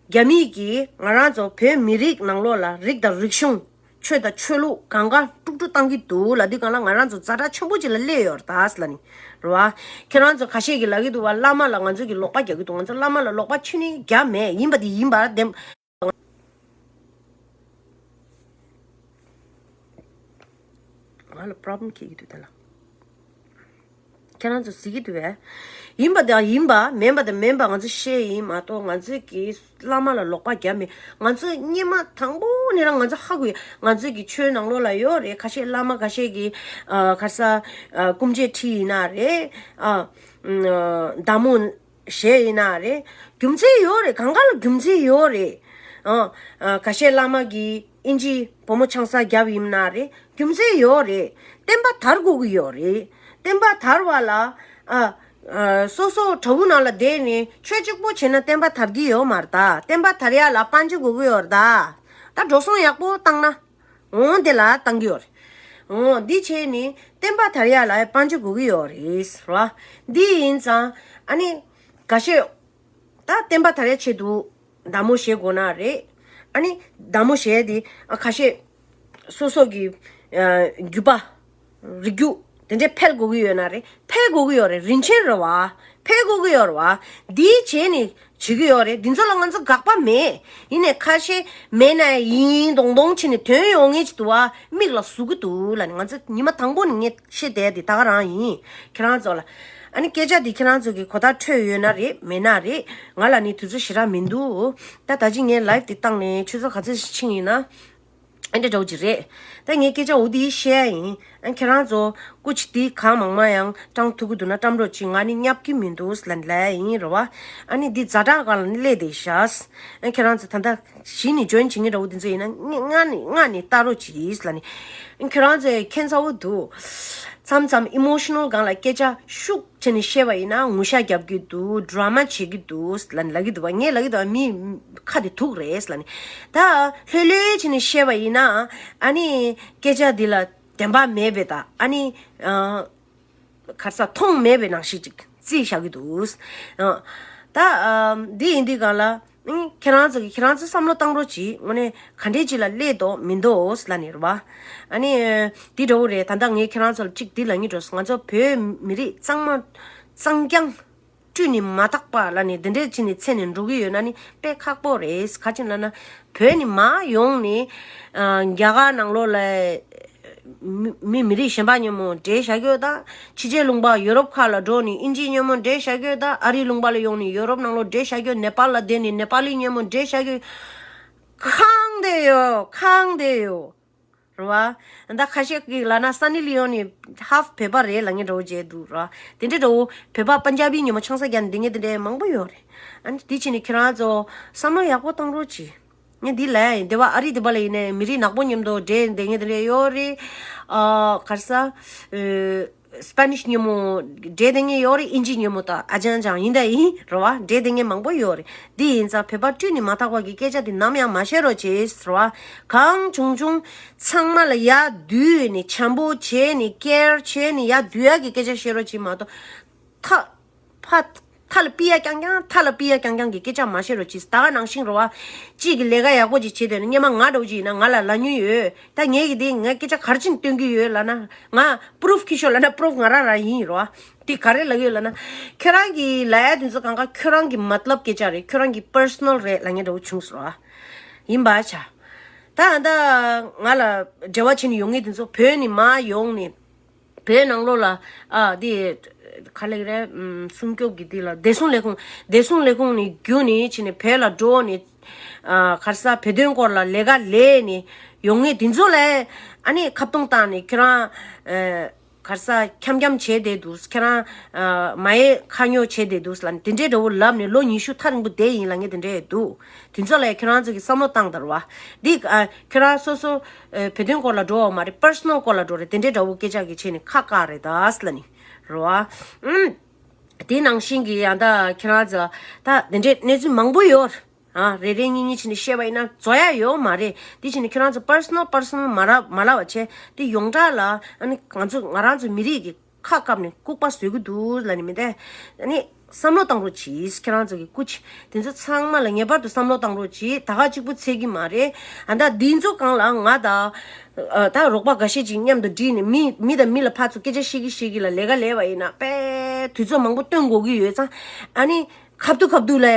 རྒྱ་མིས་ཀྱིས་ང་རང་ཚོ་བོད་མི་རིགས་ནང་ལོགས་ལ་རིགས་དང་རིག་གཞུང་། ཆོས་དང་ཆོས་ལུགས་གང་ག་དཀྲུག་དཀྲུག་བཏང་གི་འདུག་ལབ་དུས་སྒང་ལ་ང་རང་ཚོ་ཛ་དྲག་ཆེན་པོ་ཅིག་ལ་སླེབས་ཡོད་རེད་ད་ལབ་ནི་རེད་བ། ཁྱེད་རང་ཚོ་ཁ་ཤས་ཀྱིས་ལབ་ཀྱི་འདུག་བ། བླ་མ་ལ་ང་ཚོ་གིས་ལོག་པ་རྒྱག་གི་འདུག་ང་ཚོ་བླ་མ་ལ་ལོག་པ་ཆུ་ནི་རྒྱག་མེད། ཡིན་པ་དེ་ཡིན་པ་བདེན། ང་ལ་པྲོབ་ལེམ་འཁྱེར་གྱི་འདུག་དེ་ལ། ཁྱེད་རང་ཚོ་གཟིགས་ཀྱི་འདུག་བས། ཡིན་པ་དང་ཡིན་པ། མིན་པ་དང་མིན་པ། ང་ཚོ་བཤད་ཡིན་མ་གཏོགས་ང་ཚོས་ཀྱི་བླ་མ་ལ་ལོག་པ་རྒྱབ་མེད། ང་ཚོ་སྔོན་མ་དང་པོ་ནས་རང་ང་ཚོ་ཧ་གོ་ཡོད། ང་ཚོས་ཀྱི་ཆོས་ནང་ལོགས་ལ་ཡོད་རེད། ཁ་ཤས་བླ་མ་ཁ་ཤས་ཀྱི་ཨ་ག་རེ་ཟ། ཨ་སྐུ་མཆེད་ཁྲི་ཡིན་ན་རེད། ཨ་ཨ་བདག་མོ་ཞེས་ཡིན་ན་རེད། རྒྱུ་མཚན་ཡོད་རེད། གང་ག་ལ་རྒྱུ་མཚན་ཡོད་རེད། ཨ་ཨ་ཁ་ཤས་བླ་མ་གིས་ཨིན་ཇི་བུ་མོ་ཆང་ས་བརྒྱབ་ཡིན་ན་རེད། རྒྱུ་མཚན་ཡོད་རེད། བསྟན་པ་དར་དགོས་ཀྱི་ཡོད་རེད། བསྟན་པ་དར་བ་ལ་ཨ་ ཨ། སོ་སོ་བྲག་ཕུག་ནང་ལ་བསྡད་ནས་ཆོས་གཅིག་པོ་བྱས་ན་བསྟན་པ་དར་གྱི་ཡོད་མ་རེད་ད། བསྟན་པ་དར་ཡག་ལ་དཔལ་འབྱོར་དགོས་ཀྱི་ཡོད་རེད་ད། ད་འགྲོ་སོང་ཡག་པོ་བཏང་ན། འོང་དེ་ལ་བཏང་གི་ཡོད་རེད། འོང་འདི་བྱས་ནས་བསྟན་པ་དར་ཡག་ལ་དཔལ་འབྱོར་དགོས་ཀྱི་ཡོད་རེད་ར། འདི་ཡིན་ཙང་ཨ་ནི་འགའ་ཤས་ད་བསྟན་པ་དར་ཡག་ཆེད་དུ་མདའ་མོ་བཞེས་དགོས་ན་རེད། ཨ་ནི་མདའ་མོ་བཞེས་དེ་ཨ་ཁ་ཤས་སོ་སོ་གི་ཨ་རྒྱུད་པ། རིགས་རྒྱུད་དེ་འདྲས་འཕེལ་དགོས་ཀྱི་ཡོད་ན་རེད། འཕེལ་དགོས་ཀྱི་ཡོད་རེད། རིན་ཆེན་རེད་བ། འཕེལ་དགོས་ཀྱི་ཡོད་རེད་བ། འདི་བྱས་ནས་བྱེད་ཀྱི་ཡོད་རེད། འདི་ཚོ་ལ་ང་ཚོ་དགག་པ་མེད། ཡིན་ནའི་ཁ་ཤས་མེད་ན་ཡིན་མདོང་མདོང་བྱས་ནས་དོན་ཡོང་ངེས་ཅིག་འདུག་བ། མིག་ལ་ཟུག་གི་འདུག་ལབ་ནས། ང་ཚོ་ཉི་མ་དང་པོ་ནས་ངས་བཤད་བསྡད་དེ་ད་ག་རང་ཡིན། ཁྱེད་རང་ཚོ་ལ་ཨ་ནི་སྐད་ཆ་འདི་ཁྱེད་རང་ཚོ་གི་གོ་བརྡ་འཕྲོད་ཡོད་ན་རེད། མེད་ན་རེད། ང་ལ་ནི་དུས་ཚོད་ཞེ་དྲག་མི་འདུག་ད་ད་ཅི་ངས་ལའིབ་འདི་བཏང་ནས་ཆུ་ཚོད་ག་ཚོད་ཕྱིན་ཡིན་ན། ཨ་འདྲ་འདྲ་བོ་ཅིག་རེད། ད་ངས་སྐད་ཆ་འོ་འདི་བཤད་ཡ་ཡིན། ཨ་ཁྱེད་རང་ཚོ་སྐུ་མཁྱེན་འདི་གང་མང་མང་ཡང་བཀྲམ་ཐུབ་ཀྱི་འདུག་ན་བཀྲམ་རོགས་གྱིས། ང་ནི་བསྙབ་ཀྱི་མི་འདུག་ལབ་ལབ་ཡ་ཡིན་རེད་བ། ཨ་ནི་འདི་ཛ་དྲག་སྒང་ལ་ནི་སླེབས་བསྡད་ཤག་ཨ་ཁྱེད་རང་ཚོ་ད་ལྟ་གཞི་ནས་ཇོ་ཡིན་བྱེད་མཁན་འདྲ་བོ་འདི་ཚོ་ཡིན་ན་སྔ་ནས་སྔ་ནས་ལྟ་རོགས་གྱིས་ལབ་ནི། ཨ་ཁྱེད་རང་ཚོས་མཁྱེན་ཚ་བོ་འདུག་མཚམས་མཚམས་ཨི་མོ་ཤི་ནལ་སྒང་ལ་སྐད་ཆ་ཤུགས་ཆེ་ནས་བཤད་པ་ཡིན་ན་ངུ་ཤ་རྒྱབ་ཀྱི་འདུག་ཌ་ར་མ་བྱེད་ཀྱི་འདུག་ལབ་ལབ་ཀྱི་འདུག་བ། ངས་ལབ་ཀྱི་འདུག་བ། མི་ཁ་དེ་ཐུག་རེད་ལབ་ནི། ད་ལྷོད་ལྷོད་བྱས་ནས་བཤད་པ་ཡིན་ན་ཨ་ནི་སྐད་ཆ་འདི་ལ་བདེན་པ་མེད་པའི་ད་ཨ་ནི་ཨ་ག་རེ་ཟ་མཐོང་མེད་པའི་ནང་བཞིན་ཅིག་རྩིས་བཞག་གི་འདུག་ཨ་ད་ཨ་འདི་ཡིན་དུས་གང་ལ། ཨིན། ཁྱེད་རང་ཚོ་གིས་ཁྱེད་རང་ཚོ་བསམ་བློ་བཏང་རོགས་གྱིས། དངོས་གནས་ག་འདྲས་ཅིག་ལ་སླེབས་འདུག་མི་འདུག་ལབ་ནི་རེད་བ། ཨ་ནི་འདི་འདྲ་བོ་རེད། ད་ལྟ་ངས་ཁྱེད་རང་ཚོ་ལ་གཅིག་འདི་ལབ་སྙིང་འདོད། ང་ཚོ་བོད་མི་རིགས་གཙང་མ་གཙང་རྐྱང་བཀྲུས་ནས་མ་དག་པ་ལབ་ནས་འདི་འདྲས་བྱས་ནས་འཚོལ་ནས་འགྲོ་གི་ཡོད་ན་ནི་དཔེ་ཁག་པོ་རེད། ག་ཅི་ལབ་ན་བོད་ནས་མར་ཡོང་ནས་ཨ་རྒྱ་གར་ནང་ལོགས་ལ་མི་མི་མི་རིགས་གཞན་པ་མཉམ་པོ་འདྲེས་བཞག་གི་ཡོད་ད། ཕྱི་རྒྱལ་ལུང་པ་ཡོ་རོབ་ཁག་ལ་འགྲོ་ནས་ཨིན་ཇི་མཉམ་པོ་འདྲེས་བཞག་གི་ཡོད་ད། ཨ་རི་ལུང་པ་ལ་ཡོང་ནས་ཡོ་རོབ་ནང་ལོགས་འདྲེས་བཞག་གི་ཡོད། ནེ་པཱལ་ལ་བསྡད་ནས་ནེ་པཱ་ལི་མཉམ་པོ་འདྲེས་བཞག་གི་ཡོད། གང་བསྡད་ཡོད། གང་བསྡད་ཡོད། རེད་བ། ད་ཁ་ཤས་ཀྱིས་ལབ་ན་སན་ནི་ལི་ཡོན་ནི་ཧཱཕ་བོད་པ་རེད་ལབ་མཁན་འདྲ་བོ་བྱས་འདུག་ར། དེ་འདྲའི་འདྲ་བོ་བོད་པ་པན་ཇ་བི་མཉམ་པོ་ཆང་ས་བརྒྱབ་ནས་སྡོད་མཁན་དེ་འདྲའི་མང་པོ་ཡོད་རེད། ཨ་ནི་དེ་བྱས་ནས་ཁྱེད་རང་ཚོ་བསམ་བློ་ཡག་པོ་བཏང་རོགས་གྱིས། ངས་འདི་ལབ་ཡ་ཡིན། སྡེ་བ་ཨ་རི་སྡེ་བ་ལ་ཡིན་ནའི་མི་རིགས་ནག་པོ་མཉམ་དུ་འདྲེས་བསྡད་མཁན་དེ་འདྲ་ཡོད་རེད། ཨ་ག་རེ་ཟ། ཨ་སྤེ་ནིཤ་མཉམ་པོ་འདྲེས་བསྡད་མཁན་ཡོད་རེད། ཨིན་ཇི་མཉམ་པོ་དང་ཨ་ཅང་ཅང་ཡིན་ད་ཡིན་རེད་བ། འདྲེས་བསྡད་མཁན་མང་པོ་ཡོད་རེད། འདི་ཡིན་ཙང་བོད་པ་བཀྲུས་ནས་མ་དག་པ་གི་སྐད་ཆ་དེ་ནམ་ཡང་མ་བཤད་རོགས་བྱེད་ཟེར་བ། གང་བྱུང་བྱུང་ཚང་མ་ལ་ཡར་བསྡུས་ནས་འཆམ་པོ་བྱས་ནས་ཀེར་བྱས་ནས་ཡར་བསྡུ་ཡག་གི་སྐད་ཆ་བཤད་རོགས་བྱེད་མ་གཏོགས། ཐ། ཕ། ཐ་ལ་པི་ཡ་རྐྱང་རྐྱང་། ཐ་ལ་པི་ཡ་རྐྱང་རྐྱང་གི་སྐད་ཆ་མ་བཤད་རོགས་གྱིས། ད་ག་ནང་བཞིན་རེད་བ། གཅིག་གིས་ལས་ཀ་ཡག་པོ་ཅིག་བྱེད་འདོད་ན་སྔོན་མ་ང་འདྲ་བོ་ཅིག་ཡིན་ན་ང་ལ་ལབ་མྱོང་ཡོད། ད་ངས་ཀྱི་དེ་ངས་སྐད་ཆ་ག་རེ་བྱས་ནས་སྟོན་གྱི་ཡོད་ལབ་ན། ང་པུ་རུབ་ཁྱེར་ཤོག་ལབ་ན་པུ་རུབ་ང་རང་རང་ཡིན་རེད་བ། དེ་ག་རེ་ལབ་ཡོད་ལབ་ན། ཁྱོད་རང་གི་ལབ་ཡ་དེ་ཚོ་གང་ག་ཁྱོད་རང་གི་མ་ཏ་ལབ་སྐད་ཆ་རེད། ཁྱོད་རང་གི་པར་སོ་ནལ་རེད་ལབ་མཁན་འདྲ་བོ་བྱུང་སོང་རེད་བ། ཡིན་པ་བྱ། ད་ད་ང་ལ་འབྲེལ་བ་བྱས་ནས་ཡོང་མཁན་དེ་ཚོ་བོད་ནས་མར་ཡོང་ནས། བོད་ནང་ལོགས་ལ་ཨ་དེ་ག་ལབ་ཀྱི་རེད། ཨམ་སྲུང་སྐྱོབ་ཀྱི་དེ་ལ་བདེ་སྲུང་ལས་ཁུངས། བདེ་སྲུང་ལས་ཁུངས་ནས་བརྒྱུད་ནས་ཕྱིན་ནས་བོད་ལ་འགྲོ་ནས། ཨ་ག་རེ་ཟ། བོད་དོན་སྐོར་ལ་ལས་ཀ་ལས་ནས་ཡོང་མཁན་དེ་ཚོ་ལ་ཨ་ནི་ཁ་བརྡུང་བཏང་ནས་ཁྱེད་རང་ཨ་ག་རེ་ཟ་འཁྱམ་འཁྱམ་བྱས་བསྡད་འདུག་ཁྱེད་རང་ཨ་མ་ཡི་ཁ་ཉོ་བྱས་བསྡད་འདུག་ལབ་ནས་དེ་འདྲའི་འདྲ་བོ་ལབ་ནས་ལོ་ཉི་ཤུ་ཐག་རིང་པོ་བསྡད་ཡིན་ལབ་མཁན་དེ་འདྲ་འདུག་དེ་ཚོ་ལ་ཁྱེད་རང་ཚོ་གིས་བསམ་བློ་བཏང་དང་རེད་བ། འདི་ཨ་ཁྱེད་རང་སོ་སོ་ཨ་བོད་དོན་སྐོར་ལ་འགྲོ་བ་མ་རེད། པར་སོ་ནལ་སྐོར་ལ་འགྲོ་རེད། དེ་འདྲའི་འདྲ་བོ་སྐད་ཆ་གི་ཆེད་ནས་ཁག་ཁག་རེད་ད་ལབ་ནི་རེད་བ། ཨུམ། དེ་ནང་བཞིན་གྱི་ཡང་ད་ཁྱེད་རང་ཚོ་ད་དེ་འདྲའི་གནས་ཚུལ་མང་པོ་ཡོད། ཨ་རེ་རེ་གཉིས་གཉིས་བྱས་ནས་བཤད་པ་ཡིན་ན་རྫོགས་ཡ་ཡོད་མ་རེད། དེ་བྱས་ནས་ཁྱེད་རང་ཚོ་པར་སོ་ནལ་པར་སོ་ནལ་མ་ར་མ་ལབ་པ་བྱས། དེ་ཡོངས་གྲགས་ལ་ཨ་ནི་ང་ཚོ་ང་རང་ཚོ་མི་རིགས་ཀྱི་ཁ་བཀབ་ནས་ལྐུགས་པ་བཟོ་གི་འདུག་ལབ་ནི་མི་འདུག་ཨ་ནི་བསམ་བློ་བཏང་རོགས་གྱིས། ཁྱེད་རང་ཚོ་གི་སྐུ་མཁྱེན་དེ་ཚོ་ཚང་མ་ལ་ངེས་པར་དུ་བསམ་བློ་བཏང་རོགས་གྱིས། ད་ག་གཅིག་པུ་ཚད་ཀྱི་མ་རེད། ཨ་ད་འདི་ཚོ་སྒང་ལ་ང་ད་ཨ་ད་རོགས་པ་འགའ་ཤས་ཅིག་མཉམ་དུ་བསྒྲིལ་ནས་མི་མི་དང་མི་ལ་ཕར་ཚུར་སྐད་ཆ་བཤད་ཀྱི་བཤད་ཀྱི་ལ་ལས་ཀ་ལས་པ་ཡིན་ན་དཔེ་དུས་ཚོད་མང་པོ་སྟོན་དགོས་ཀྱི་ཡོད་ཙང་། ཨ་ནི་ཁ་ཐུག་ཁ་ཐུག་ལ་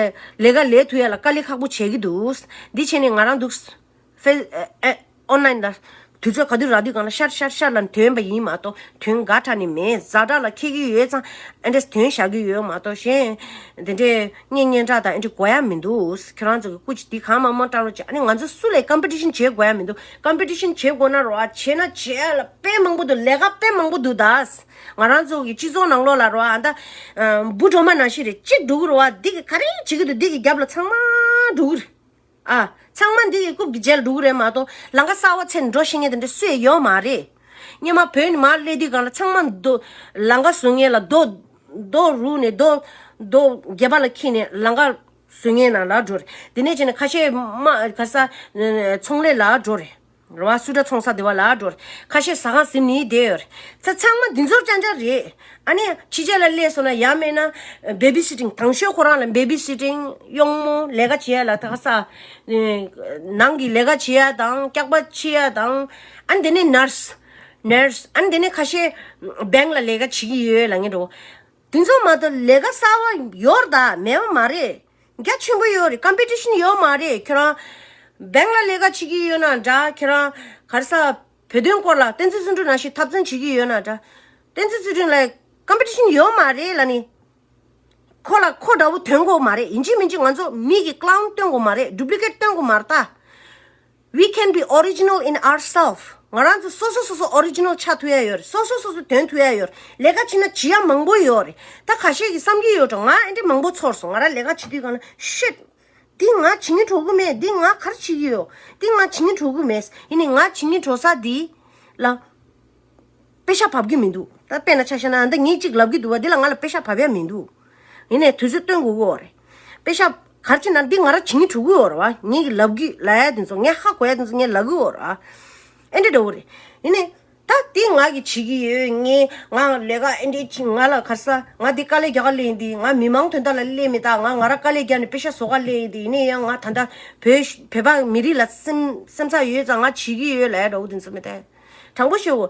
ལས་ཀ་ལས་ཐུབ་ཡ་ལ་དཀའ་ལས་ཁག་པོ་བྱེད་ཀྱི་འདུག་འདི་བྱས་ནས་ང་རང་འདུག་ཕེ་ཨ་ཨ་ཨོན་ལན་ལ་དུས་ཚོད་ག་དུས་རག་དུས་སྒང་ལ་ཤར་ཤར་ཤར་ལ་ཐོན་པ་ཡིན་མ་གཏོགས་དོན་འགའ་དྲག་ནི་མེད། ཛ་དྲག་ལ་འཁྱེར་གྱི་ཡོད་ཙང་ཨ་འདྲས་ཐོན་བཞག་གི་ཡོད་མ་གཏོགས་གཞན་དེ་འདྲས་སྙན་སྙན་གྲགས་དང་ཨ་འདྲས་དགོས་ཡ་མི་འདུག་ཁྱེད་རང་ཚོ་གི་སྐུ་མཁྱེན་འདི་གང་མང་མང་བཀྲམ་རོགས་བྱེད། ཨ་ནི་ང་ཚོ་སུ་ལས་ཀམ་པི་ཊི་ཤན་བྱེད་དགོས་ཡ་མི་འདུག་ཀམ་པི་ཊི་ཤན་བྱེད་དགོས་ན་རོ་ཨ་བྱེད་ན་བྱེད་ཡ་ལ་དཔེ་མང་པོ་འདུག་ལས་ཀ་དཔེ་མང་པོ་འདུག་ད་ང་རང་ཚོ་གི་སྤྱི་ཚོགས་ནང་ལོགས་ལ་རོ་ཨ་ད་འབུ་གྲོག་མ་ནང་བཞིན་རེད། གཅིག་འགྲོ་གི་རོ་ཨ་འདི་གི་ག་རེ་བྱེད་ཀྱི་འདུག་འདི་གི་རྒྱབ་ལ་ཚང་མ་འགྲོ་གི་རེད། ཨ། ཚང་མ་འདི་ཡི་རྐུབ་ཀྱི་རྗེས་ལ་འགྲོ་གི་རེད་མ་གཏོགས་ལམ་ཁ་གསར་པ་འཚོལ་ནས་འགྲོ་ཤེས་མཁན་དེ་འདྲ་སུ་ཡང་ཡོད་མ་རེད། སྔོན་མ་བོད་ནས་མར་སླེབས་དུས་སྒང་ལ་ཚང་མ་རྡོ་ལམ་ཁ་བཟོ་མཁན་ལ་རྡོ་ རྡོ་རུག་ནས་རྡོ་རྡོ་སྒལ་པ་ལ་འཁྱེར་ནས་ལམ་ཁ་བཟོ་མཁན་ནང་ལ་འགྲོ་རེད། དེ་ནས་བྱས་ནས་ཁ་ཤས་མ་ག་ས་ཚོང་ལས་ལ་འགྲོ་རེད། རེད་བ། སུ་འདྲ་ཚོང་ས་དེ་བ་ལ་འགྲོ་རེད། ཁ་ཤས་ཟ་ཁང་ཟིན་ནི་བསྡད་ཡོད་རེད། ཚ་ཚང་མ་འདི་ཚོར་ཅང་ཅང་རེད། ཨ་ནི་ཕྱི་རྒྱལ་ལ་སླེབས་སོང་ན་ཡང་མེད་ན་བེ་བི་སི་ཊིང་། དང་ཤོས་ཁོ་རང་ལ་བེ་བི་སི་ཊིང་གཡོག་མོ་ལས་ཀ་བྱེད་ཡ་ལ་ད་ག་ས་ནང་གི་ལས་ཀ་བྱེད་ཡ་དང་། སྐྱག་པ་ཕྱིས་ཡ་དང་། ཨ་ནི་དེ་ནས་ནར་སི། ནར་སི། ཨ་ནི་དེ་ནས་ཁ་ཤས་བེང་ལ་ལས་ཀ་བྱེད་ཀྱི་ཡོད་ལབ་མཁན་འདྲ་བོ། དེ་ཚོ་མ་གཏོགས་ལས་ཀ་གསར་བ་ཡོད་རེད་ད། མེད་པ་མ་རེད། རྒྱ་ཆེན་པོ་ཡོད་རེད། ཀམ་པི་ཊི་ཤན་ཡོད་མ་རེད། ཁྱོད་རང་བེང་ལ་ལས་ཀ་བྱེད་ཀྱི་ཡོད་ན་འདྲ། ཁྱོད་རང་ག་རེ་ཟ་བོད་དོན་སྐོར་ལ་བསྟན་འཛིན་བརྩོན་འགྲུས་ནང་བཞིན་འཐབ་རྩོད་བྱེད་ཀྱི་ཡོད་ན་འདྲ། བསྟན་འཛིན་བརྩོན་འགྲུས་ལ་ཀམ་པི་ཊི་ཤན་ཡོད་མ་རེད་ལབ་ནི། ཁོ་ལ་ཁོ་འདྲ་བོ་སྟོན་དགོས་མ་རེད། ཡིན་གཅིག་མིན་གཅིག་ང་ཚོ་མི་གི་ཀི་ལོན་སྟོན་དགོས་མ་རེད། ཌུབ་ལི་ཀེཊ་སྟོན་དགོས་མ་རེད་ད། We can be original in ourselves. ང་རང་ཚོ་སོ་སོ་སོ་སོ་ཨོ་རི་ཇི་ནལ་ཆགས་ཐུབ་ཡ་ཡོད་རེད། སོ་སོ་སོ་སོ་དོན་ཐུབ་ཡ་ཡོད་རེད། ལས་ཀ་བྱེད་ན་བྱེད་ཡ་མང་པོ་ཡོད་རེད། ད་ཁ་ཤས་ཀྱིས་བསམ་གྱི་ཡོད་འགྲོ། ང་ཨེ་འདྲ་མང་པོ་ཚོར་སོང་། ང་རང་ལས་ཀ་བྱེད་དུས་གང་ལ་ཤིཊ། འདི་ང་བྱེད་སྙིང་བྲོ་གི་མེད། འདི་ང་ག་རེ་བྱེད་ཀྱི་ཡོད། འདི་ང་བྱེད་སྙིང་བྲོ་གི་མེད། ཡིན་ནའི་ང་བྱེད་སྙིང་བྲོ་ས་འདི་ལ་པེ་ཤག་བབས་ཀྱི་མི་འདུག་ད་དཔེར་ན་ཆ་བཞག་ན་ད་ངས་གཅིག་ལབ་ཀྱི་འདུག་བ། འདི་ལ་ང་ལ་པེ་ཤག་བབས་ཡ་མི་འདུག་ཡིན་ནའི་དུས་ཚོད་སྟོན་དགོས་ཀྱི་ཡོད་རེད། པེ་ཤག་ག་རེ་བྱེད་ན་འདི་ང་རང་བྱེད་སྙིང་བྲོ་གི་ཡོད་རེད་བ། ངས་ཀྱི་ལབ་ཀྱི་ལབ་ཡ་དེ་ཚོ། ངས་ཧ་གོ་ཡ་དེ་ཚོ་ངས་ལབ་ཀྱི་ཡོད་རེད་བ། ཨེ་འདྲ་འདྲ་བོ་རེད། ཡིན་ནའི་ད་འདི་ང་གིས་བྱེད་ཀྱི་ཡོད། ངས་ང་ལས་ཀ་ཨེ་འདྲ་བྱེད། ང་ལ་ག་རེ་ཟ། ང་འདི་དཀའ་ལས་རྒྱག་ག་སླེབས་ཡིན། འདི་ང་མི་མང་དོན་དག་ལ་སླེབས་མེད་ད། ང་ང་རང་དཀའ་ལས་རྒྱག་ནས་པེ་ཤག་བཟོ་ག་སླེབས་ཡིན། འདི་ཡིན་ནའི་ཡང་ང་ད་ལྟ་བོད་བོད་པ་མི་རིགས་ལ་སེམས་སེམས་ཚ་ཡོད་ཙང་ང་བྱེད་ཀྱི་ཡོད་ལབ་ཡ་འདྲ་བོ་དེ་ཚོ་མེད་ད། དྲང་པོ་བཤད་འོ།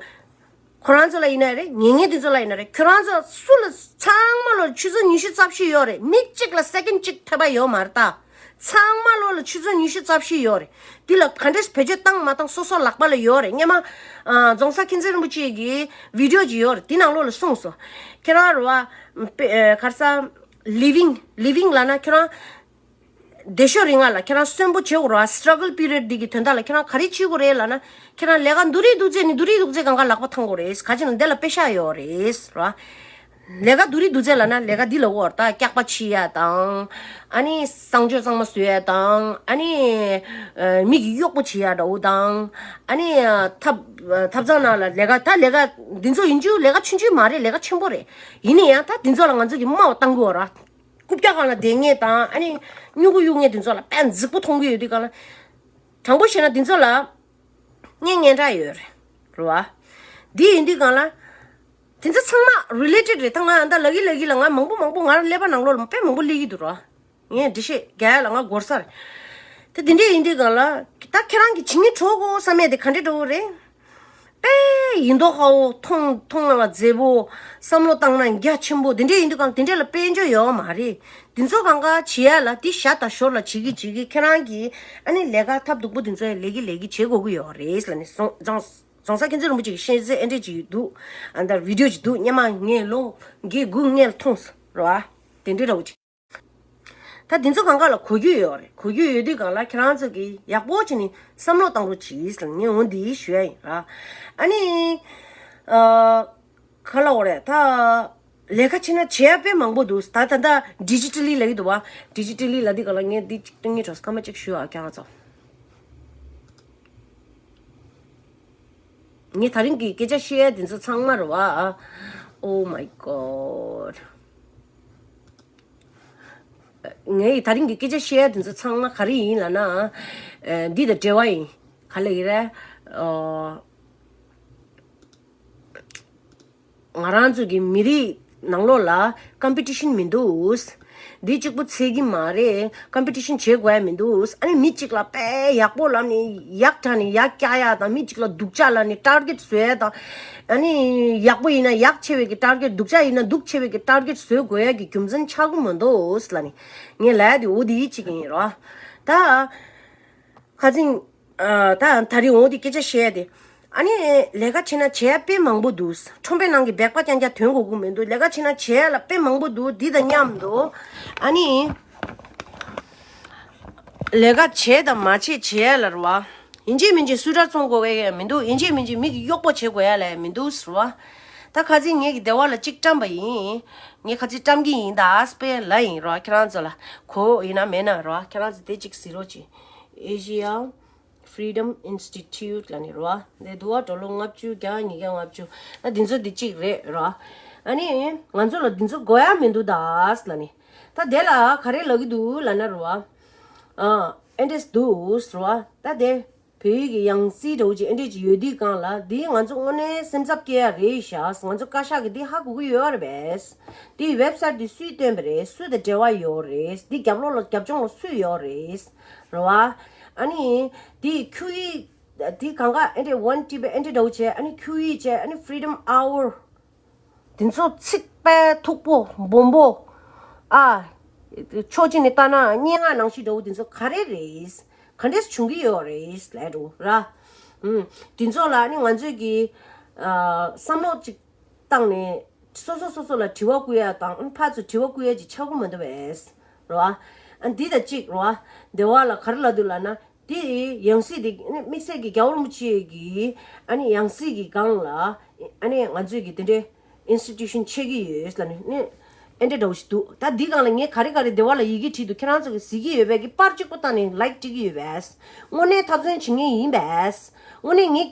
ཁོ་རང་ཚོ་ལ་ཡིན་ན་རེད། ཉན་མཁན་དེ་ཚོ་ལ་ཡིན་ན་རེད། ཁྱོད་རང་ཚོ་སུ་ལ། ཚང་མ་ལོ་ཆུ་ཚོད་ཉི་ཤུ་རྩ་བཞི་ཡོད་རེད། མི་གཅིག་ལ་སེ་ཀེན་གཅིག་ཐེབས་པ་ཡོད་མ་རེད་ད། ཚང་མ་ལོ་ལ་ཆུ་ཚོད་ཉི་ཤུ་རྩ་བཞི་ཡོད་རེད། འདི་ལ་ག་འདྲས་བེད་སྤྱོད་བཏང་མ་བཏང་སོ་སོ་ལག་པ་ལ་ཡོད་རེད། སྔོན་མ་ཨ་རྫོང་སར་མཁྱེན་བརྩེ་རིན་པོ་ཆེ་གི་བི་ཌི་ཡོ་ཅིག་ཡོད་རེད། དེ་ནང་ལོགས་ལ་གསུངས་སོང་། ཁྱེད་རང་རེད་བ། པེ་ཨ་ག་རེ་ཟ། ལི་ཝིང་། ལི་ཝིང་ལབ་ན་ཁྱེད་རང་། བདེ་ཤོས་རིང་ལ་ཁྱེད་རང་གསོན་པོ་བྱེད་དགོས་རེད་བ། སི་ཊྲ་གལ་པི་རི་ཡོཌ་འདི་གི་དོན་དག་ལ་ཁྱེད་རང་ག་རེ་བྱེད་དགོས་རེད་ལབ་ན། ཁྱེད་རང་ལས་ཀ་སྡུག་རུ་སྡུག་ཚེ་ནས་སྡུག་རུ་སྡུག་ཚེ་གང་ག་ལག་པ་འཐང་དགོས་རེད། ག་ཅི་ན་འདི་ལ་པེ་ཤག་ཡོད་རེད་ར། ལས་ཀ་སྡུག་རུ་སྡུག་ཚེ་ལབ་ན་ལས་ཀ་འདི་ལ་འོར་ད་སྐྱག་པ་ཕྱིས་ཡ་དང་། ཨ་ནི་གསང་སྤྱོད་གཙང་མ་བཟོ་ཡ་དང་། ཨ་ནི་ཨ་མི་གི་གཡོག་པོ་བྱེད་ཡ་འདྲ་བོ་དང་། ཨ་ནི་ཐབ་ཐབ་ཚང་ནང་ལ་ལས་ཀ། ད་ལས་ཀ་འདི་ཚོ་ཡིན་རྒྱུ་ལས་ཀ་ཆུང་ཆུང་མ་རེད། ལས་ཀ་ཆེན་པོ་རེད། ཡིན་ན་ཡང་ད་འདི་ཚོ་ལ་ང་ཚོ་གི་དམའ་བ་བཏང་གི་ཡོད་ར། རྐུབ་བཀྱག་སྒང་ལ་བསྡད་མཁན་དང་། ཨ་ནི་སྨྱུ་གུ་གཡུག་མཁན་དེ་ཚོ་ལ་དཔེ་རྫིག་པོ་མཐོང་གི་ཡོད་དུས་སྒང་ལ། དྲང་པོ་བཤད་ན་དེ་ཚོ་ལ་སྙན་སྙན་གྲགས་ཡོད་རེད། རེད་བ། འདི་ཡིན་དུས་སྒང་ལ། དེ་ཚོ་ཚང་མ་རི་ལེ་ཊེཌ་རེད། ད་ང་ཨ་ད་ལབ་ཀྱི་ལབ་ཀྱི་ལ་ང་མང་པོ་མང་པོ་ང་རང་ཀླད་པ་ནང་ལོགས་ལ་དཔེ་མང་པོ་སླེབས་ཀྱི་འདུག་ར། ངས་འགྲེལ་བཤད་རྒྱག་ཡ་ལ་ང་འགོར་ས་རེད། ད་དེ་འདྲས་ཡིན་དུས་སྒང་ལ། ད་ཁྱེད་རང་གིས་བྱེད་སྙིང་བྲོ་གོ་བསམ་ཡས་དེ་ག་འདྲས་འདྲ་བོ་རེད། དཔེ་ཡིན་མདོག་ཁ་བོ། མཐོང་མཐོང་ལ་མཛེས་པོ། བསམ་བློ་བཏང་ན་རྒྱ་ཆེན་པོ། དེ་འདྲས་ཡིན་དུས་སྒང་དེ་འདྲས་ལ་དཔལ་འབྱོར་ཡོད་མ་རེད། དེ་ཚོ་གང་ག་བྱེད་ཡ་ལ་དེ་ཞར་དང་ཞོར་ལ་བྱེད་ཀྱི་བྱེད་ཀྱི་ཁྱེད་རང་གིས་ཨ་ནི་ལས་ཀ་ཐབས་སྡུག་པོ་དེ་ཚོ་ཡང་ལས་ཀྱི་ལས་ཀྱི་བྱེད་དགོས་ཀྱི་ཡོད་རེད་ལབ་ནས། རྫོང་རྫོང་རྫོང་སར་མཁྱེན་བརྩེ་རིན་པོ་ཆེ་གི་བཤད་ཚུལ་ཨེ་འདྲས་ཅིག་འདུག་ཨ་ད་བི་ཌི་ཡོ་ཅིག་འདུག་སྔོན་མ་ངས་ལོ་འགའི་སྒུག་སྔོན་ལ་མཐོང་སོང་ར། དེ་འདྲས་འདྲ་བོ་ཅིག་ད་འདི་ཚོ་གང་ག་ལ་གོ་རྒྱུ་ཡོད་རེད། གོ་རྒྱུ་ཡོད་དུས་སྒང་ལ་ཁྱེད་རང་ཚོ་གིས་ཡག་པོ་བྱས་ནས་བསམ་བློ་བཏང་རོགས་གྱིས་ལབ་ངས་འོ་འདི་ཞུ་ཡ་ཡིན་ར། ཨ་ནི་ཨ་ག་ལབ་དགོས་རེད། ད་ལས་ཀ་བྱེད་ན་བྱེད་ཡ་དཔེ་མང་པོ་འདུག་ད་ད་ད་ཌི་ཇི་ཊལ་ལི་ལབ་ཀྱི་འདུག་བ། ཌི་ཇི་ཊལ་ལི་ལབ་དུས་སྒང་ལ་ངས་འདི་གཅིག་སྟོན་གྱི་འགྲོ། སྐར་མ་གཅིག་ཞུ་ཨ་ཁྱེད་རང་ཚོ། ངས་ད་རིང་གི་སྐད་ཆ་བཤད་ཡ་འདི་ཚོ་ཚང་མ་རེད་བ། Oh my God. ངའི་ད་རིང་གི་སྐད་ཆ་བཤད་ཡ་འདི་ཚོ་ཚང་མ་ག་རེ་ཡིན་ལབ་ན། ཨ་འདི་དང་འབྲེལ་བ་ཡིན། ག་ལབ་ཀྱི་རེད། ཨ་ང་རང་ཚོ་གི་མི་རིགས་ནང་ལོགས་ལ་ཀམ་པི་ཊི་ཤན་མི་འདུག་འདི་གཅིག་པོ་ཚད་ཀྱི་མ་རེད། ཀམ་པི་ཊི་ཤན་བྱེད་དགོས་ཡ་མི་འདུག་ཨ་ནི་མི་གཅིག་ལ་དཔེ་ཡག་པོ་ལབ་ནས་ཡག་དྲགས་ནས་ཡར་བཀྱག་ཡ་དང་། མི་གཅིག་ལ་སྡུག་ཅག་ལབ་ནས་ཊར་གེཊ་བཟོ་ཡ་དང་། ཨ་ནི་ཡག་པོ་ཡིན་ན་ཡག་ཆེ་བའི་གི་ཊར་གེཊ། སྡུག་ཅག་ཡིན་ན་སྡུག་ཆེ་བའི་གི་ཊར་གེཊ་བཟོ་དགོས་ཡ་གི་རྒྱུ་མཚན་ཆགས་ཀྱི་མི་འདུག་ལབ་ནས་ངས་ལབ་ཡ་དེ་འོ་དེ་གཅིག་ཡིན་རོ། ད་ཁ་སང་། ཨ་ད་ད་རིང་འོ་དེ་སྐད་ཆ་བཤད་ཡ་དེ། ཨ་ནི་ལས་ཀ་བྱེད་ན་བྱེད་ཡ་དཔེ་མང་པོ་འདུག་ཁྲོམ་པའི་ནང་གི་སྦག་པ་རྐྱང་རྐྱང་དོན་གོ་གི་མི་འདུག་ལས་ཀ་བྱེད་ན་བྱེད་ཡ་ལ་དཔེ་མང་པོ་འདུག་འདི་དང་མཉམ་དུ་ཨ་ནི་ལས་ཀ་བྱེད་དང་མ་བྱེད་བྱེད་ཡ་ལ་རེད་བ། ཡིན་གཅིག་མིན་གཅིག་སུ་འདྲ་བཙོང་དགོས་ཡ་མི་འདུག་ཡིན་གཅིག་མིན་གཅིག་མི་གི་གཡོག་པོ་བྱེད་དགོས་ཡ་ལ་མི་འདུག་ཟེར་བ། ད་ཁ་སང་ངེད་ཀྱི་སྡེ་བ་ལ་གཅིག་བཀྲམ་པ་ཡིན། ངས་ཁ་སང་བཀྲམ་གྱི་ཡིན། ད་ཨ་སྤེ་ལ་ཡིན་རོ། ཁྱེད་རང་ཚོ་ལ་གོ་ཡིན་ན་མེད་ན་རོ། ཁྱེད་རང་ཚོ་དེ་གཅིག་གཟིགས་རོགས་གྱིས། Asia Freedom Institute ལབ་ནི་རོ། འདི་འདུག་བ། འགྲོ་ལོ་ལྔ་བཅུ་གྱ་ཉིས་བརྒྱ་ལྔ་བཅུ། ད་འདི་ཚོ་འདི་གཅིག་རེད་རོ། ཨ་ནི་ང་ཚོ་ལ་འདི་ཚོ་དགོས་ཡ་མི་འདུག་ད་ལབ་ནི། ད་དེ་ལ་ག་རེ་ལབ་ཀྱི་འདུག་ལབ་ན་རེད་བ། ཨ་ཨེ་འདྲས་འདུག་རེད་བ། ད་དེ་བོད་ཡིག་གི་ཡང་སྲིད་འདྲ་བོ་ཅིག་ཨེ་འདྲས་ཅིག་ཡོད་དུས་སྒང་ལ། འདི་ང་ཚོ་དངོས་གནས་སེམས་འཚབ་སྐྱེ་ཡ་རེད་ཤག་ང་ཚོ་བཀའ་ཤག་གིས་འདི་ཧ་གོ་གི་ཡོད་རེད་པས། འདི་ཝེབ་སའིཊ་འདི་སུས་བཏོན་པ་རེད། སུ་དང་འབྲེལ་བ་ཡོད་རེད། འདི་རྒྱབ་ལོགས་ལ་རྒྱབ་ལྗོངས་ལ་སུ་ཡོད་རེད། རེད་བ། ཨ་ནི་འདི་ཁྱུ་ཡིག་འདི་གང་ག་ཨེ་འདྲས་ཝན་ཊི་བི་ཨེ་འདྲས་འདྲ་བོ་བྱས། ཨ་ནི་ཁྱུ་ཡིག་བྱས། ཨ་ནི་Freedom Hour འདི་ཚོ་ཚིག་དཔེ་མཐུག་པོ་སྦོམ་པོ། ཨ། ཕྱོགས་གཅིག་ནས་ལྟ་ན་སྙན་ངག་ནང་བཞིན་འདྲ་བོ་འདི་ཚོ་ག་རེ་རེད། ག་འདྲས་བྱུང་གི་ཡོད་རེད་ལབ་འགྲོ་ར། ཨུམ། འདི་ཚོ་ལ་ནི་ང་ཚོས་ཀྱི་ཨ་བསམ་བློ་ཅིག་བཏང་ནས། སོ་སོ་སོ་སོ་ལ་དྲི་བ་བསྐུར་ཡ་དང་། ཨ་ཕར་ཚུར་དྲི་བ་བསྐུར་ཡ་ཅིག་ཆགས་ཀྱི་མི་འདུག་པས། རེད་བ། ཨ་འདི་དང་གཅིག་རེད་བ། འདི་བ་ལ་ག་རེ་ལབ་འདུག་ལབ་ན། དེ་ཡང་སྲིད་དེ་ནི་དམིགས་བསལ་གྱི་རྒྱལ་བ་རིན་པོ་ཆེ་གི་ཨ་ནི་ཡང་སྲིད་ཀྱི་སྒང་ལ་ཨ་ནི་ང་ཚོས་ཀྱི་དེ་འདྲའི་ཨིན་སི་ཊི་ཊུ་ཤན་ཆགས་ཀྱི་ཡོད་ལབ་ནས་ནི་ཨེ་འདྲ་འདྲ་བོ་ཞིག་འདུག་ད་འདི་སྒང་ལ་ངས་ག་རེ་ག་རེ་འདི་བ་ལ་ཡི་གེ་བྲིས་འདུག་ཁྱེད་རང་ཚོ་གིས་གཟིགས་ཀྱི་ཡོད་པས། ཀྱི་པར་གཅིག་པོ་བཏང་ནས་ལའིཀ་སྤྲད་ཀྱི་ཡོད་པས། དངོས་གནས་འཐབ་རྩོད་བྱེད་མཁན་ཡིན་པས། དངོས་གནས་ངས་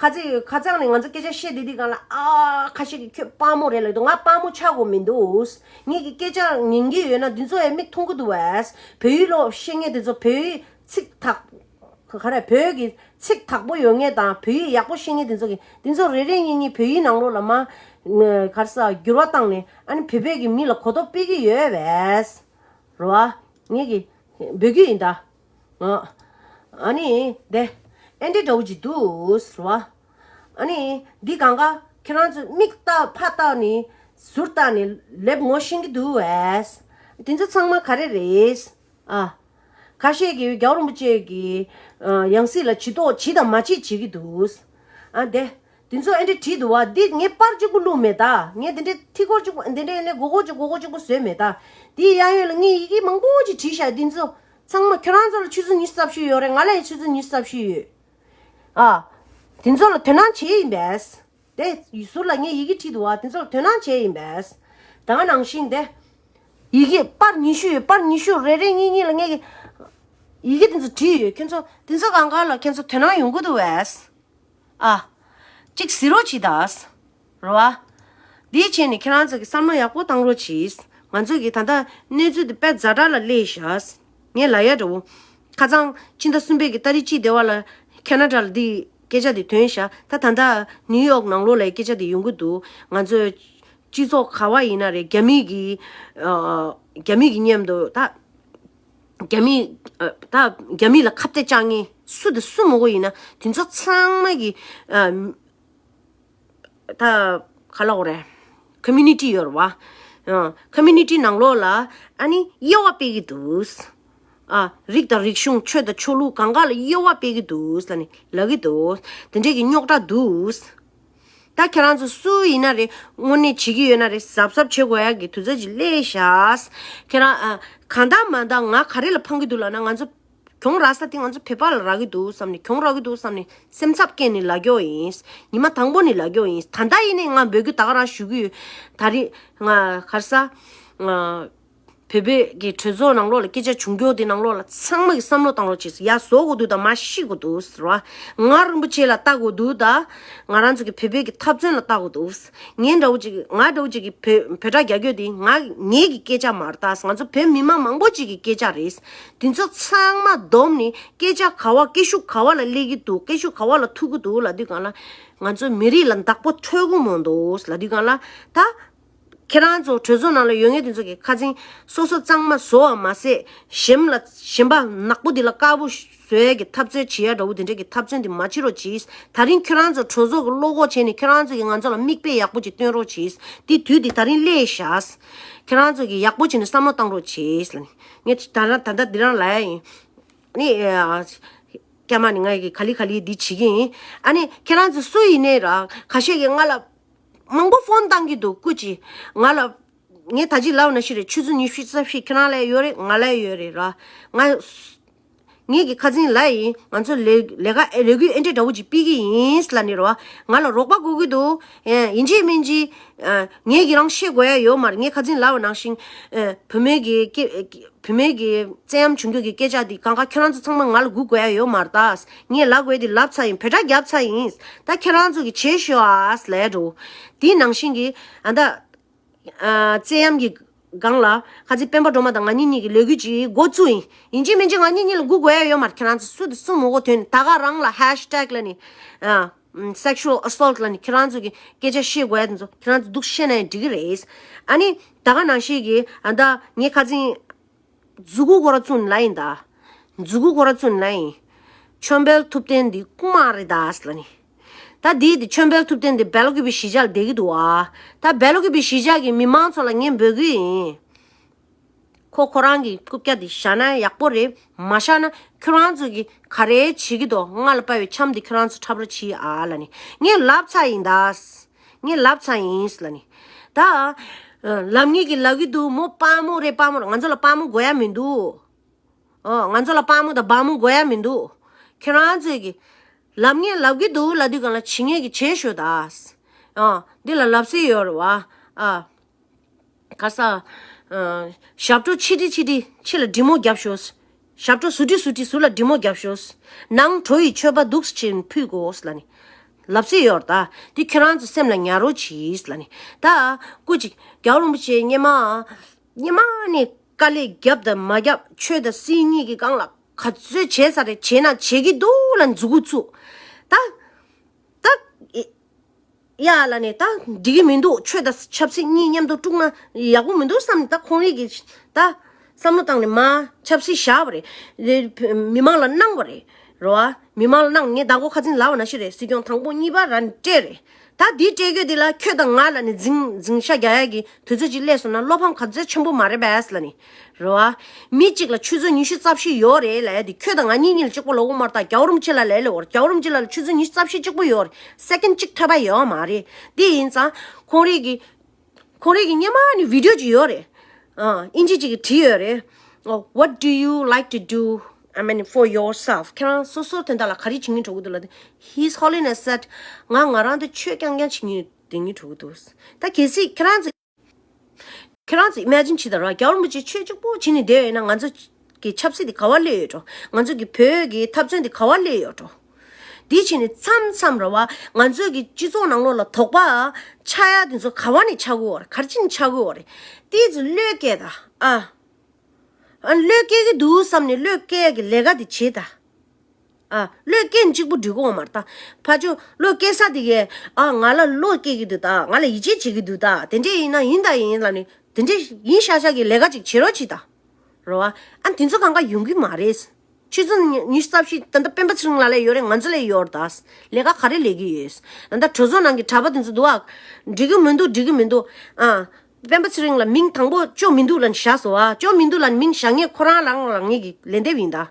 ཁ་ཚིག་ཁ་ཚང་ནས་ང་ཚོ་སྐད་ཆ་བཤད་བསྡད་དུས་སྒང་ལ། ཨ་ཁ་ཤས་ཀྱིས་ཁྱོད་དཔའ་མོ་རེད་ལབ་འདུག་ང་དཔའ་མོ་ཆགས་དགོས་མི་འདུག་ངེད་ཀྱི་སྐད་ཆ་ཉན་གྱི་ཡོད་ན་འདི་ཚོ་ཡང་མིག་མཐོང་གི་འདུག་པས། བོད་ཡིག་ཀློག་ཤེས་མཁན་དེ་ཚོ། བོད་ཡིག་ཚིག་དག་ག་རེ། བོད་ཀྱི་ཚིག་དག་པོ་ཡོད་མཁན་དང་བོད་ཡིག་ཡག་པོ་ཤེས་མཁན་དེ་ཚོ་གིས་དེ་ཚོ་རེ་རེ་གཉིས་གཉིས་བོད་ཡིག་ནང་ལོགས་ལ་མར་ག་རེ་ཟ་འགྱུར་བ་བཏང་ནས། ཨ་ནི་བོད་པའི་གི་མི་ལ་གོ་རྟོགས་སྤེལ་གྱི་ཡོད་པས། རེད་བ། ངེད་ཀྱིས་འབོད་ཀྱི་ཡིན་ད། ཨ་ནི་དེ་ཨེ་འདྲ་འདྲ་བོ་ཅིག་འདུག་རེད་བ། ཨ་ནི་འདི་གང་ག་ཁྱེད་རང་ཚོས་མིག་ལྟ་ཕར་ལྟ་ནས་ཟུར་ལྟ་ནས་ལེབ་ངོ་ཤེས་ཀྱི་འདུག་པས། དེ་ཚོ་ཚང་མ་ག་རེ་རེད། ཨ། ཁ་ཤས་ཀྱིས་རྒྱལ་བ་རིན་པོ་ཆེ་གི་ཨ་ཡང་སྲིད་ལ་ཇུས་གཏོགས་བྱེད་དང་མ་བྱེད་བྱེད་ཀྱི་འདུག་ཨ་འདི། འདི་ཚོ་ཨེ་འདྲ་བྲིས་འདུག་པ། འདི་ངས་པར་གཅིག་པུ་བླུགས་མེད་ད། ངས་འདི་འདྲའི་ཐིག་སྐོར་གཅིག་པུ། འདི་འདྲའི་ནས་མགོ་སྐོར་གཅིག་མགོ་སྐོར་གཅིག་པུ་བཟོས་མེད་ད། འདིའི་གཡས་གཡོན་ལ་ངས་ཡི་གེ་མང་པོ་ཅིག་བྲིས་ཤག་འདི་ཚོ་ཚང་མ་ཁྱོད་རང་ཚོ་ལ་ཆུ་ཚོད་ཉི་ཤུ་རྩ་བཞི་ཡོད་རེད། ང་ལ་ཡང་ཆུ་ཚོད་ཉི་ཤུ་རྩ་བཞི་ཡོད། ཨ། དེ་ཚོ་ལ་དོ་སྣང་བྱེད་ཡིན་པས། དེ་ཟུར་ལ་ངས་ཡི་གེ་བྲིས་འདུག་པ། དེ་ཚོ་ལ་དོ་སྣང་བྱེད་ཡིན་པས། ད་ག་ནང་བཞིན་དེ། ཡི་གེ་པར་ཉི་ཤུ་ཡོད། པར་ཉི་ཤུ་རེ་རེ་གཉིས་གཉིས་ལ་ངས་ཀྱི་ཡི་གེ་དེ་ཚོ་བྲིས་ཡོད། ཁྱེད་ཚོ་དེ་ཚོ་གང་ག་ལ་ཁྱེད་ཚོ་དོ་སྣང་ཡོང་གི་འདུག་པས། ཨ། གཅིག་གཟིགས་རོགས་གྱིས་ད། རེད་བ། འདིའི་ཆེད་ནས་ཁྱེད་རང་ཚོ་གིས་བསམ་བློ་ཡག་པོ་བཏང་རོགས་གྱིས། ང་ཚོ་གི་ད་ལྟ་གནས་ཚུལ་འདི་དཔེ་ཛ་དྲག་ལ་སླེབས་ཤག་ངས་ལབ་ཡ་འདྲ་བོ། ཁ་སང་ཕྱི་ཟླ་གསུམ་པའི་གི་ཏ་རིག་གཅིག་དེ་བ་ལ་ཁེ་ན་ཌ་ལ་འདི་སྐད་ཆ་འདི་ཐོན་ཤག་ད་ད་ལྟ་ནིའུ་ཡོག་ནང་ལོགས་ལ་སྐད་ཆ་འདི་ཡོང་གི་འདུག་ང་ཚོའི་སྤྱི་ཚོགས་ག་བ་ཡིན་ན་རེད། རྒྱ་མི་གི་ཨ་རྒྱ་མི་གི་མཉམ་དུ་ད། རྒྱ་མི་ཨ་ད་རྒྱ་མི་ལ་ཁ་གཏད་བཅག་མཁན་སུ་དང་སུ་མང་པོ་ཡིན་ན་དེ་ཚོ་ཚང་མ་གི་ཨ་ད་ག་ལབ་དགོས་རེད། ཀོ་མུ་ནི་ཊི་ཡོད་རེད་བ། ཨ་ཀོ་མུ་ནི་ཊི་ནང་ལོགས་ལ་ཨ་ནི་དབྱེ་བ་སྤེལ་གི་འདུག་ཨ་རིགས་དང་རིག་གཞུང་། ཆོས་དང་ཆོས་ལུགས། གང་ག་ལ་དབྱེ་བ་སྤེལ་གི་འདུག་ལབ་ནི་ལབ་གི་འདུག་དེ་འདྲས་ཀྱི་རྙོག་དྲ་འདུག་ད་ཁྱེད་རང་ཚོ་སུ་ཡིན་ན་རེད། དངོས་གནས་བྱེད་ཀྱི་ཡོད་ན་རེད། གཟབ་གཟབ་བྱེད་དགོས་ཡག་གི་དུས་ཚོད་ཅིག་སླེབས་ཤག་ཁྱེད་རང་ཨ་གང་ལྟར་མ་ལྟར་ང་ག་རེ་ལ་ཕངས་ཀྱི་འདུག་ལབ་ན། ང་ཚོ་གྱོང་རག་ས་དེ་ང་ཚོ་བོད་པ་ལ་རག་གི་འདུག་བསམ་ནས། གྱོང་རག་གི་འདུག་བསམ་ནས་སེམས་འཚབ་སྐྱེས་ནས་ལབ་ཀྱོག་ཡིན། ཉི་མ་དང་པོ་ནས་ལབ་ཀྱོག་ཡིན། ད་ལྟ་ཡིན་ནའི་ང་འབོད་སྐུལ་ད་ག་རང་ཞུ་གི་ཡོད། ད་རེས་ང་ག་རེ་ཟ། ང་བོད་པའི་གི་གྲོས་ཚོགས་ནང་ལོགས་ལ་སྐད་ཆ་བྱུང་རྒྱུ་དེ་ནང་ལོགས་ལ་ཚང་མ་གི་བསམ་བློ་བཏང་རོགས་བྱེད། ཡར་བཟོ་དགོས་འདུག་དང་མར་བཤིག་དགོས་འདུག་ཟེར་བ། ང་རིན་པོ་ཆེ་ལ་ལྟ་དགོས་འདུག་ད་ང་རང་ཚོ་གི་བོད་པའི་གི་འཐབ་རྩོད་ལ་ལྟ་དགོས་འདུག་ངའི་འདྲ་བོ་ཅིག་ང་འདྲ་བོ་ཅིག་གི་བོད་བོད་སྒྲ་རྒྱག་རྒྱུ་དེ་ང་ངའི་གི་སྐད་ཆ་མ་རེད་ད། ང་ཚོ་བོད་མི་མང་མང་པོ་ཅིག་གི་སྐད་ཆ་རེད། དེ་ཚོ་ཚང་མ་བསྡོམས་ནས་སྐད་ཆ་ག་བ། སྐད་ཤུགས་ག་བ་ལ་སླེབས་ཀྱི་འདུག་སྐད་ཤུགས་ག་བ་ལ་ཐུག་གི་འདུག་ལབ་དུས་སྒང་ལ། ང་ཚོའི་མི་རིགས་ལ་བདག་པོ་འཁྲོལ་གི་མི་འདུག་ལབ་དུས་སྒང་ལ། ད་ཁྱེད་རང་ཚོ་གྲོས་ཚོགས་ནང་ལ་ཡོད་མཁན་དེ་ཚོ་གིས་ཁ་སང་སོ་སོ་གཙང་མ་བཟོ་བ་མ་ཟད། གཞན་ལ་གཞན་པ་ནག་པོ་འདི་ལ་དཀར་པོ་བཟོ་ཡས་ཀྱི་འཐབ་རྩོད་བྱེད་ཡ་འདྲ་བོ་དེ་འདྲས་ཀྱི་འཐབ་རྩོད་འདི་མ་བྱེད་རོགས་གྱིས། ད་རིང་ཁྱེད་རང་ཚོ་གྲོས་ཚོགས་ཀྱི་བློ་ཁོག་བྱས་ནས་ཁྱེད་རང་ཚོ་གིས་ང་ཚོ་ལ་མིག་དཔེ་ཡག་པོ་ཅིག་སྟོན་རོགས་གྱིས། དེ་དུས་འདི་ད་རིང་སླེབས་ཤག་ཁྱེད་རང་ཚོ་གིས་ཡག་པོ་བྱས་ནས་བསམ་བློ་བཏང་རོགས་གྱིས་ལབ་ནས། ངས་ད་རང་ད་ལྟ་འདི་རང་ལབ་ཡ་ཡིན། ནི་ཨ་སྐྱ་མ་ནི་ང་གིས་ག་ལེ་ག་ལེ་འདི་བྱེད་ཀྱི་ཡིན། ཨ་ནི་ཁྱེད་རང་ཚོ་སུ་ཡིན་ནའི་ར། ཁ་ཤས་ཀྱིས་ང་ལ་མང་པོ་ཕོན་བཏང་གི་འདུག་སྐུ་མཁྱེན། ང་ལ་ངས་ད་ཅི་ལབ་ན་ཤི་རེད། ཆུ་ཚོད་ཉི་ཤུ་རྩ་བཞི་ཁྱེད་རང་ལ་ཡོད་རེད། ང་ལ་ཡོད་རེད་ར། ང་ངས་ཀྱི་ཁ་སང་ལབ་ཡིན། ང་ཚོ་ལས་ལས་ཀ་ལས་འགུལ་ཨེ་འདྲས་འདྲ་བོ་ཅིག་སྤེལ་གྱི་ཡིན་ལབ་ནི་ར། ང་ལ་རོགས་པ་དགོས་ཀྱི་འདུག་ཡིན་གཅིག་མིན་གཅིག་ངས་ཀྱི་རང་བཤད་དགོས་ཡ་ཡོད་མ་རེད། ངས་ཁ་སང་ལབ་པ་ནང་བཞིན། བུད་མེད་ཀྱི་སྐད་བུད་མེད་ཀྱི་བཙན་གཡེམ་བྱུང་རྒྱུ་གི་སྐད་ཆ་འདི་གང་ག་ཁྱོད་རང་ཚོ་ཚང་མ་ང་ལ་སྒུག་དགོས་ཡ་ཡོད་མ་རེད་ད། ངས་ལབ་དགོས་འདི་ལབ་ཚར་ཡིན། བོད་སྒྲ་བརྒྱབ་ཚར་ཡིན། ད་ཁྱེད་རང་ཚོ་གི་བྱེད་ཤོག་ཨ་ལས་འགྲོ། དེའི་ནང་བཞིན་གྱི་ཨ་ད་ ཨ་བཙན་གཡེམ་གྱི་སྒང་ལ་ཁ་ཚིག་སྤེན་པ་སྒྲོལ་མ་དང་ང་གཉིས་གཉིས་ཀྱི་ལས་འགུལ་ཅིག་འགོ་བཙུགས་ཡིན། ཡིན་གཅིག་མིན་གཅིག་ང་གཉིས་གཉིས་ལ་སྒུག་དགོས་ཡ་ཡོད་མ་རེད། ཁྱེད་རང་ཚོ་སུ་དང་སུ་མི་གོ་དོན་ད་ག་རང་ལ་ཧེཤ་ཊེག་ལ་ནི་ཨ་sexual assault ལ་ནི་ཁྱེད་རང་ཚོ་གི་སྐད་ཆ་བཤད་དགོས་ཡ་དེ་ཚོ་ཁྱེད་རང་ཚོ་འདུག་བཤད་ན་ཡང་འགྲིག་གི་རེད། ཨ་ནི་ད་ག་ནང་བཞིན་གྱི་ཨ་ད་ངས་ཁ་ཚིག་མཛུ་གུ་སྐོར་བཙུགས་ལ་ཡིན་ད། མཛུ་གུ་སྐོར་བཙུགས་ལ་ཡིན། ཆོས་འཕེལ་ཐུབ་བསྟན་འདི་རྐུ་མ་རེད་ད་ཟེར་ལ་ནི། ད་འདི་དེ་ཆོས་འཕེལ་ཐུབ་བསྟན་འདི་སྦེལ་ཀོབ་པའི་གཞིས་ཆགས་ལ་བསྡད་ཀྱི་འདུག་ཨ། ད་སྦེལ་ཀོབ་པའི་གཞིས་ཆགས་ཀྱི་མི་མང་ཚོ་ལ་ངས་འབོད་ཀྱི་ཡིན། ཁོ་ཁོ་རང་གི་རྐུབ་བཀྱག་འདི་བཞག་ན་ཡག་པོ་རེད། མ་བཞག་ན་ཁྱོད་རང་ཚོ་གི་ག་རེ་བྱེད་ཀྱི་འདུག་སྔར་ལ་དཔའ་བའི་འཆམ་འདི་ཁྱོད་རང་ཚོ་འཁྲབ་རོགས་བྱེད་ཨ་ལ་ནི། ངས་ལབ་ཚར་ཡིན་ད། ངས་ལབ་ཚར་ཡིན་ལ་ནི། ད། ལབ་ངེས་ཀྱི་ལབ་ཀྱི་འདུག་མོ་དཔའ་མོ་རེད། དཔའ་མོ་རེད། ང་ཚོ་ལ་དཔའ་མོ་དགོས་ཡ་མི་འདུག་ཨོ་ང་ཚོ་ལ་དཔའ་མོ་དང་སྦ་མོ་དགོས་ཡ་མི་འདུག་ཁྱེད་རང་ཚོས་ཀྱི་ལབ་ངེས་ལབ་ཀྱི་འདུག་ལབ་དུས་གང་ལ་བྱེད་ངེས་ཀྱི་བྱེད་ཤོག་ད། ཨོ་འདི་ལ་ལབ་སྲོལ་ཡོད་རེད་བ། ཨ། ག་ས། ཨ། ཞབས་བྲོ་ཆི་ཏི་ཆི་ཏི་ཆི་ལ་འབྲི་མོ་རྒྱབ་ཤོག་ཞབས་བྲོ་ཟུ་ཏི་ཟུ་ཏི་ཟུ་ལ་འབྲི་མོ་རྒྱབ་ཤོག་ནང་གྲོ་ཡི་མཆོད་པ་འདུག་སེ་ཕུལ་དགོས་ལ་ནི། ལབ་སྲོལ་ཡོད་རེད་ད། འདི་ཁྱེད་རང་ཚོ་སེམས་ལ་ཉར་རོགས་གྱིས་ལ་ནི། ད། སྐུ་མཁྱེན་རྒྱལ་བ་རིན་པོ་ཆེ་སྔོན་མ། སྔོན་མ་ནས་དཀའ་ལས་བརྒྱབ་དང་མ་བརྒྱབ་ཆོས་དང་སྲིད་གཉིས་ཀྱི་སྒང་ལ་ག་ཚོད་བྱས་ས་རེད། བྱས་ན་བྱེད་ཀྱི་འདུག་ལ་མཛུ་གུ་བཙུགས། ད། ད། ཡ་ལ་ནི་ད་འགྲིག་གི་མི་འདུག་ཆོས་དང་ཆབ་སྲིད་གཉིས་མཉམ་དུ་དཀྲུགས་ན་ཡག་པོ་མི་འདུག་བསམ་ནས་ད་ཁོང་རིགས་ཀྱིས་ད་བསམ་བློ་བཏང་ནས་མ་ཆབ་སྲིད་བཞག་པ་རེད། མི་མང་ལ་གནང་བ་རེད། རེད་བ། མི་མང་ལ་གནང་། ངས་ཟླ་འགོ་ཁ་སང་ལབ་པ་ནང་བཞིན་རེད། སྲིད་སྐྱོང་དང་པོ་གཉིས་པ་ར་ནི་སྤྲད་རེད། ད་འདི་སྤྲད་རྒྱུ་འདི་ལ་ཁྱོད་དང་ང་ལ་ནི་འཛིང་འཛིང་ཤ་རྒྱག་ཡ་གི་དུས་ཚོད་ཅིག་སླེབས་སོང་ན་བློ་ཕམ་ག་ཚོད་ཆེན་པོ་མ་རེད་པས་ལ་ནི། རེད་བ། མི་གཅིག་ལ་ཆུ་ཚོད་ཉི་ཤུ་རྩ་བཞི་ཡོད་རེད་ལབ་ཡ་དེ་ཁྱོད་དང་ང་གཉིས་གཉིས་ལ་གཅིག་པོ་ལབ་དགོས་མ་རེད། ད་རྒྱལ་བ་རིན་པོ་ཆེ་ལ་ལབ་ལེ་བར་རྒྱལ་བ་རིན་པོ་ཆེ་ལ་ལ་ཆུ་ཚོད་ཉི་ཤུ་རྩ་བཞི་གཅིག་པོ་ཡོད་རེད། སེ་ཀེན་གཅིག་ཐེབས་པ་ཡོད་མ་རེད། དེ་ཡིན་ཙང་ཁོང་རིགས་ཀྱི་ཁོང་རིགས་ཀྱི་སྔོན་མ་ནས་བི་ཌི་ཡོ་ཅིག་ཡོད་རེད། ཨ་ཨིན་ཇི་ཅིག་གིས་བྲིས་ཡོད་རེད། What do you like to do? I mean, for yourself. ཁྱེད་རང་སོ་སོ་དོན་དག་ལ་ག་རེ་བྱེད་སྙིང་བྲོ་གི་འདུག་ལབ་དུས། His Holiness said, ང་ང་རང་དུ་ཆོས་རྐྱང་རྐྱང་བྱེད་སྙིང་བསྡད་སྙིང་བྲོ་གི་འདུག་ད་གལ་སྲིད་ཁྱེད་རང་ཚོ། ཁྱེད་རང་ཚོ་ཨི་མེ་ཇིན་བྱེད་དང་ར། རྒྱལ་བ་རིན་པོ་ཆེ་ཆོས་གཅིག་པོ་བྱེད་ནས་བསྡད་ཡོད་ན་ང་ཚོ་གི་ཆབ་སྲིད་དེ་ག་བ་སླེབས་ཡོད་འགྲོ། ང་ཚོ་གི་བོད་ཀྱི་འཐབ་རྩོད་དེ་ག་བ་སླེབས་ཡོད་འགྲོ། འདི་བྱས་ནས་མཚམས་མཚམས་ར་བ་ང་ཚོ་གི་སྤྱི་ཚོགས་ནང་ལོགས་ལ་དོགས་པ་ཆགས་ཡ་དེ་ཚོ་ག་བ་ནས་ཆགས་ཀྱི་ཡོད་རེད། ག་རེ་བྱས་ནས་ཆགས་ཀྱི་ཡོད་རེད། དེ་ཚོ་བློས་བཀལ་དང་ཨ། ཨ་བློས་བཀལ་གྱི་འདུག་བསམ་ནས་བློས་བཀལ་ཡ་གི་ལས་ཀ་དེ་བྱེད་དང་། ཨ། བློས་འགེལ་གཅིག་པུ་འགྲིག་གོ་མ་རེད་ད། ཕ་ཆོས་བློས་འགེལ་ས་དེ་གས་ཨ་ང་ལ་བློ་སྐྱེ་གི་འདུག་ད། ང་ལ་ཡིད་ཆེས་བྱེད་ཀྱི་འདུག་ད། དེ་འདྲས་ཡིན་ན་ཡིན་ད་ཡིན་ལབ་ནས་དེ་འདྲས་ཡིན་ཤག་ཤག་གི་ལས་ཀ་ཅིག་བྱེད་རོགས་གྱིས་ད། རེད་བ། ཨ་དེ་ཚོ་གང་ག་ཡོང་གི་མ་རེད། ཆུ་ཚོད་ཉི་ཉི་ཤུ་རྩ་བཞི་ད་ལྟ་སྤེན་པ་ཚེ་རིང་ལགས་ལ་ཡོད་རེད། ང་ཚོ་ལ་ཡོད་རེད་ད། ལས་ཀ་ག་རེ་ལས་ཀྱི་ཡོད། ད་ལྟ་གྲོས་ཚོགས་ནང་གི་གྲྭ་པ་དེ་ཚོ་འདུག་ཨ། འགྲིག་གི་མི་འདུག་འགྲིག་གི་མི་འདུག་ཨ། སྤེན་པ་ཚེ་རིང་ལ་མིང་དང་པོ་ཅོ་མི་འདུག་ལབ་ནས་བཞག་སོང་ཨ། ཅོ་མི་འདུག་ལབ་ནས་མིང་བཞག་མཁན་ཁོ་རང་རང་རང་ཉིད་ཀྱི་ལན་འདེབས་ཡིན་ད།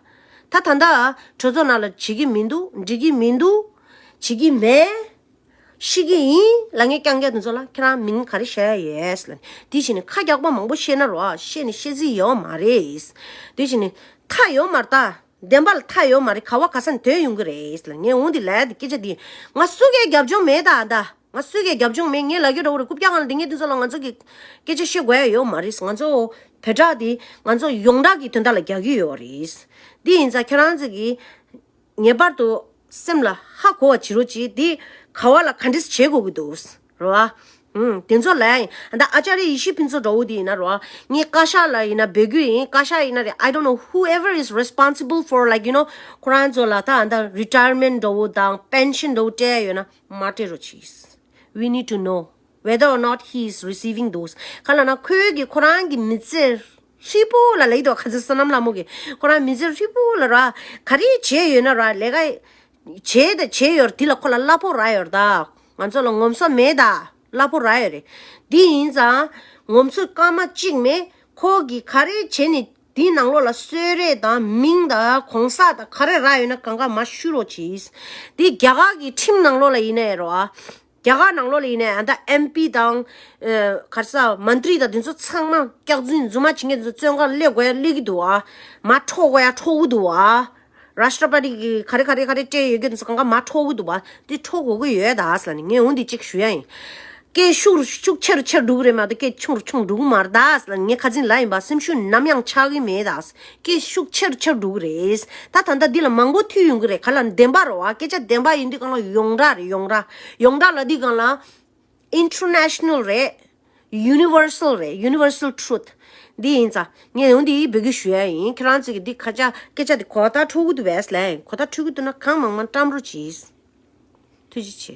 ད་ད་ལྟ་གྲོས་ཚོགས་ནང་ལ་བྱེད་ཀྱི་མི་འདུག་འགྲིག་གི་མི་འདུག་བྱེད་ཀྱི་མེད། ཤི་གི་ཡིན་ལབ་མཁན་རྐྱང་རྐྱང་དེ་ཚོ་ལ་ཁྱེད་རང་མིང་ག་རེ་བཞག་ཡ་ཡོད་ལབ་ནས། དེ་བྱས་ནས་ཁ་རྒྱག་པ་མང་པོ་བཤད་ན་རོ་ཨ། བཤད་ནས་བཤད་རྩིས་ཡོད་མ་རེད། དེ་བྱས་ནས་མཐའ་ཡོད་མ་རེད་ད། བདེན་པ་ལ་མཐའ་ཡོད་མ་རེད། ག་བ་ག་ས་ནས་ཐོན་ཡོང་གི་རེད་ལབ། ངས་འོང་དེ་ལབ་ཡ་དེ་སྐད་ཆ་དེ་ང་སུ་གས་རྒྱབ་ལྗོངས་མེད་ད་ད། ང་སུ་གས་རྒྱབ་ལྗོངས་མེད། ངས་ལབ་རྒྱུ་འདྲ་བོ་རེད། རྐུབ་བཀྱག་སྒང་ལ་འདི་ངས་འདི་ཚོ་ལ་ང་ཚོ་གི་སྐད་ཆ་བཤད་དགོས་ཡ་ཡོད་མ་རེད། ང་ཚོ་བོད་དྲག་དེ་ང་ཚོ་ཡོངས་གྲགས་ཀྱི་དོན་དག་ལ་རྒྱག་གི་ཡོད་རེད། འདི་ཡིན་ཙང་ཁྱེད་རང་ཚོ་གིས་ངེས་པར་དུ་སེམས་ལ་ཧ་གོ་བ་བྱེད་རོགས་གྱིས། འདི་ག་བ་ལ་ག་འདྲས་བྱེད་དགོས་ཀྱི་འདུག་རེད་བ། ཨུམ། དེ་ཚོ་ལ་ཡིན་ད། ཨ་ཅཱརྱ་ཡེ་ཤེས་ཕུན་ཚོགས་འདྲ་བོ་དེ་ཡིན་ན་རེད་བ། ངས་བཀའ་ཤག་ལ་ཡིན་ན་འབོད་སྐུལ་ཡིན། བཀའ་ཤག་ཡིན་ན་རེད། I don't know whoever is responsible for, like, you know, ཁོ་རང་ཚོ་ལ་ད་ཨ་ད་རི་ཊ་ཡར་མེན་ཊི་འདྲ་བོ་དང་པེན་ཤན་འདྲ་བོ་སྤྲད་ཡ་ཡོད་ན། མ་སྤྲད་རོགས་གྱིས། We need to know whether or not he is receiving those. ག་ལ་ན་ཁོའི་གི་ཁོ་རང་གི་མི་ཚེ་ཧྲིལ་པོ་ལ་ལེགས་དོ་ཁ་ཚེ་བསོད་ནམས་ལྷ་མོ་གི་ཁོ་རང་མི་ཚེ་ཧྲིལ་པོ་ལ་ར་ག་རེ་བྱས་ཡོད་ན་ར། ལས་ཀ་བྱས་ད་བྱས་ཡོད་ར། དེ་ལ་ཁོ་ལ་གླ་ཕོགས་རག་ཡོད་ར་ད། ང་ཚོ་ལ་ངོམ་སོ་མེད་ད། གླ་ཕོགས་རག་ཡོད་རེད། དེ་ཡིན་ཙང་ངོམ་སོ་སྐར་མ་གཅིག་མེད། ཁོ་གི་ག་རེ་བྱས་ནས་དེའི་ནང་ལོགས་ལ་གསོལ་རས་དང་མིང་དང་གོང་ས་དང་ག་རེ་རག་ཡོད་ན་གང་ག་མར་བཤུ་རོགས་གྱིས། དེ་རྒྱ་གར་གྱི་ཁྲིམས་ནང་ལོགས་ལ་ཡིན་ནའི་རོ། རྒྱ་གར་ནང་ལོགས་ལ་ཡིན་ནའི་ཨ་ད་ཨེམ་པི་དང་། ཨ་ག་རེ་ཟ་མན་ཏྲི་དང་དེ་ཚོ་ཚང་མ་སྐྱག་རྫུན་རྫུན་མ་བྱེད་མཁན་དེ་ཚོ་བཙོན་ཁང་སླེབས་དགོས་ཡ་སླེབས་ཀྱི་འདུག་ཨ། མར་འཕྲོག་དགོས་ཡ་འཕྲོག་གི་འདུག་ཨ། རཱཤ་ཊ་པ་ཏི་གི་ག་རེ་ག་རེ་ག་རེ་སྤྲད་ཡོད་མཁན་དེ་ཚོ་གང་ག་མར་འཕྲོག་གི་འདུག་པ། དེ་འཕྲོག་དགོས་ཀྱི་ཡོད་ད་ཟེར་ལ་ནི་ངས་འོ་འདི་གཅིག་ཞུ་ཡ་ཡིན། སྐད་ཤུགས་ཤུགས་ཆེ་རུ་ཆེ་རུ་འགྲོ་གི་རེད་མ་གཏོགས་སྐད་ཆུང་རུ་ཆུང་རུ་འགྲོ་གི་མ་རེད་ད་ཟེར་ལ་ནི། ངས་ཁ་འཛིན་ལ་ཡིན་པ། སེམས་ཤུགས་ནམ་ཡང་ཆག་གི་མེད་ད། སྐད་ཤུགས་ཆེ་རུ་ཆེ་རུ་འགྲོ་གི་རེད། ད་ད་ལྟ་འདི་ལ་མང་པོ་ཐུག་ཡོང་གི་རེད། ག་ལ་བདེན་པ་རེད་བ། སྐད་ཆ་བདེན་པ་ཡིན་དུས་གང་ལ་ཡོངས་གྲགས་རེད། ཡོངས་གྲགས་ཡོངས་གྲགས་ལ་འདི་གང་ལ་ཨིན་ཊར་ནེ་ཤ་ནལ་རེད། Universal རེད། Universal truth འདི་ཡིན་ཙང་། ངས་ཡང་འདི་བོད་སྐད་ཞུ་ཡ་ཡིན། ཁྱེད་རང་ཚོ་གིས་འདི་ཁ་ཆ་སྐད་ཆ་འདི་གོ་བརྡ་འཕྲོད་ཀྱི་འདུག་པས་ལན། གོ་བརྡ་འཕྲོད་ཀྱི་འདུག་ན་གང་མང་མང་བཀྲམ་རོགས་གྱིས། ཐུགས་རྗེ་ཆེ།